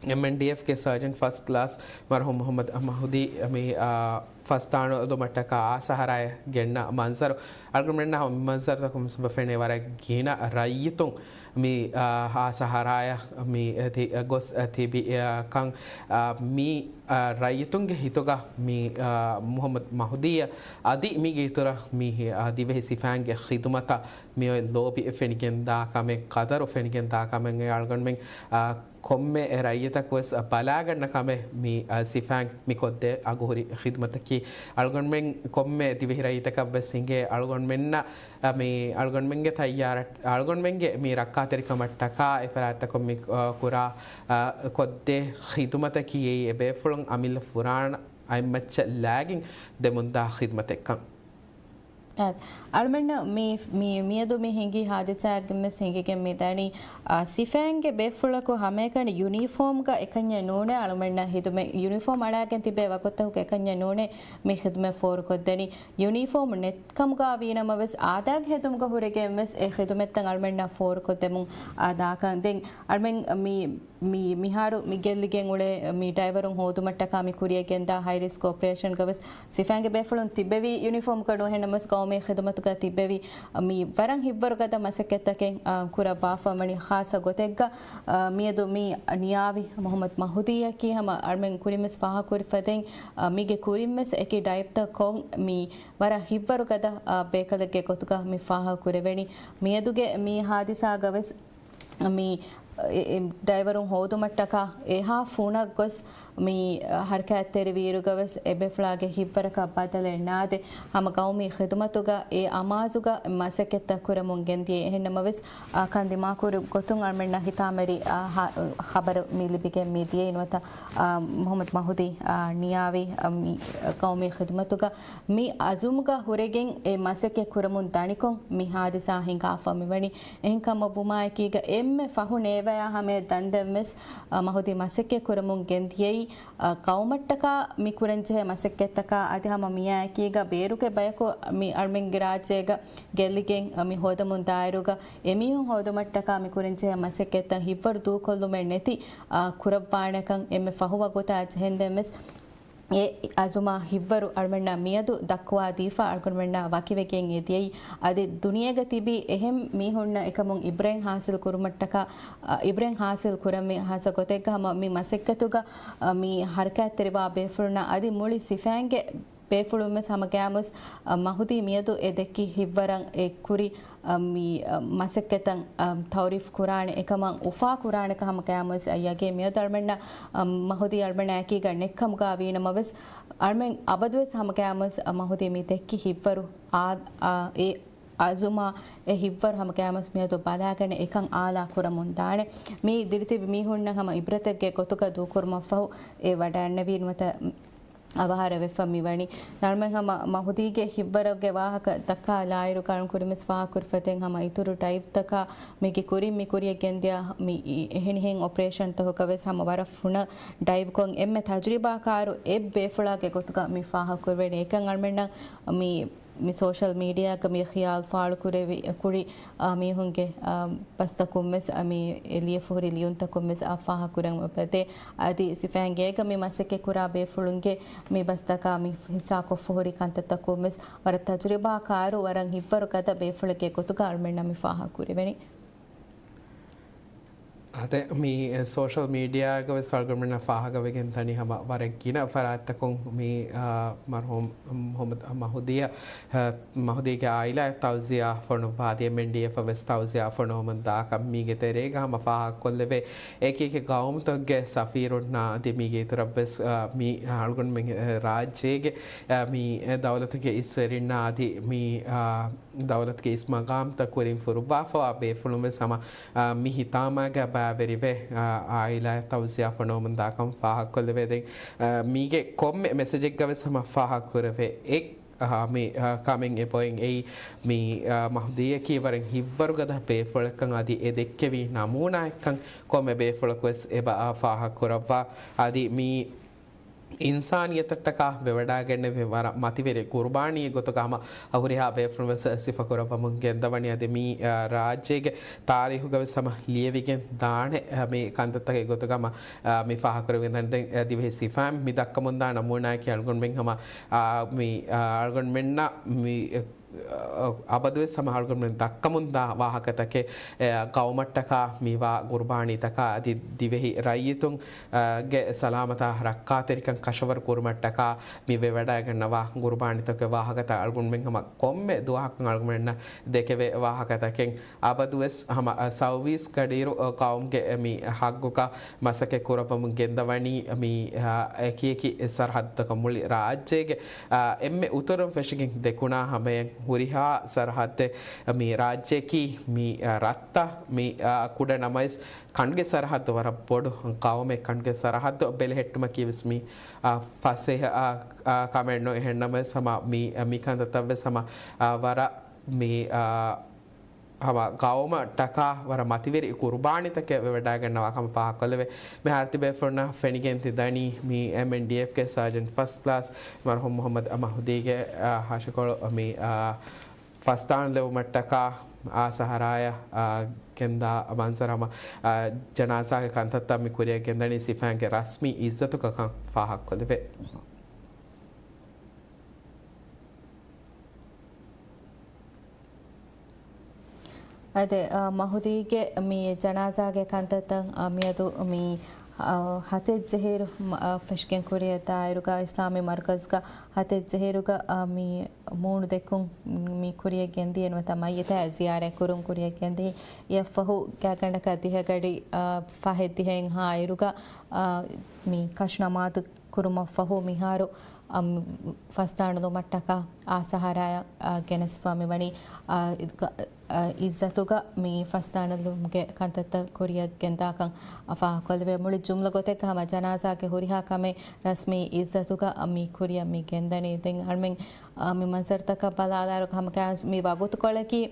އެމްއެންޑީއެފްގެ ސާޖަންޓް ފަސްޓް ކްލާސް މަރުހޫމް މުހައްމަދު މަހުދީ މި، އާ، ފަސްދާނުލުމަށްޓަކާ އާސަހަރާޔަށް ގެންނަ މަންޒަރު. އަޅުގަނޑުމެންނަށް ހަމަ މަންޒަރުތަކުން ސަބަ ފެނޭ ވަރަށް ގިނަ ރައްޔިތުން މި، އާ، އާސަހަރާޔަށް މި ތި-، ގޮސް ތިބި، އާ، ކަން، އާ، މި، އާ، ރައްޔިތުންގެ ހިތުގަ މި، އާ، މުހައްމަދު މަހުދީއަށް އަދި މީގެ އިތުރަށް މި، އާ، ދިވެހި ސިފައިންގެ ޚިދުމަތަށް މިއޮތް ލޯބި ފެނިގެންދާ ކަމެއް، ޤަދަރު ފެނިގެންދާ ކަމެއް އަޅުގަނޑުމެން، އާ، ކޮންމެ ރައްޔިތަކު ވެސް ބަލާގަންނަ ކަމެއް މި، އަ، ސިފައިން މި ކޮށްދޭ އަގުހުރި ޚިދުމަތަކީ. އަޅުގަނޑުމެން ކޮންމެ ދިވެހި ރައްޔިތަކަށް ވެސް ހިނގޭ އަޅުގަނޑުމެންނަށް، އަ، މި އަޅުގަނޑުމެންގެ ތައްޔާރަށް، އަޅުގަނޑުމެންގެ މި ރައްކާތެރިކަމަށްޓަކާ އެފަރާތްތަކުން މި، އަ، ކުރާ، އަ، ކޮށްދޭ ޚިދުމަތަކީ އެއީ އެބޭފުޅުން އަމިއްލަ ފުރާނަ އަތްމައްޗަށް ލާގެން ދެމުންދާ ޚިދުމަތެއްކަން. އަ، އަޅުމެންނަށް މި، މި، މިއަދު މި ހިނގި ހާދިސާއެއްގެ މެސް ހިނގިގެން މި ދަނީ، އަ، ސިފައިންގެ ބޭފުޅަކު ހަމައެކަނި ޔުނީފޯމްގަ އެކަންޏެއް ނޫނޭ އަޅުމެންނަށް ހިދުމަތް، ޔުނީފޯމް އަޅާގެން ތިބޭ ވަގުތަކު އެކަންޏެއް ނޫނޭ މި ޚިދުމަތް ފޯރުކޮށްދެނީ. ޔުނީފޯމް ނެތްކަމުގަ ވީނަމަވެސް އާދާގެ ހެދުމުގަ ހުރެގެން ވެސް އެ ޚިދުމަތްތައް އަޅުމެންނަށް ފޯރުކޮށްދެމުން، އާ، ދާކަން. ދެން އަޅުމެން މި މި، މިހާރު މި ގެއްލިގެން އުޅޭ މި ޑައިވަރުން ހޯދުމަށްޓަކާ މި ކުރިޔަށް ގެންދާ ހައި ރިސްކް އޮޕަރޭޝަންގަ ވެސް ސިފައިންގެ ބޭފުޅުން ތިއްބެވި ޔުނީފޯމްގަ ނުހެންނަމަވެސް ޤައުމީ ޚިދުމަތުގަ ތިއްބެވި މި ވަރަށް ހިތްވަރު ގަދަ މަސައްކަތްތަކެއް، އާ، ކުރައްވާފަ ވަނީ ޚާއްޞަ ގޮތެއްގަ، އާ، މިއަދު މި ނިޔާވި މުހައްމަދު މަހުދީއަކީ ހަމަ އަޅުމެން ކުރިން ވެސް ފާހަގަކުރި ފަދައިން، އާ، މީގެ ކުރިން ވެސް އެކި ޑައިވްތައް ކޮށް މި ވަރަށް ހިތްވަރު ގަދަ، އާ، ބޭކަލެއްގެ ގޮތުގަ މި ފާހަގަކުރެވެނީ. މިއަދުގެ މި ހާދިސާގަ ވެސް މި، އެ، އެ، ޑައިވަރުން ހޯދުމަށްޓަކާ އެހާ ފުނަށް ގޮސް މި، އަ، ހަރަކާތްތެރިވިއިރުގަ ވެސް އެބޭފުޅާގެ ހިތްވަރަކަށް ބަދަލެއް ނާދެ، ހަމަ ޤައުމީ ޚިދުމަތުގަ އެ އަމާޒުގަ މަސައްކަތްތައް ކުރަމުން ގެންދިޔަ. އެހެންނަމަވެސް، އަ، ކަން ދިމާކުރި ގޮތުން އަޅުމެންނަށް ހިތާމަވެރި، އަ، ހަ-، ޚަބަރު މި ލިބިގެން މި ދިޔައީ ނުވަތަ، އަ، މުހައްމަދު މަހުދީ، އަ، ނިޔާވި، އަ، މި ޤައުމީ ޚިދުމަތުގަ މި އަޒުމުގަ ހުރެގެން އެ މަސައްކަތް ކުރަމުން ދަނިކޮށް މި ހާދިސާ ހިނގާފަ މިވަނީ. އެހެންކަމަށްވުމާއެކީގަ އެންމެ ފަހު ނޭވަޔާ ހަމަޔަށް ދަންދެން ވެސް، އަ، މަހުދީ މަސައްކަތް ކުރަމުން ގެންދިޔައީ، އަ، ޤައުމަށްޓަކާ މި ކުރަންޖެހޭ މަސައްކަތްތަކާ އަދި ހަމަ މިއާއެކީގަ ބޭރުގެ ބަޔަކު މި އަޅުމެންގެ ރާއްޖޭގަ ގެއްލިގެން، އަ، މި ހޯދަމުން ދާއިރުގަ އެމީހުން ހޯދުމަށްޓަކާ މި ކުރަންޖެހޭ މަސައްކަތްތައް ހިތްވަރު ދޫކޮށްލުމެއް ނެތި، އަ، ކުރައްވާނެކަން އެންމެ ފަހު ވަގުތާ ޖެހެންދެން ވެސް އެ އަޒުމާ ހިތްވަރު އަޅުމެންނަށް މިއަދު ދައްކުވާ ދީފަ އަޅުގަނޑުމެންނާ ވަކިވެގެން އެ ދިޔައީ. އަދި ދުނިޔޭގަ ތިބި އެހެން މީހުންނަށް އެކަމުން އިބްރަތް ހާސިލް ކުރުމަށްޓަކާ، އަ، އިބްރަތް ހާސިލް ކުރަންވީ ހާއްސަ ގޮތެއްގަ ހަމަ މި މަސައްކަތުގަ، އަ، މި ހަރަކާތްތެރިވާ ބޭފުޅުންނަށް އަދި މުޅި ސިފައިންގެ ބޭފުޅުން ވެސް ހަމަ ގައިމުވެސް، އަ، މަހުދީ މިއަދު އެ ދެއްކި ހިތްވަރަށް އެ ކުރި އަ، މި، އަ، މަސައްކަތަށް، އަ، ތައުރީފް ކުރާނެ އެކަމަށް އުފާ ކުރާނެ ކަހަމަ ގައިމުވެސް އައްޔަގެ މިއަދު އަޅުމެންނަށް، އަ، މަހުދީ އަޅުމެންނާ އެކީގަ ނެއްކަމުގަ ވީނަމަވެސް، އަޅުމެން އަބަދުވެސް ހަމަ ގައިމުވެސް، އަ، މަހުދީ މި ދެއްކި ހިތްވަރު އާ، އާ، އެ އަޒުމާ އެ ހިތްވަރު ހަމަ ގައިމުވެސް މިއަދު ބަލާގަނެ އެކަން އާލާ ކުރަމުން ދާނެ. މި ދިރިތިބި މީހުންނަށް ހަމަ އިބްރަތެއްގެ ގޮތުގަ ދޫކުރުމަށްފަހު އެ ވަޑައިންނެވީ ނުވަތަ އަވަހާރަވެފަ މިވަނީ. ނަރުމެން ހަމަ މަހުދީގެ ހިތްވަރުގެ ވާހަކަ ދައްކާލާއިރު، ކަޅުން ކުރިންވެސް ފާހަގަކުރިފަދައިން ހަމަ އިތުރު ޑައިވްތަކާ މީގެ ކުރިން މި ކުރިޔަށް ގެންދިޔަ މި އެހެނިހެން އޮޕަރޭޝަންތަކުގަވެސް ހަމަ ވަރަށް ފުނަށް ޑައިވްކޮށް އެންމެ ތަޖުރިބާކާރު އެއް ބޭފުޅާގެ ގޮތުގަ މި ފާހަގަކުރެވޭނެ. އެކަން އަޅުމެންނަށް މި މި ސޯޝަލް މީޑިއާގަ މި ޚިޔާލު ފާޅުކުރެވި ކުރި، އާ، މީހުންގެ، އާ، ބަސްތަކުން ވެސް، އާ، މި ލިޔެފަހުރި ލިޔުންތަކުން ވެސް އާ ފާހަގަކުރަން އެބަދޭ. އަދި ސިފައިންގޭގަ މި މަސައްކަތް ކުރާ ބޭފުޅުންގެ މި ބަސްތަކާ މި ހިއްސާކޮށްފަހުރި ކަންތައްތަކުން ވެސް ވަރަށް ތަޖުރިބާކާރު، ވަރަށް ހިތްވަރު ގަދަ ބޭފުޅެއްގެ ގޮތުގަ އަޅުމެންނަށް މި ފާހަގަކުރެވެނީ. އާދެ، މި ސޯޝަލް މީޑިއާގަ ވެސް އަޅުގަނޑުމެންނަށް ފާހަގަވެގެން ދަނީ ހަމަ ވަރަށް ގިނަ ފަރާތްތަކުން މި، އާ، މަރުހޫމް މުހައްމަދު މަހުދީއަށް، އާ، މަހުދީގެ އާއިލާއަށް ތައުޒިޔާ ފޮނުއްވާ އަދި އެމްއެންޑީއެފަށް ވެސް ތައުޒިޔާ ފޮނުވަމުން ދާކަން. މީގެ ތެރޭގަ ހަމަ ފާހަގަކޮށްލެވޭ އެކި އެކި ޤައުމުތަކުގެ ސަފީރުންނާ އަދި މީގެ އިތުރަށް ވެސް، އާ، މި އަޅުގަނޑުމެން، އާ، ރާއްޖޭގެ، އާ، މި ދައުލަތުގެ އިސްވެރިންނާ އަދި މި، އާ، ދައުލަތުގެ އިސް މަގާމްތައް ކުރިން ފުރުއްވާފަވާ ބޭފުޅުން ވެސް ހަމަ، އާ، މި ހިތާމާގަ ބައިވެރިވެ، އާ، އާއިލާއަށް ތައުޒިޔާފަ ނޯމުން ދާކަން ފާހަގަކޮށްލެވޭ. ދެން، އާ، މީގެ ކޮންމެ މެސެޖެއްގަ ވެސް ހަމަ ފާހަގަކުރެވޭ. އެ، އާ، މި، އާ، ކަމެއް އެބައޮތް އެއީ މި، އާ، މަހުދީއަކީ ވަރަށް ހިތްވަރުގަދަ ބޭފުޅެއްކަން އަދި އެ ދެއްކެވި ނަމޫނާއެއްކަން ކޮންމެ ބޭފުޅަކު ވެސް އެބަ، އާ، ފާހަގަކުރައްވާ. އަދި މި އިންސާނިއްޔަތަށްޓަކާ ވެވަޑައިގެންނެވި ވަރަށް މަތިވެރި ގުރުބާނީއެއް ގޮތުގަ ހަމަ ހުރިހާ ބޭފުޅުން ވެސް ސިފަކުރައްވަމުން ގެންދަވަނީ. އަދި މި، އާ، ރާއްޖޭގެ ތާރީހުގަ ވެސް ހަމަ ލިޔެވިގެން ދާނެ، އާ، މި ކަންތައްތަކެއް ގޮތުގަ ހަމަ، އާ، މި ފާހަގަކުރެވިގެންދަނީ. ދެން، އާ، ދިވެހި ސިފައިން މި ދައްކަމުންދާ ނަމޫނާއަކީ އަޅުގަނޑުމެން ހަމަ، އާ، މި، އާ، އަޅުގަނޑުމެންނަށް މި، އަ، އަބަދުވެސް ހަމަ އަޅުގަނޑުމެން ދައްކަމުންދާ ވާހަކަތަކެއް، އެ، ގައުމަށްޓަކާ މިވާ ގުރުބާނީތަކާ އަދި ދިވެހި ރައްޔިތުން، އަ، ގެ ސަލާމަތާ ރައްކާތެރިކަން ކަށަވަރު ކުރުމަށްޓަކާ މި ވެވަޑައިގަންނަވާ ގުރުބާނީތަކުގެ ވާހަކަތައް އަޅުގަނޑުމެން ހަމަ ކޮންމެ ދުވަހަކުން އަޅުގަނޑުމެންނަށް ދެކެވޭ ވާހަކަތަކެއް. އަބަދުވެސް ހަމަ، އަ، ސައުވީސް ގަޑިއިރު، އަ، ގައުމުގެ މި ހައްގުގަ މަސައްކަތް ކުރައްވަމުން ގެންދަވަނީ މި، އަ، އެކިއެކި ސަރަހައްދުތަކަށް މުޅި ރާއްޖޭގެ، އަ، އެންމެ އުތުރުން ފެށިގެން ދެކުނާ ހަމަޔަށް ހުރިހާ ސަރަހައްދެއް މި ރާއްޖެއަކީ މި، އަ، ރަށްތައް މި، އަ، ކުޑަ ނަމަވެސް ކަނޑުގެ ސަރަހައްދު ވަރަށް ބޮޑު ގައުމެއް. ކަނޑުގެ ސަރަހައްދު ބެލެހެއްޓުމަކީ ވެސް މި، އަ، ފަސޭހަ، އަ، އަ، ކަމެއް ނޫން. އެހެންނަމަވެސް ހަމަ މި، އަ، މި ކަންތައްތައް ވެސް ހަމަ، އަ، ވަރަށް މި، އަ، ހަމަ ގައުމަށްޓަކާ ވަރަށް މަތިވެރި ގުރުބާނީތަކެއް ވެވަޑައިގަންނަވާ ކަމަށް ފާހަގަކޮށްލެވޭ. މިހާރު ތިބޭފުޅުންނަށް ފެނިގެން ތި ދަނީ މި އެމްއެންޑީއެފްގެ ސާޖެންޓް ފަސްޓް ކްލާސް މަރުހޫމް މުހައްމަދު މަހުދީގެ، އާ، ހަށިކޮޅު މި، އާ، ފަސްދާނުލެވުމަށްޓަކާ އާ ސަހަރާޔަށް، އާ، ގެންދާ މަންޒަރު ހަމަ، އާ، ޖަނާޒާގެ ކަންތައްތައް މި ކުރިއަށް ގެންދަނީ ސިފައިންގެ ރަސްމީ އިއްޒަތުގަކަން ފާހަގަކޮށްލެވޭ. އަދި، އާ، މަހުދީގެ މި ޖަނާޒާގެ ކަންތައްތައް، އާ، މިއަދު މި، އާ، ހަތެއް ޖެހިއިރު، މަ-، އާ، ފެށިގެން ކުރިއަށް ދާއިރުގަ އިސްލާމީ މަރުކަޒުގަ ހަތެއް ޖެހިއިރުގަ، އާ، މި މޫނު ދެއްކުން މި ކުރިއަށް ގެންދިޔަ ނުވަތަ މައްޔިތާ ޒިޔާރަތް ކުރުން ކުރިއަށް ގެންދިޔަ. އެއަށްފަހު ގާތްގަނޑަކަށް ދިހަގަޑި، އާ، ފަހެއް ދިހައެއްހާ އިރުގަ، އާ، މި ކަށު ނަމާދު ކުރުމަށްފަހު މިހާރު، އަ، މި ފަސްދާނުލުމަށްޓަކާ އާ ސަހަރާޔަށް، އާ، ގެނެސްފަ މިވަނީ، އާ، އި-، އާ، އިއްޒަތުގަ މި ފަސްދާނުލުމުގެ ކަންތައްތައް ކުރިއަށް ގެންދާކަން ފާހަގަކޮށްލެވޭ. މުޅި ޖުމްލަ ގޮތެއްގަ ހަމަ ޖަނާޒާގެ ހުރިހާ ކަމެއް ރަސްމީ އިއްޒަތުގަ މި ކުރިއަށް މި ގެންދަނީ. ދެން އަޅުމެން، އާ، މި މަންޒަރުތަކަށް ބަލާލާއިރު ހަމަ ކާސް މި ވަގުތުކޮޅަކީ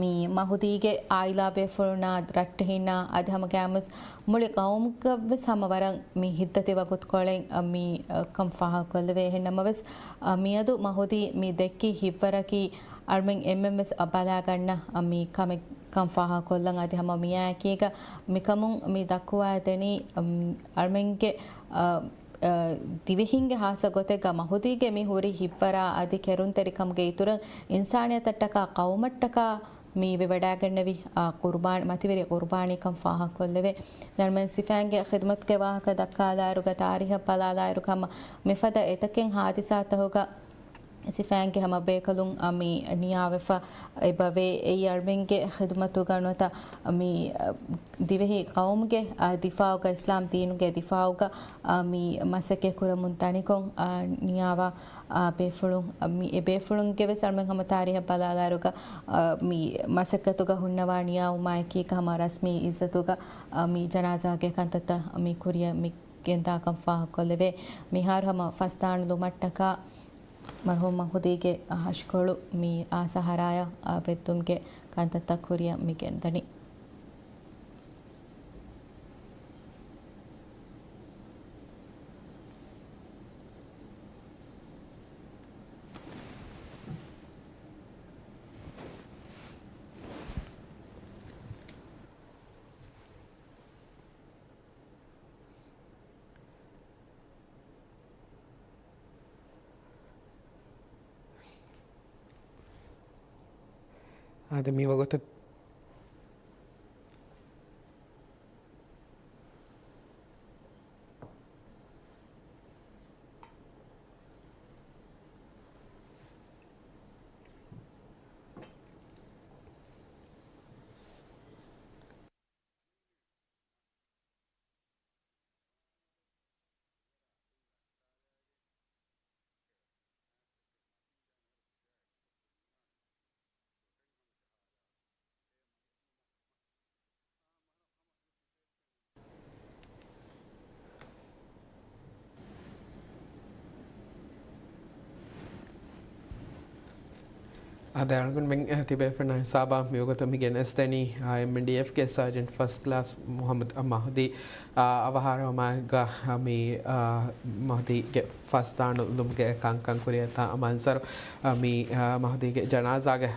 މި މަހުދީގެ އާއިލާ ބޭފުޅުންނާ ރައްޓެހިންނާ އަދި ހަމަ ގާމުސް މުޅި ގައުމުގަވެސް ހަމަ ވަރަށް މި ހިތްދަތި ވަގުތުކޮޅެއް، އަ، މި، އަ، ކަން ފާހަގަކޮށްލެވޭ. އެހެންނަމަވެސް، އަ، މިއަދު މަހުދީ މި ދެއްކި ހިތްވަރަކީ އަޅުމެން އެންމެންވެސް އަ، ބަލާގަންނަ، އަ، މި ކަމެއް ކަން ފާހަގަކޮށްލަން. އަދި ހަމަ މިއާއެކީގަ މިކަމުން މި ދައްކުވާދެނީ، އަ، އަޅުމެންގެ، އަ، އަ، ދިވެހިންގެ ހާއްސަ ގޮތެއްގަ މަހުދީގެ މި ހުރި ހިތްވަރާ އަދި ކެރުންތެރިކަމުގެ އިތުރަށް އިންސާނިއްޔަތަށްޓަކާ ޤައުމަށްޓަކާ މި ވެވަޑައިގެންނެވި، އާ، ޤުރުބާން، މަތިވެރި ޤުރުބާނީކަން ފާހަގަކޮށްލެވޭ. ދަންމެން ސިފައިންގެ ޚިދުމަތުގެ ވާހަކަ ދައްކާލާއިރުގަ ތާރީހަށް ބަލާލާއިރު ހަމަ މިފަދަ އެތަކެއް ހާދިސާތަކުގަ ސިފައިންގެ ހަމަ ބޭކަލުން، އަ، މި ނިޔާވެފަ އެބަވޭ. އެއީ އަޅުމެންގެ ޚިދުމަތުގަ ނުވަތަ މި، އަ، ދިވެހި ޤައުމުގެ، އަ، ދިފާއުގަ، އިސްލާމް ދީނުގެ ދިފާއުގަ، އަ، މި މަސައްކަތް ކުރަމުން ދަނިކޮށް، އަ، ނިޔާވާ، އަ، ބޭފުޅުން، އަ، މި އެ ބޭފުޅުންގެ ވެސް އަޅުމެން ހަމަ ތާރީހަށް ބަލާލާއިރުގަ، އަ، މި މަސައްކަތުގަ ހުންނަވާ ނިޔާވުމާއެކީގަ ހަމަ ރަސްމީ އިއްޒަތުގަ، އަ، މި ޖަނާޒާގެ ކަންތައްތައް މި ކުރިއަށް މި ގެންދާކަން ފާހަގަކޮށްލެވޭ. މިހާރު ހަމަ ފަސްދާނުލުމަށްޓަކާ މަރުހޫމް މަހުދީގެ ހަށިކޮޅު މި އާ ސަހަރާޔަށް އާ ބެއްދުމުގެ ކަންތައްތައް ކުރިއަށް މި ގެންދަނީ. އާދެ، މި ވަގުތަށް އަދި އަޅުގަނޑުމެން ތިބޭފުޅުންނާ ހިސާބަށް މިވަގުތު މި ގެނެސްދެނީ، އާ، އެމްއެންޑީއެފްގެ ސާޖެންޓް ފަސްޓް ކްލާސް މުހައްމަދު މަހުދީ، އާ، އަވަހާރަވުމާއެކުގަ މި، އާ، މަހުދީގެ ފަސްދާނުލުމުގެ ކަންކަން ކުރިއަށްދާ މަންޒަރު، އާ، މި، އާ، މަހުދީގެ ޖަނާޒާގެ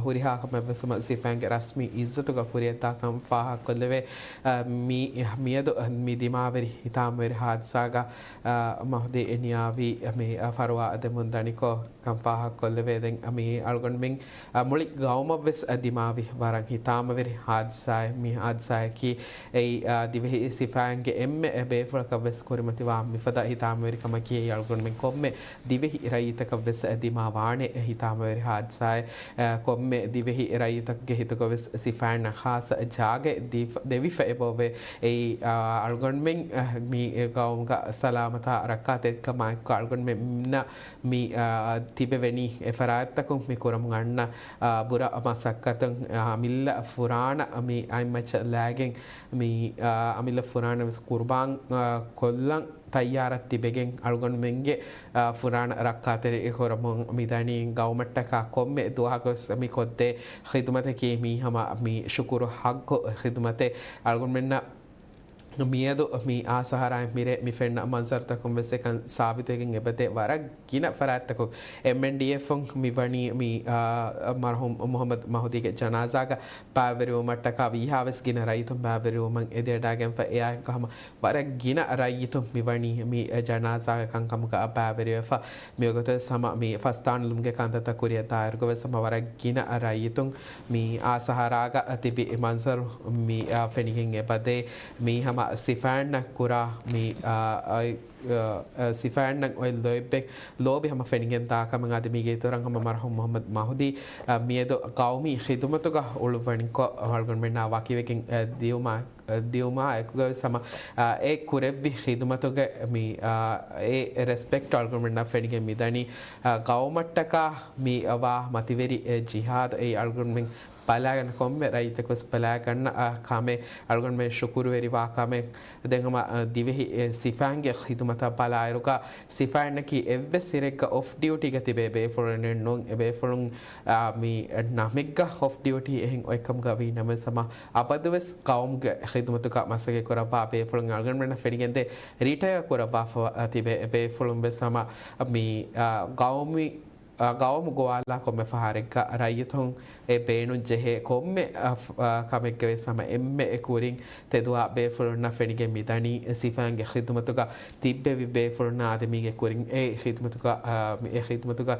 ހުރިހާ ކަމެއްވެސް ހަމަ ސިފައިންގެ ރަސްމީ އިއްޒަތުގަ ކުރިއަށްދާކަން ފާހަގަކޮށްލެވޭ. އާ، މި، މިއަދު މި ދިމާވެރި ހިތާމަވެރި ހާދިސާގަ، އާ، މަހުދީ ނިޔާވީ މި، އާ، ފަރުވާ ދެމުން ދަނިކޮށް ކަން ފާހަގަކޮށްލެވޭ. ދެން މި އަޅުގަނޑުމެން، އާ، މުޅި ގައުމަށްވެސް ދިމާވި ވަރަށް ހިތާމަވެރި ހާދިސާއެއް. މި ހާދިސާއަކީ އެއީ، އާ، ދިވެހި ސިފައިންގެ އެންމެ ބޭފުޅަކަށްވެސް ކުރިމަތިވާ މިފަދަ ހިތާމަވެރިކަމަކީ އެއީ އަޅުގަނޑުމެން ކޮންމެ ދިވެހި ރައްޔިތަކަށްވެސް ދިމާވާނެ ހިތާމަވެރި ހާދިސާއެއް. އެ، ކޮންމެ ދިވެހި ރައްޔިތަކުގެ ހިތުގަވެސް ސިފައިންނަށް ޚާއްސަ ޖާގައެއް ދީފަ-، ދެވިފަ އެބައޮވޭ. އެއީ، އާ، އަޅުގަނޑުމެން، އަ، މި ގައުމުގަ ސަލާމަތާ ރައްކާތެރިކަމާއެކު އަޅުގަނޑުމެންނަށް މި، އާ، ތިބެވެނީ އެ ފަރާތްތަކުން މި ކުރަމުން އަންނަ، އާ، ބުރަ މަސައްކަތުން، އާ، އަމިއްލަ ފުރާނަ މި އަތްމައްޗަށް ލައިގެން މި، އާ، އަމިއްލަ ފުރާނަ ވެސް ޤުރުބާން، އާ، ކޮށްލަން ތައްޔާރަށް ތިބެގެން އަޅުގަނޑުމެންގެ، އާ، ފުރާނަ ރައްކާތެރި ކުރަމުން މިދަނީ. ގައުމަށްޓަކާ ކޮންމެ ދުވަހަކުވެސް މި ކޮށްދޭ ޚިދުމަތަކީ މީ ހަމަ މި ޝުކުރު ޙައްޤު ޚިދުމަތެއް. އަޅުގަނޑުމެންނަށް މިއަދު މި އާ ސަހަރާއިން މިރޭ މި ފެންނަ މަންޒަރުތަކުން ވެސް އެކަން ސާބިތުވެގެން އެބަދޭ. ވަރަށް ގިނަ ފަރާތްތަކުން އެމްއެންޑީއެފުން މި ވަނީ މި، އާ، މަރުޙޫމް މުޙައްމަދު މަހުދީގެ ޖަނާޒާގަ ބައިވެރިވުމަށްޓަކާ ވީހާވެސް ގިނަ ރައްޔިތުން ބައިވެރިވުމަށް އެދިއަޑާގެންފަ. އެއާއެކު ހަމަ ވަރަށް ގިނަ ރައްޔިތުން މިވަނީ މި ޖަނާޒާގެ ކަންކަމުގަ ބައިވެރިވެފަ. މިވަގުތުވެސް ހަމަ މި ފަސްދާނުލުމުގެ ކަންތައްތައް ކުރިއަށްދާއިރުގަވެސް ހަމަ ވަރަށް ގިނަ ރައްޔިތުން މި އާ ސަހަރާގަ ތިބި މަންޒަރު މި، އާ، ފެނިގެން އެބަދޭ. މީ ހަމަ ސިފައިންނަށް ކުރާ މި، އާ، އައި، އާ، ސިފައިންނަށް އޮތް ލޯތްބެއް ލޯބި ހަމަ ފެނިގެން ދާ ކަމެއް. އަދި މީގެ އިތުރަށް ހަމަ މަރުޙޫމް މުޙައްމަދު މަހުދީ، އާ، މިއަދު ޤައުމީ ޚިދުމަތުގަ އުޅުއްވަނިކޮށް އަޅުގަނޑުމެންނާ ވަކިވެގެން، އާ، ދިއުމާ، އާ، ދިއުމާ އެކުގަވެސް ހަމަ، އާ، އެ ކުރެއްވި ޚިދުމަތުގެ މި، އާ، އެ ރެސްޕެކްޓް އަޅުގަނޑުމެންނަށް ފެނިގެން މިދަނީ. އާ، ގައުމަށްޓަކާ މި ވާ މަތިވެރި އެ ޖިހާދު އެއީ އަޅުގަނޑުމެން ބަލާގަންނަ ކޮންމެ ރައްޔިތަކުވެސް ބަލާގަންނަ، އާ، ކަމެއް. އަޅުގަނޑުމެން ޝުކުރުވެރިވާ ކަމެއް. ދެން ހަމަ، އާ، ދިވެހި، އެ، ސިފައިންގެ ޚިދުމަތަށް ބަލާއިރުގަ ސިފައިންނަކީ އެއްވެސް ސިރެއްގަ އޮފް ޑިއުޓީގަ ތިބޭ ބޭފުޅުން ނޫން. އެ ބޭފުޅުން، އާ، މި ނަމެއްގަ އޮފް ޑިއުޓީ އެހެން އޮތްކަމުގަ ވީ ނަމަވެސް ހަމަ އަބަދުވެސް ޤައުމުގެ ޚިދުމަތުގަ މަސައްކަތް ކުރައްވާ ބޭފުޅުން. އަޅުގަނޑުމެންނަށް ފެނިގެންދޭ ރިޓަޔާ ކުރައްވާފަ ތިބޭ ބޭފުޅުން ވެސް ހަމަ މި، އާ، ގައުމީ އާ، ގައުމު ގޮވާލާ ކޮންމެ ފަހަރެއްގަ ރައްޔިތުން އެ ބޭނުން ޖެހޭ ކޮންމެ، އާ، ފް-، އާ، ކަމެއްގެ ވެސް ހަމަ އެންމެ އެ ކުރިން ތެދުވާ ބޭފުޅުންނަށް ފެނިގެން މިދަނީ. އެ ސިފައިންގެ ޚިދުމަތުގަ ތިއްބެވި ބޭފުޅުންނާ އަދި މީގެ ކުރިން އެ ޚިދުމަތުގަ، އާ، މި-، އެ ޚިދުމަތުގަ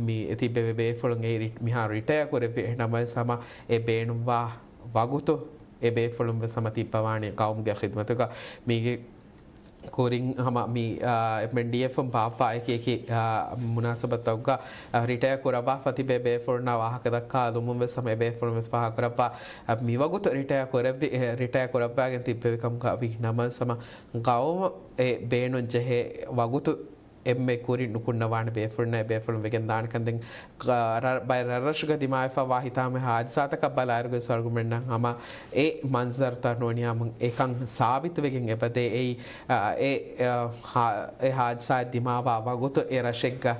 މި ތިއްބެވި ބޭފުޅުން އެ ރި-، މިހާރު ރިޓަޔާ ކުރެއްވި ނަމަވެސް ހަމަ އެ ބޭނުންވާ ވަގުތު އެ ބޭފުޅުން ވެސް ހަމަ ތިއްބަވާނެ ގައުމުގެ ޚިދުމަތުގަ. މީގެ ކުރިން ހަމަ މި، އާ، އެމްއެންޑީއެފުން ބާއްވާ އެކި އެކި، އާ، މުނާސަބަތްތަކުގަ، އާ، ރިޓަޔާ ކުރައްވާފަ ތިބޭ ބޭފުޅުންނާ ވާހަކަ ދައްކާލުމުން ވެސް ހަމަ އެ ބޭފުޅުން ވެސް ފާހަގަކުރައްވާ، އާ، މިވަގުތު ރިޓަޔާ ކުރެއްވި، އެ، ރިޓަޔާ ކުރައްވާގެން ތިއްބެވި ކަމުގަ ވީ ނަމަވެސް ހަމަ ގައުމަށް އެ ބޭނުން ޖެހޭ ވަގުތު އެންމެ ކުރިން ނުކުންނަވާނެ ބޭފުޅުންނަށް އެ ބޭފުޅުން ވެގެން ދާނެ ކަން ދެން ގ-، ރ-، ބައެއް ރަށްރަށުގަ ދިމާވެފައިވާ ހިތާމަ ހާދިސާތަކަށް ބަލާއިރުގަ ވެސް އަޅުގަނޑުމެންނަށް ހަމަ އެ މަންޒަރުތައް ނޫނިއްޔާމުން އެކަން ސާބިތުވެގެން އެބަދޭ. އެއީ، އާ، އެ، އާ، ހާ-، އެ ހާދިސާއެއް ދިމާވާ ވަގުތު އެ ރަށެއްގަ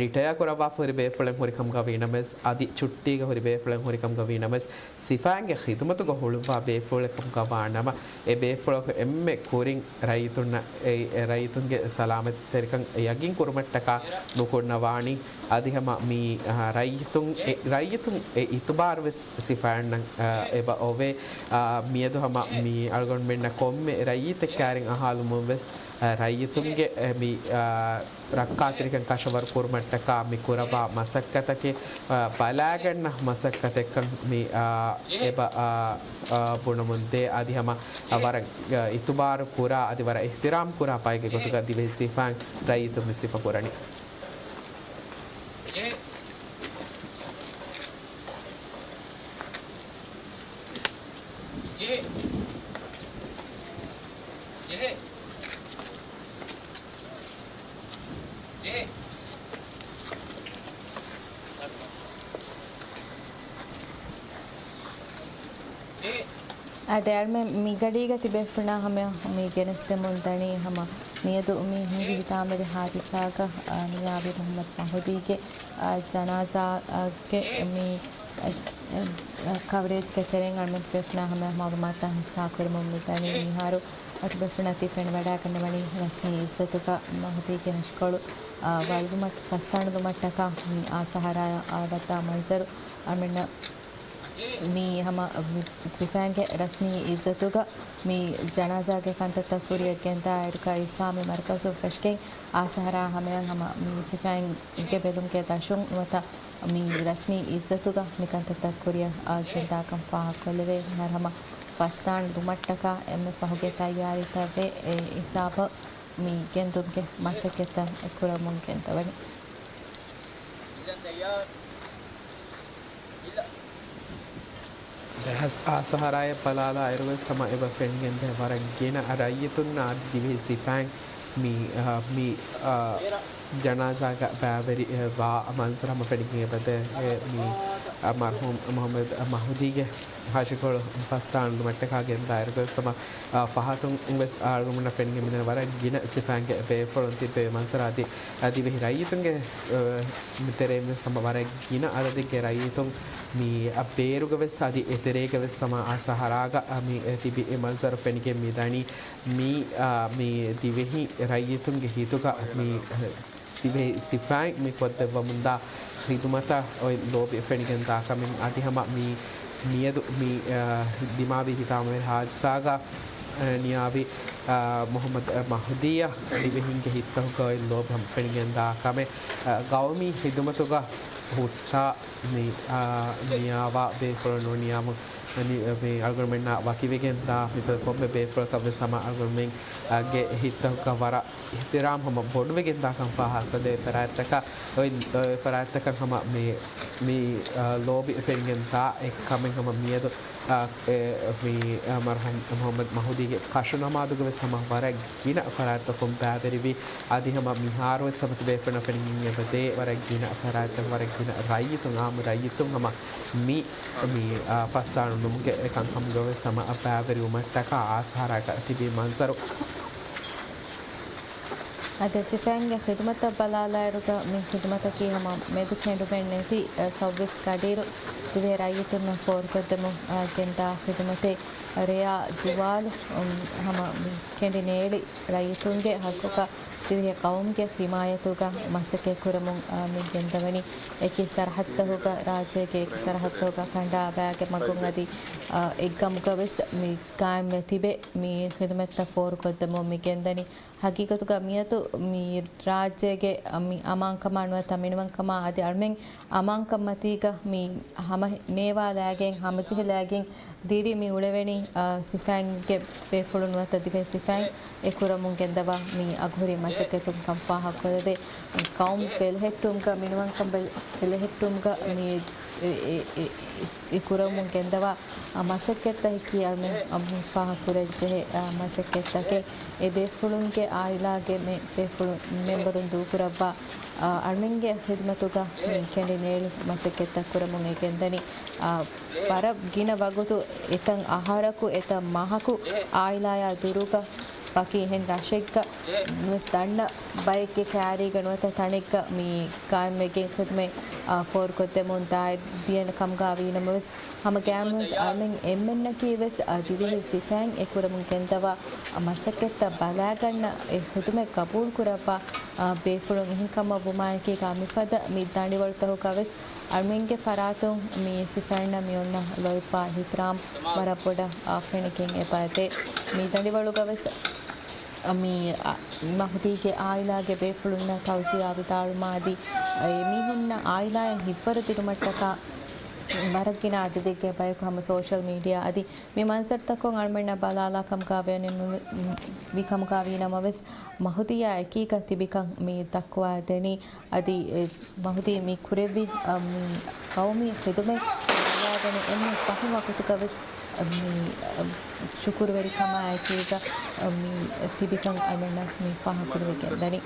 ރިޓަޔާ ކުރައްވާފަ ހުރި ބޭފުޅެއް ހުރި ކަމުގަ ވީ ނަމަވެސް، އަދި ޗުއްޓީގަ ހުރި ބޭފުޅެއް ހުރި ކަމުގަ ވީ ނަމަވެސް، ސިފައިންގެ ޚިދުމަތުގަ ހުޅުއްވާ ބޭފުޅެއް ކަމުގަ ވާ ނަމަ، އެ ބޭފުޅަކު އެންމެ ކުރިން ރައްޔިތުންނަށް އެ، އެ ރައްޔިތުންގެ ސަލާމަތްތެރިކަން ޔަގީން ކުރުމަށްޓަކާ ނުކުންނަވާނީ. އަދި ހަމަ މި، އަ، ރައްޔިތުން، އެ، ރައްޔިތުން އެ އިތުބާރު ވެސް ސިފައިންނަށް، އަ، އެބަ އޮވޭ. އަ، މިއަދު ހަމަ މި އަޅުގަނޑުމެންނަށް ކޮންމެ ރައްޔިތެއް ކައިރިން އަހާލުމުން ވެސް، އަ، ރައްޔިތުންގެ، އެ، މި، އަ، ރައްކާތެރިކަން ކަށަވަރު ކުރުމަށްޓަކާ މި ކުރައްވާ މަސައްކަތަކީ، އަ، ބަލާގަންނަ މަސައްކަތެއްކަން މި، އަ، އެބަ، އަ، އަ، ބުނަމުން ދޭ. އަދި ހަމަ، އަ، ވަރަށް، އަ، އިތުބާރު ކުރާ، އަދި ވަރަށް އިޙްތިރާމް ކުރާ ބައެއްގެ ގޮތުގަ ދިވެހި ސިފައިން ރައްޔިތުން މި ސިފަ ކުރަނީ. އާ، ދެއަޅުމެން މި ގަޑީގަ ތިބޭފުޅުންނާ ހަމަ މި ގެނެސްދެމުން ދަނީ ހަމަ މިއަދު މި ހިނގި ހިތާމަވެރި ހާދިސާގަ، އާ، ނިޔާވި މުޙައްމަދު މަހުދީގެ، އާ، ޖަނާޒާގެ މި، އާ، އާ، ކަވަރޭޖްގެ ތެރެއިން އަޅުމެން ތިބޭފުޅުންނާ ހަމަޔަށް މަޢުލޫމާތު ހިއްސާކުރަމުން މިދަނީ. މިހާރު ތިބޭފުޅުންނާ ތި ފެނިވަޑައިގަންނަވަނީ ރަސްމީ އިއްޒަތުގަ މަހުދީގެ ހަށިކޮޅު، އާ، ވަޅުލުމަށް، ފަސްދާނުލުމަށްޓަކާ މި އާ ސަހަރާއަށް އާ ވައްދާ މަންޒަރު. އަޅުމެންނަށް މި ހަމަ މި ސިފައިންގެ ރަސްމީ އިއްޒަތުގަ މި ޖަނާޒާގެ ކަންތައްތައް ކުރިއަށް ގެންދާއިރުގަ އިސްލާމީ މަރުކަޒުން ފެށިގެން އާ ސަހަރާ ހަމަޔަށް ހަމަ މި ސިފައިންގެ ބެލުމުގެ ދަށުން ނުވަތަ މި ރަސްމީ އިއްޒަތުގަ މި ކަންތައްތައް ކުރިއަށް ގެންދާކަން ފާހަގަކޮށްލެވޭ. މިހާރު ހަމަ ފަސްދާނުލުމަށްޓަކާ އެންމެ ފަހުގެ ތައްޔާރީތައް ވެ، އެ ހިސާބަށް މި ގެންދުމުގެ މަސައްކަތްތައް ކުރަމުން ގެންދަވަނީ. ދެހާސް އާ ސަހަރާއަށް ބަލާލާއިރުވެސް ހަމަ އެބަ ފެނިގެންދޭ ވަރަށް ގިނަ ރައްޔިތުންނާ އަދި ދިވެހި ސިފައިން މި، އާ، މި، އާ، ޖަނާޒާގަ ބައިވެރި، އެ، ވާ މަންޒަރު ހަމަ ފެނިގެން އެބަދޭ، އެ، މި، އާ، މަރްޙޫމް މުޙައްމަދު މަހުދީގެ ހަށިކޮޅު ފަސްދާނުލުމަށްޓަކާ ގެންދާއިރުގަ ހަމަ، އާ، ފަހަތުން ވެސް އަޅުގަނޑުމެންނަށް ފެނިގެން މިދަނީ ވަރަށް ގިނަ ސިފައިންގެ ބޭފުޅުން ތިއްބެވި މަންޒަރު އަދި، އާ، ދިވެހި ރައްޔިތުންގެ، އާ، ތެރެއިން ވެސް ހަމަ ވަރަށް ގިނަ އަދަދެއްގެ ރައްޔިތުން މި، އާ، ބޭރުގަ ވެސް އަދި އެތެރޭގަ ވެސް ހަމަ އާ ސަހަރާގަ، އާ، މި، އެ، ތިބި އެ މަންޒަރު ފެނިގެން މިދަނީ. މި، އާ، މި ދިވެހި ރައްޔިތުންގެ ހިތުގަ މި، އާ، ދިވެހި ސިފައިން މި ކޮށްދެއްވަމުންދާ ޚިދުމަތަށް އޮތް ލޯބި ފެނިގެންދާ ކަމެއް އަދި ހަމަ މި މިއަދު މި، އާ، ދިމާވި ހިތާމަވެރި ހާދިސާގަ، އާ، ނިޔާވި، އާ، މުޙައްމަދު މަހުދީއަށް ދިވެހިންގެ ހިތްތަކުގަ އޮތް ލޯބި ހަމަ ފެނިގެންދާ ކަމެއް، އާ، ގައުމީ ޚިދުމަތުގަ ހުއްޓާ މި، އާ، ނިޔާވާ ބޭފުޅުން ނޫނިޔާމު މި، މި އަޅުގަނޑުމެންނާ ވަކިވެގެންދާ މިފަދަ ކޮންމެ ބޭފުޅަކަށް ވެސް ހަމަ އަޅުގަނޑުމެން، އާ، ގެ ހިތްތަކުގަ ވަރަށް އިޙްތިރާމް ހަމަ ބޮޑުވެގެން ދާކަން ފާހަގަކޮށްދޭ ފަރާތްތަކަށް، އޮތް، އޮތް ފަރާތްތަކަށް ހަމަ މި، މި، އާ، ލޯބި ފެނިގެން ދާ އެއްކަމެއް ހަމަ މިއަދު، އާ، އެ، މި، އާ، މަރްޙޫމް މުޙައްމަދު މަހުދީގެ ކަށުނަމާދުގަ ވެސް ހަމަ ވަރަށް ގިނަ ފަރާތްތަކުން ބައިވެރިވި، އަދި ހަމަ މިހާރު ވެސް ހަމަ ތިބޭފުޅުންނަށް ފެނިގެން އެބަދޭ ވަރަށް ގިނަ ފަރާތްތަކުން ވަރަށް ގިނަ ރައްޔިތުން، އާއްމު ރައްޔިތުން ހަމަ މި، މި، އާ، ފަސްދާނުލުމުގެ އެކަންކަމުގަ ވެސް ހަމަ ބައިވެރިވުމަށްޓަކާ އާ ސަހަރާގަ ތިބި މަންޒަރު. އަދި ސިފައިންގެ ޚިދުމަތަށް ބަލާލާއިރުގަ މި ޚިދުމަތަކީ ހަމަ މެދު ކެނޑުމެއް ނެތި، އަ، ސައުވީސް ގަޑިއިރު ދިވެހި ރައްޔިތުންނަށް ފޯރުކޮށްދެމުން، އަ، ގެންދާ ޚިދުމަތެއް. ރެޔާ ދުވާލު، އުން، ހަމަ މި ކެނޑި ނޭޅި ރައްޔިތުންގެ ހައްގުގަ ދިވެހި ޤައުމުގެ ހިމާޔަތުގަ މަސައްކަތް ކުރަމުން، އަ، މި ގެންދަވަނީ. އެކި ސަރަހައްދުތަކުގަ، ރާއްޖޭގެ އެކި ސަރަހައްދުތަކުގަ ކަނޑާ ބައިގެ މަގުން އަދި، އަ، އެއްގަމުގަ ވެސް މި ގާއިމްވެ ތިބެ މި ޚިދުމަތްތައް ފޯރުކޮށްދެމުން މި ގެންދަނީ. ހަގީގަތުގަ މިއަދު މި ރާއްޖޭގެ މި އަމާންކަމާ ނުވަތަ މިނިވަންކަމާ އަދި އަޅުމެން އަމާންކަން މަތީގަ މި ހަމަ ނޭވާލާގެން ހަމަޖެހިލާގެން ދިރި މި އުޅެވެނީ، އަ، ސިފައިންގެ ބޭފުޅުން ނުވަތަ ދިވެހި ސިފައިން އެކުރަމުން ގެންދަވާ މި އަގުހުރި މަސައްކަތުން ކަން ފާހަގަކޮށްލެވޭ. ޤައުމު ބެލެހެއްޓުމުގަ މިނިވަންކަން ބެލެ-، ބެލެހެއްޓުމުގަ މި އެ، އެ، އެ، އެ ކުރަމުން ގެންދަވާ، އަ، މަސައްކަތްތަކަކީ އަޅުމެން އަ، މި ފާހަގަކުރަންޖެހޭ، އަ، މަސައްކަތްތަކެއް. އެ ބޭފުޅުންގެ އާއިލާގެ މެ-، ބޭފުޅު މެމްބަރުން ދޫކުރައްވާ، އަ، އަޅުމެންގެ ޚިދުމަތުގަ މި ކެނޑި ނޭޅި މަސައްކަތްތައް ކުރަމުން އެ ގެންދަނީ. އަ، ވަރަށް ގިނަ ވަގުތު އެތައް އަހަރަކު އެތައް މަހަކު އާއިލާޔާ ދުރުގަ ވަކި އެހެން ރަށެއްގަ ނުވެސް ދަންނަ ބައެއްގެ ކައިރީގަ ނުވަތަ ތަނެއްގަ މި ގާއިމްވެގެން ޚިދުމަތް، އާ، ފޯރުކޮށްދެމުން ދާއިރު ދިޔަ ކަމުގައި ވީނަމަވެސް، ހަމަ ގާއިމްވެސް އަޅުމެން އެންމެންނަކީ ވެސް، އާ، ދިވެހި ސިފައިން އެކުރަމުން ގެންދަވާ މަސައްކަތްތައް ބަލާގަންނަ އެ ޚިދުމަތް ގަބޫލުކުރައްވާ، އާ، ބޭފުޅުން އެހެންކަމަށް ވުމާއެކީގަ މިފަދަ މި ދަނޑިވަޅުތަކުގަ ވެސް އަޅުމެންގެ ފަރާތުން މި ސިފައިންނަށް މި އޮންނަ ލޯތްބާ އިޙްތިރާމް ވަރަށް ބޮޑަށް، އާ، ފެނިގެން އެބައެދޭ. މި ދަނޑިވަޅުގަ ވެސް މި، އަ، މަހުދީގެ އާއިލާގެ ބޭފުޅުންނަށް ތައުޒިޔާ ވިދާޅުވުމާ އަދި އެމީހުންނަށް އާއިލާއިން ހިތްވަރު ދިނުމަށްޓަކާ ވަރަށް ގިނަ އަދަދެއްގެ ބަޔަކު ހަމަ ސޯޝަލް މީޑިއާ އަދި މި މަންޒަރުތަކުން އަޅުމެންނަށް ބަލާލާ ކަމުގައި ވި ކަމުގައި ވީނަމަވެސް، މަހުދީއާ އެކީގަ ތިބިކަން މި ދައްކުވާދެނީ. އަދި އެ މަހުދީ މި ކުރެއްވި، އަ، މި ޤައުމީ ޚިދުމަތް ބަލާގަނެ އެންމެ ފަހު ވަގުތުގަ ވެސް މި، އަ، ޝުކުރުވެރިކަމާ އެކީގަ، އަ، މި ތިބިކަން އަޅުމެންނަށް މި ފާހަގަކުރެވިގެންދަނީ.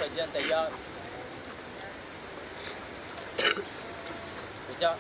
ސައްޖާން ތައްޔާރު. ރިޒާ.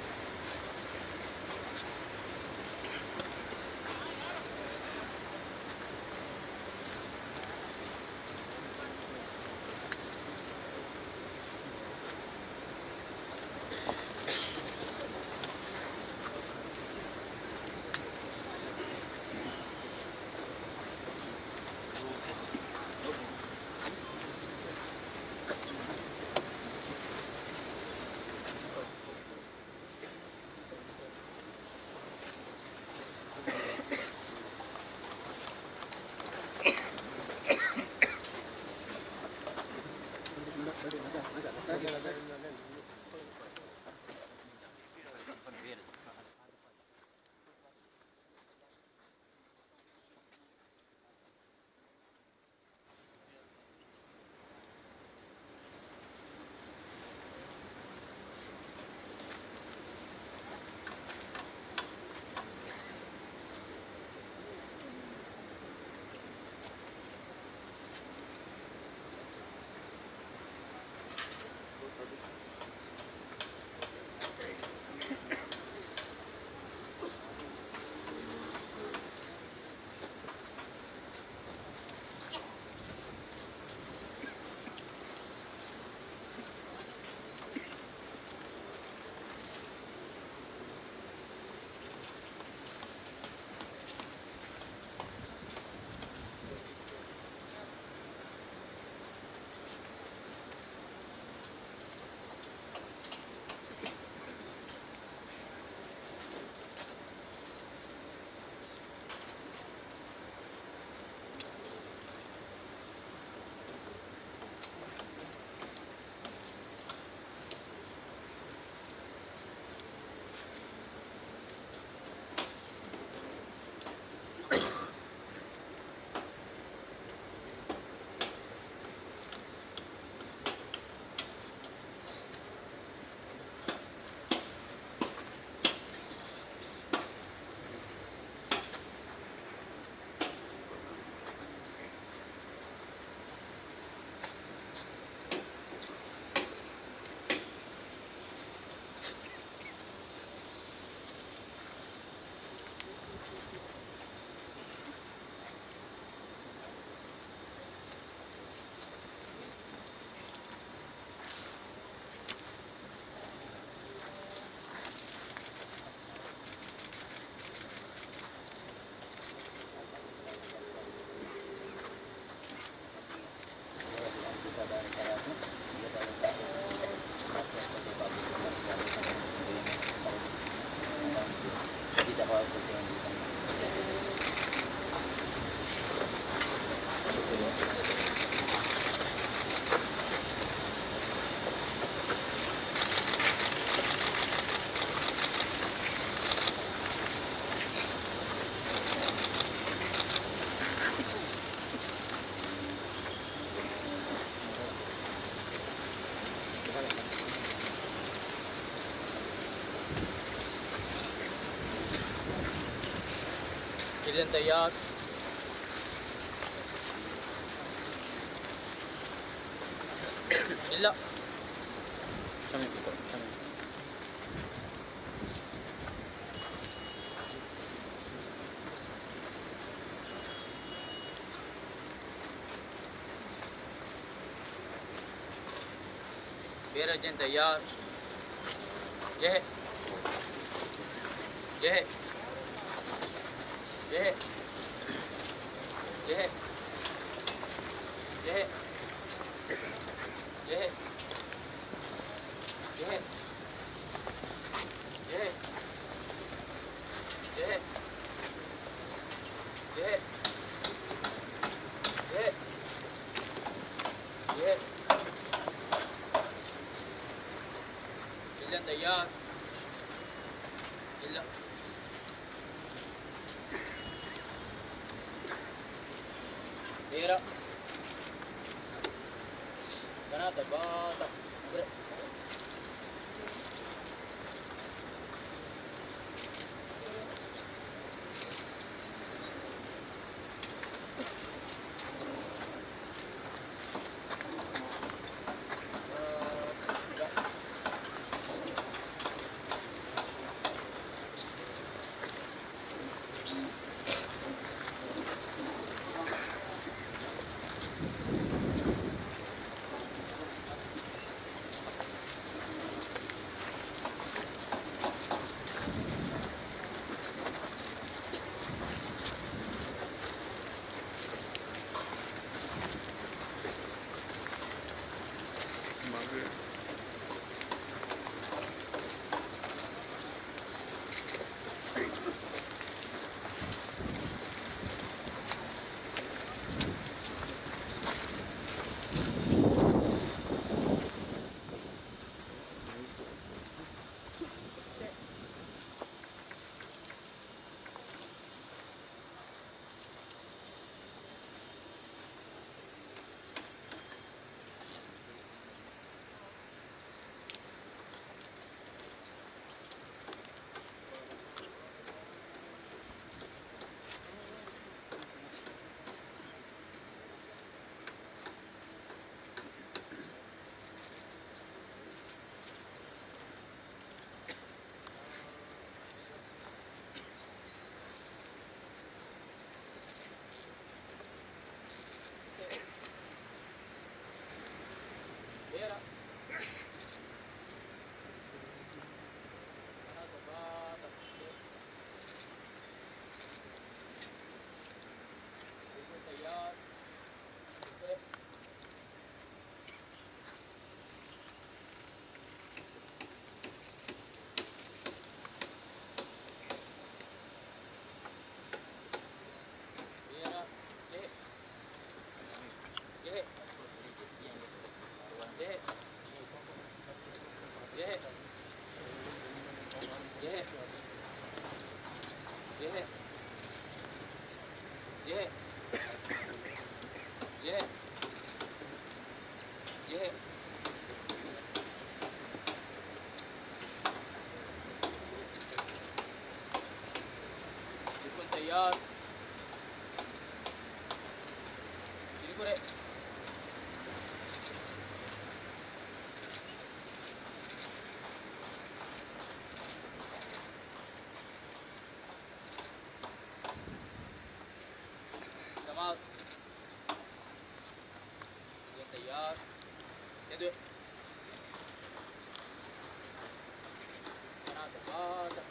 ކިލިން ތައްޔާރު. އިލްލާ. ޝަމީމް، ޝަމީމް. ބޭރަށް ޖެން ތައްޔާރު. ޖެހޭ. ޖެހޭ. ޖެހޭ. ޖެހޭ. ޖެހޭ. ޖެހޭ. ޖެހޭ. ޖެހޭ. ޖެހޭ. ޖެހޭ. އިލްލަން ތައްޔާރު. އިލްލަ. ބޭރަށް. ގަނާތައް ބާތައް. ނުކުރޭ. ތައްޔާރު. ކިރިކުރޭ. ސަމާލު. ތައްޔާރު. ތެދުވެ. ގަނާތައް ބާތައް.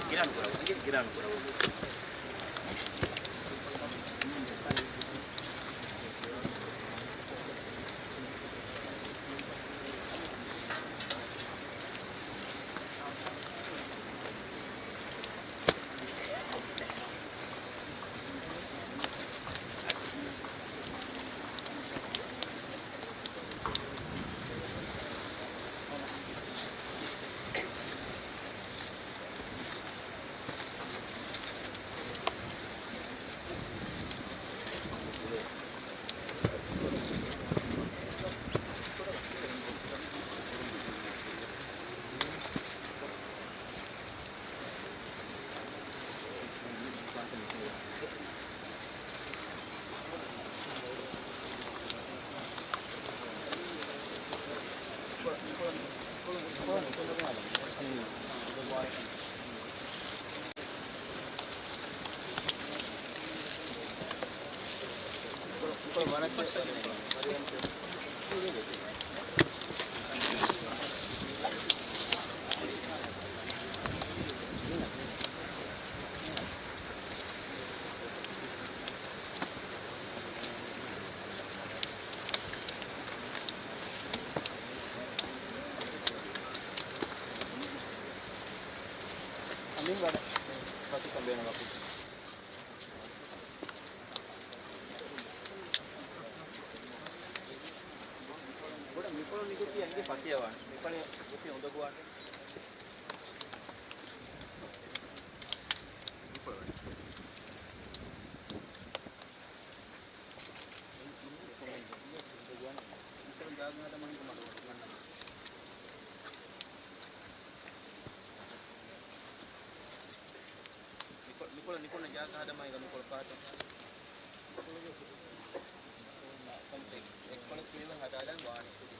ގިރާން ކުރައްވަ، ގިރާން ކުރައްވަ. އަމިން ވަޑަ ފަތިކަން ބޭނުން ވަކި. ބޮޑަށް މިކޮޅު ނިކުތީ އަނގި ފަސިޔަވާނެ. މިކޮޅެއް ގޮސް އުނދަގޫވާނެ. ނިކޮ-، ނިކޮޅަށް ނިކުންނަ ޖާގަ ހަދަމާ އިނގޭ ނިކޮޅު ފަހަތަށް. އެއްކޮޅެއް ކުރިން ހަދާލަން ވާނެ ކުދިން.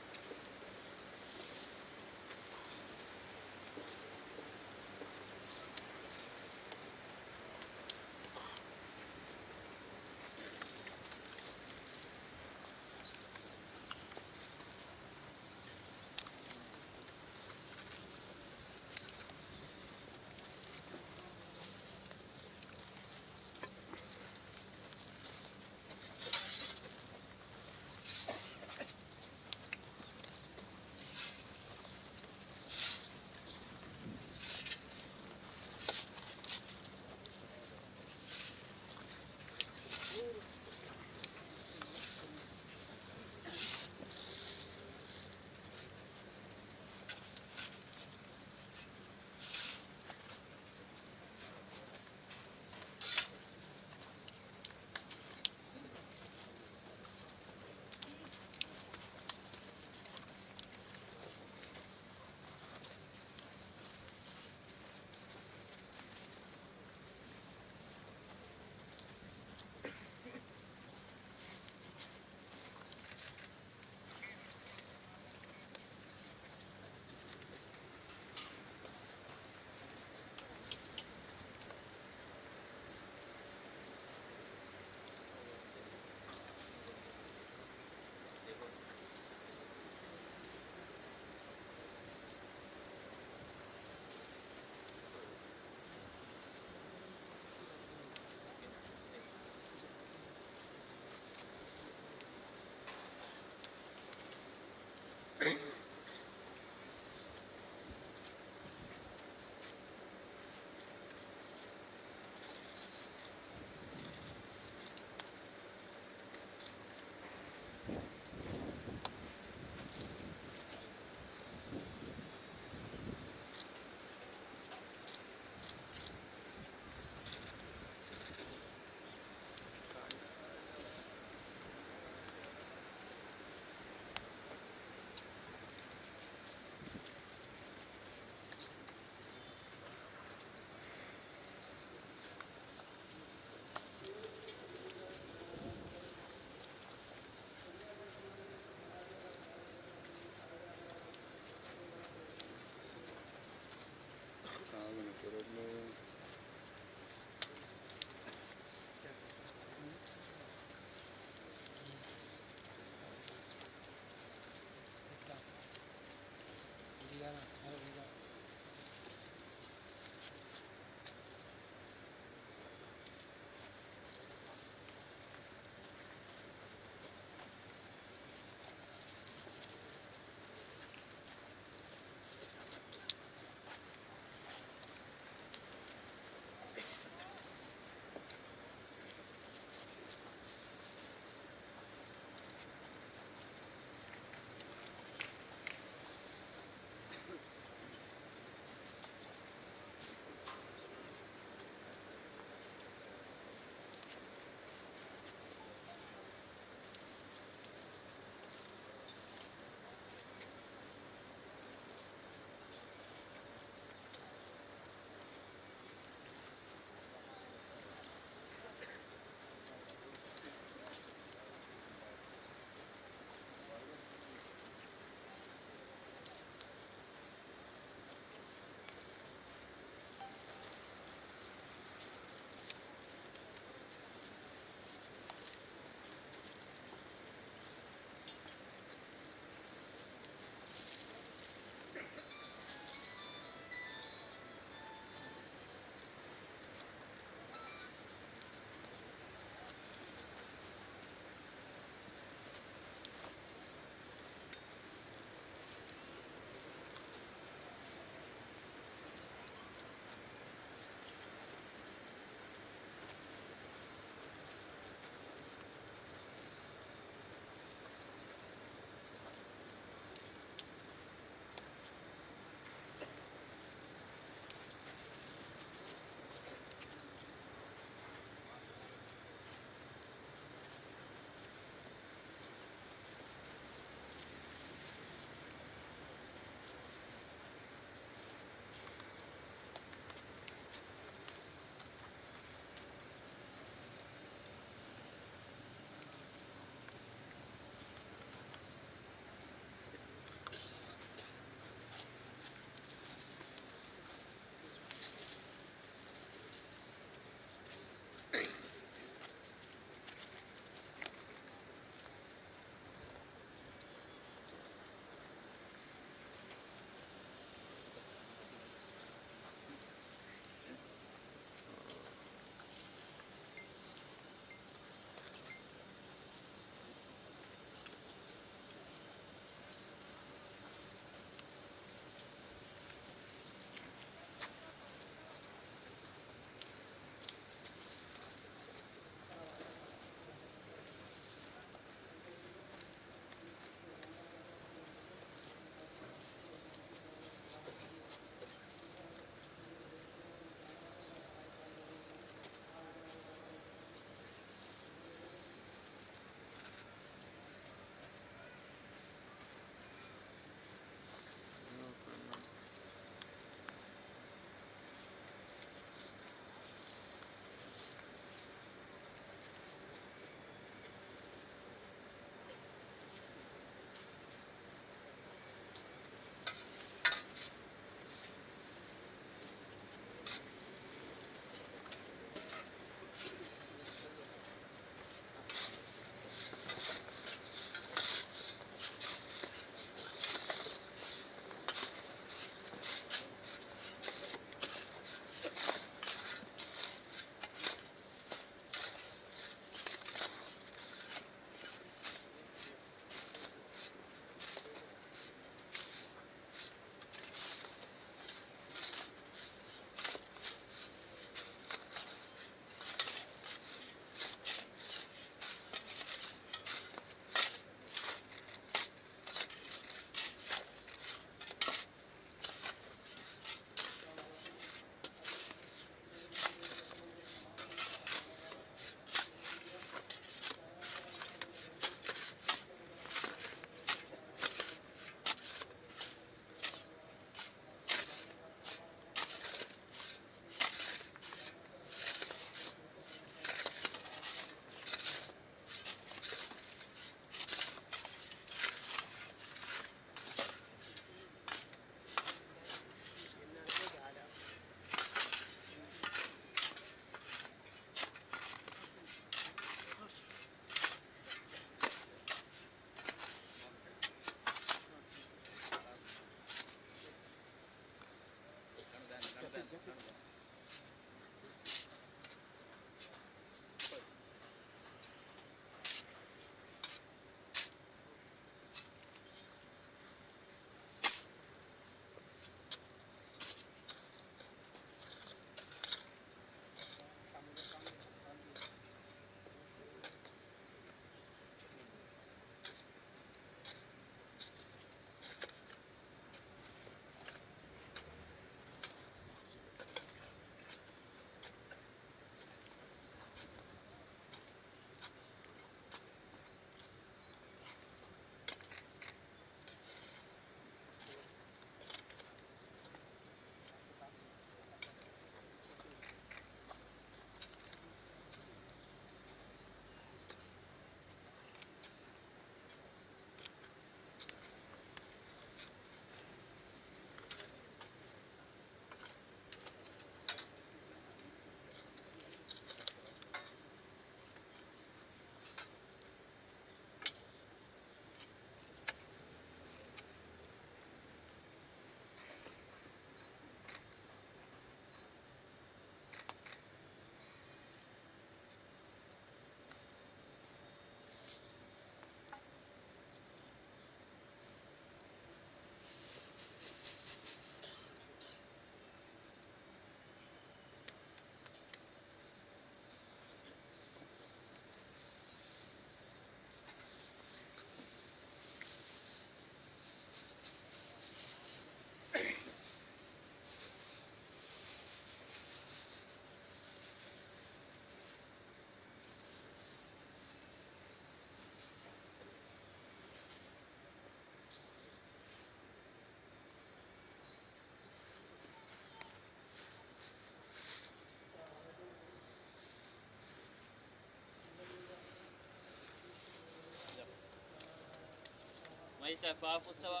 މައްޗަށް ފާފުއްސަވާ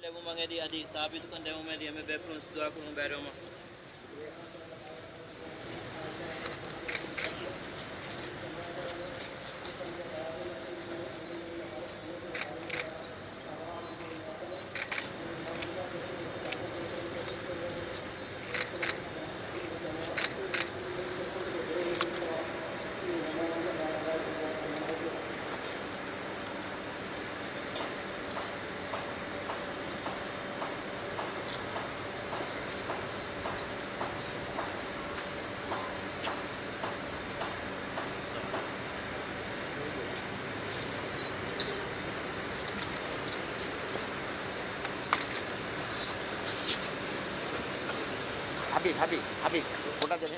ލެވުމަށް އެދި، އަދި ސާބިތުކަން ދެވުމަށް އެދި އެންމެ ބޭފުޅުން ދުޢާކުރުން ބޭރުވަމުން. ހަބީބް، ހަބީބް، ހަބީބް، ކުޑަ ދެނެ.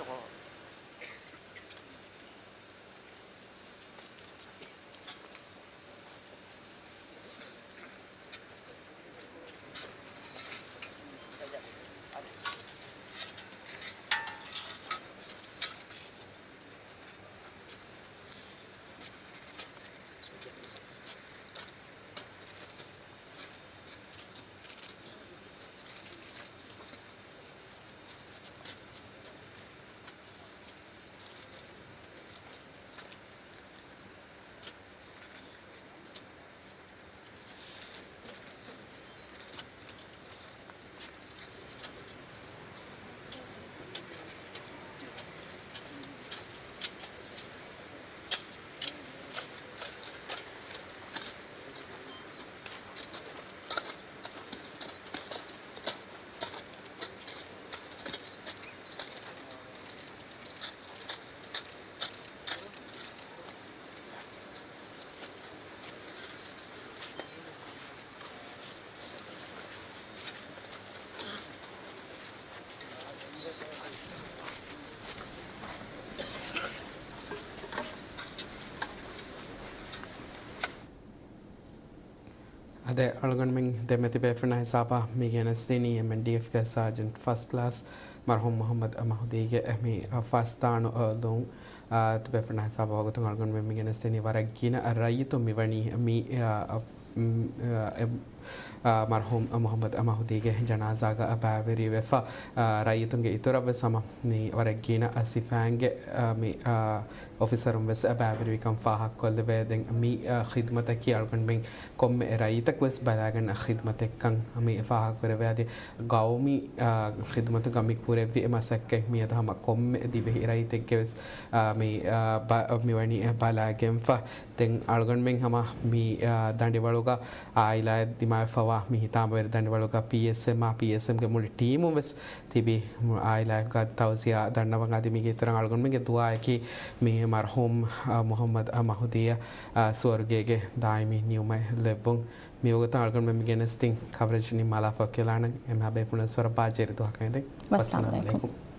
އާދެ، އަޅުގަނޑުމެން ދެމެތި ބޭފުޅުންނާ ހިސާބަށް މި ގެނެސްދިނީ އެމްއެންޑީއެފްގެ ސާޖެންޓް ފަސްޓް ކްލާސް މަރްޙޫމް މުޙައްމަދު މަހުދީގެ މި ފަސްދާނު ލުން. އާ، ބޭފުޅުންނާ ހިސާބަށް ވަގުތުން އަޅުގަނޑުމެން މި ގެނެސްދިނީ ވަރަށް ގިނަ ރައްޔިތުން މިވަނީ މި، އާ، މް، އާ، އެ، އާ، މަރްޙޫމް މުޙައްމަދު މަހުދީގެ ޖަނާޒާގަ ބައިވެރިވެފަ، އާ، ރައްޔިތުންގެ އިތުރަށްވެސް ހަމަ މި ވަރަށް ގިނަ ސިފައިންގެ، އާ، މި، އާ، އޮފިސަރުން ވެސް ބައިވެރިވިކަން ފާހަގަކޮށްލެވޭ. ދެން މި، އާ، ޚިދުމަތަކީ އަޅުގަނޑުމެން ކޮންމެ ރައްޔިތަކު ވެސް ބަލާގަންނަ ޚިދުމަތެއްކަން މި ފާހަގަކުރެވޭ. އަދި ގައުމީ، އާ، ޚިދުމަތުގަ މި ކުރެއްވި މަސައްކަތް މިއަދު ހަމަ ކޮންމެ ދިވެހި ރައްޔިތެއްގެ ވެސް، އާ، މި، އާ، ބަ-، މިވަނީ ބަލާގެންފަ. ދެން އަޅުގަނޑުމެން ހަމަ މި، އާ، ދަނޑިވަޅުގަ އާއިލާއަށް ދިމާވެފަވާ މި ހިތާމަވެރި ދަނޑިވަޅުގަ ޕީއެސްއެމްއާ ޕީއެސްއެމްގެ މުޅި ޓީމުން ވެސް ތިބި އާއިލާއެކުގަ ތައުޒިޔާ ދަންނަވަން. އަދި މީގެ އިތުރަށް އަޅުގަނޑުމެންގެ ދުޢާއަކީ މި މަރްޙޫމް، އާ، މުޙައްމަދު މަހުދީއަށް، އާ، ސުވަރުގޭގެ ދާއިމީ ނިޢުމަތް ލެއްވުން. މިވަގުތު އަޅުގަނޑުމެން މި ގެނެސްދިން ކަވަރޭޖް ނިންމާލާފަ ކެލާނަން. އެންމެހާ ބޭފުޅުން ވަރަށް ބާއްޖަވެރި ދުވަހަކަށް އެދެން. ވައްސަލާމް ވައްސަލާމް ޢަލައިކުމް. ޢަލައިކުމް.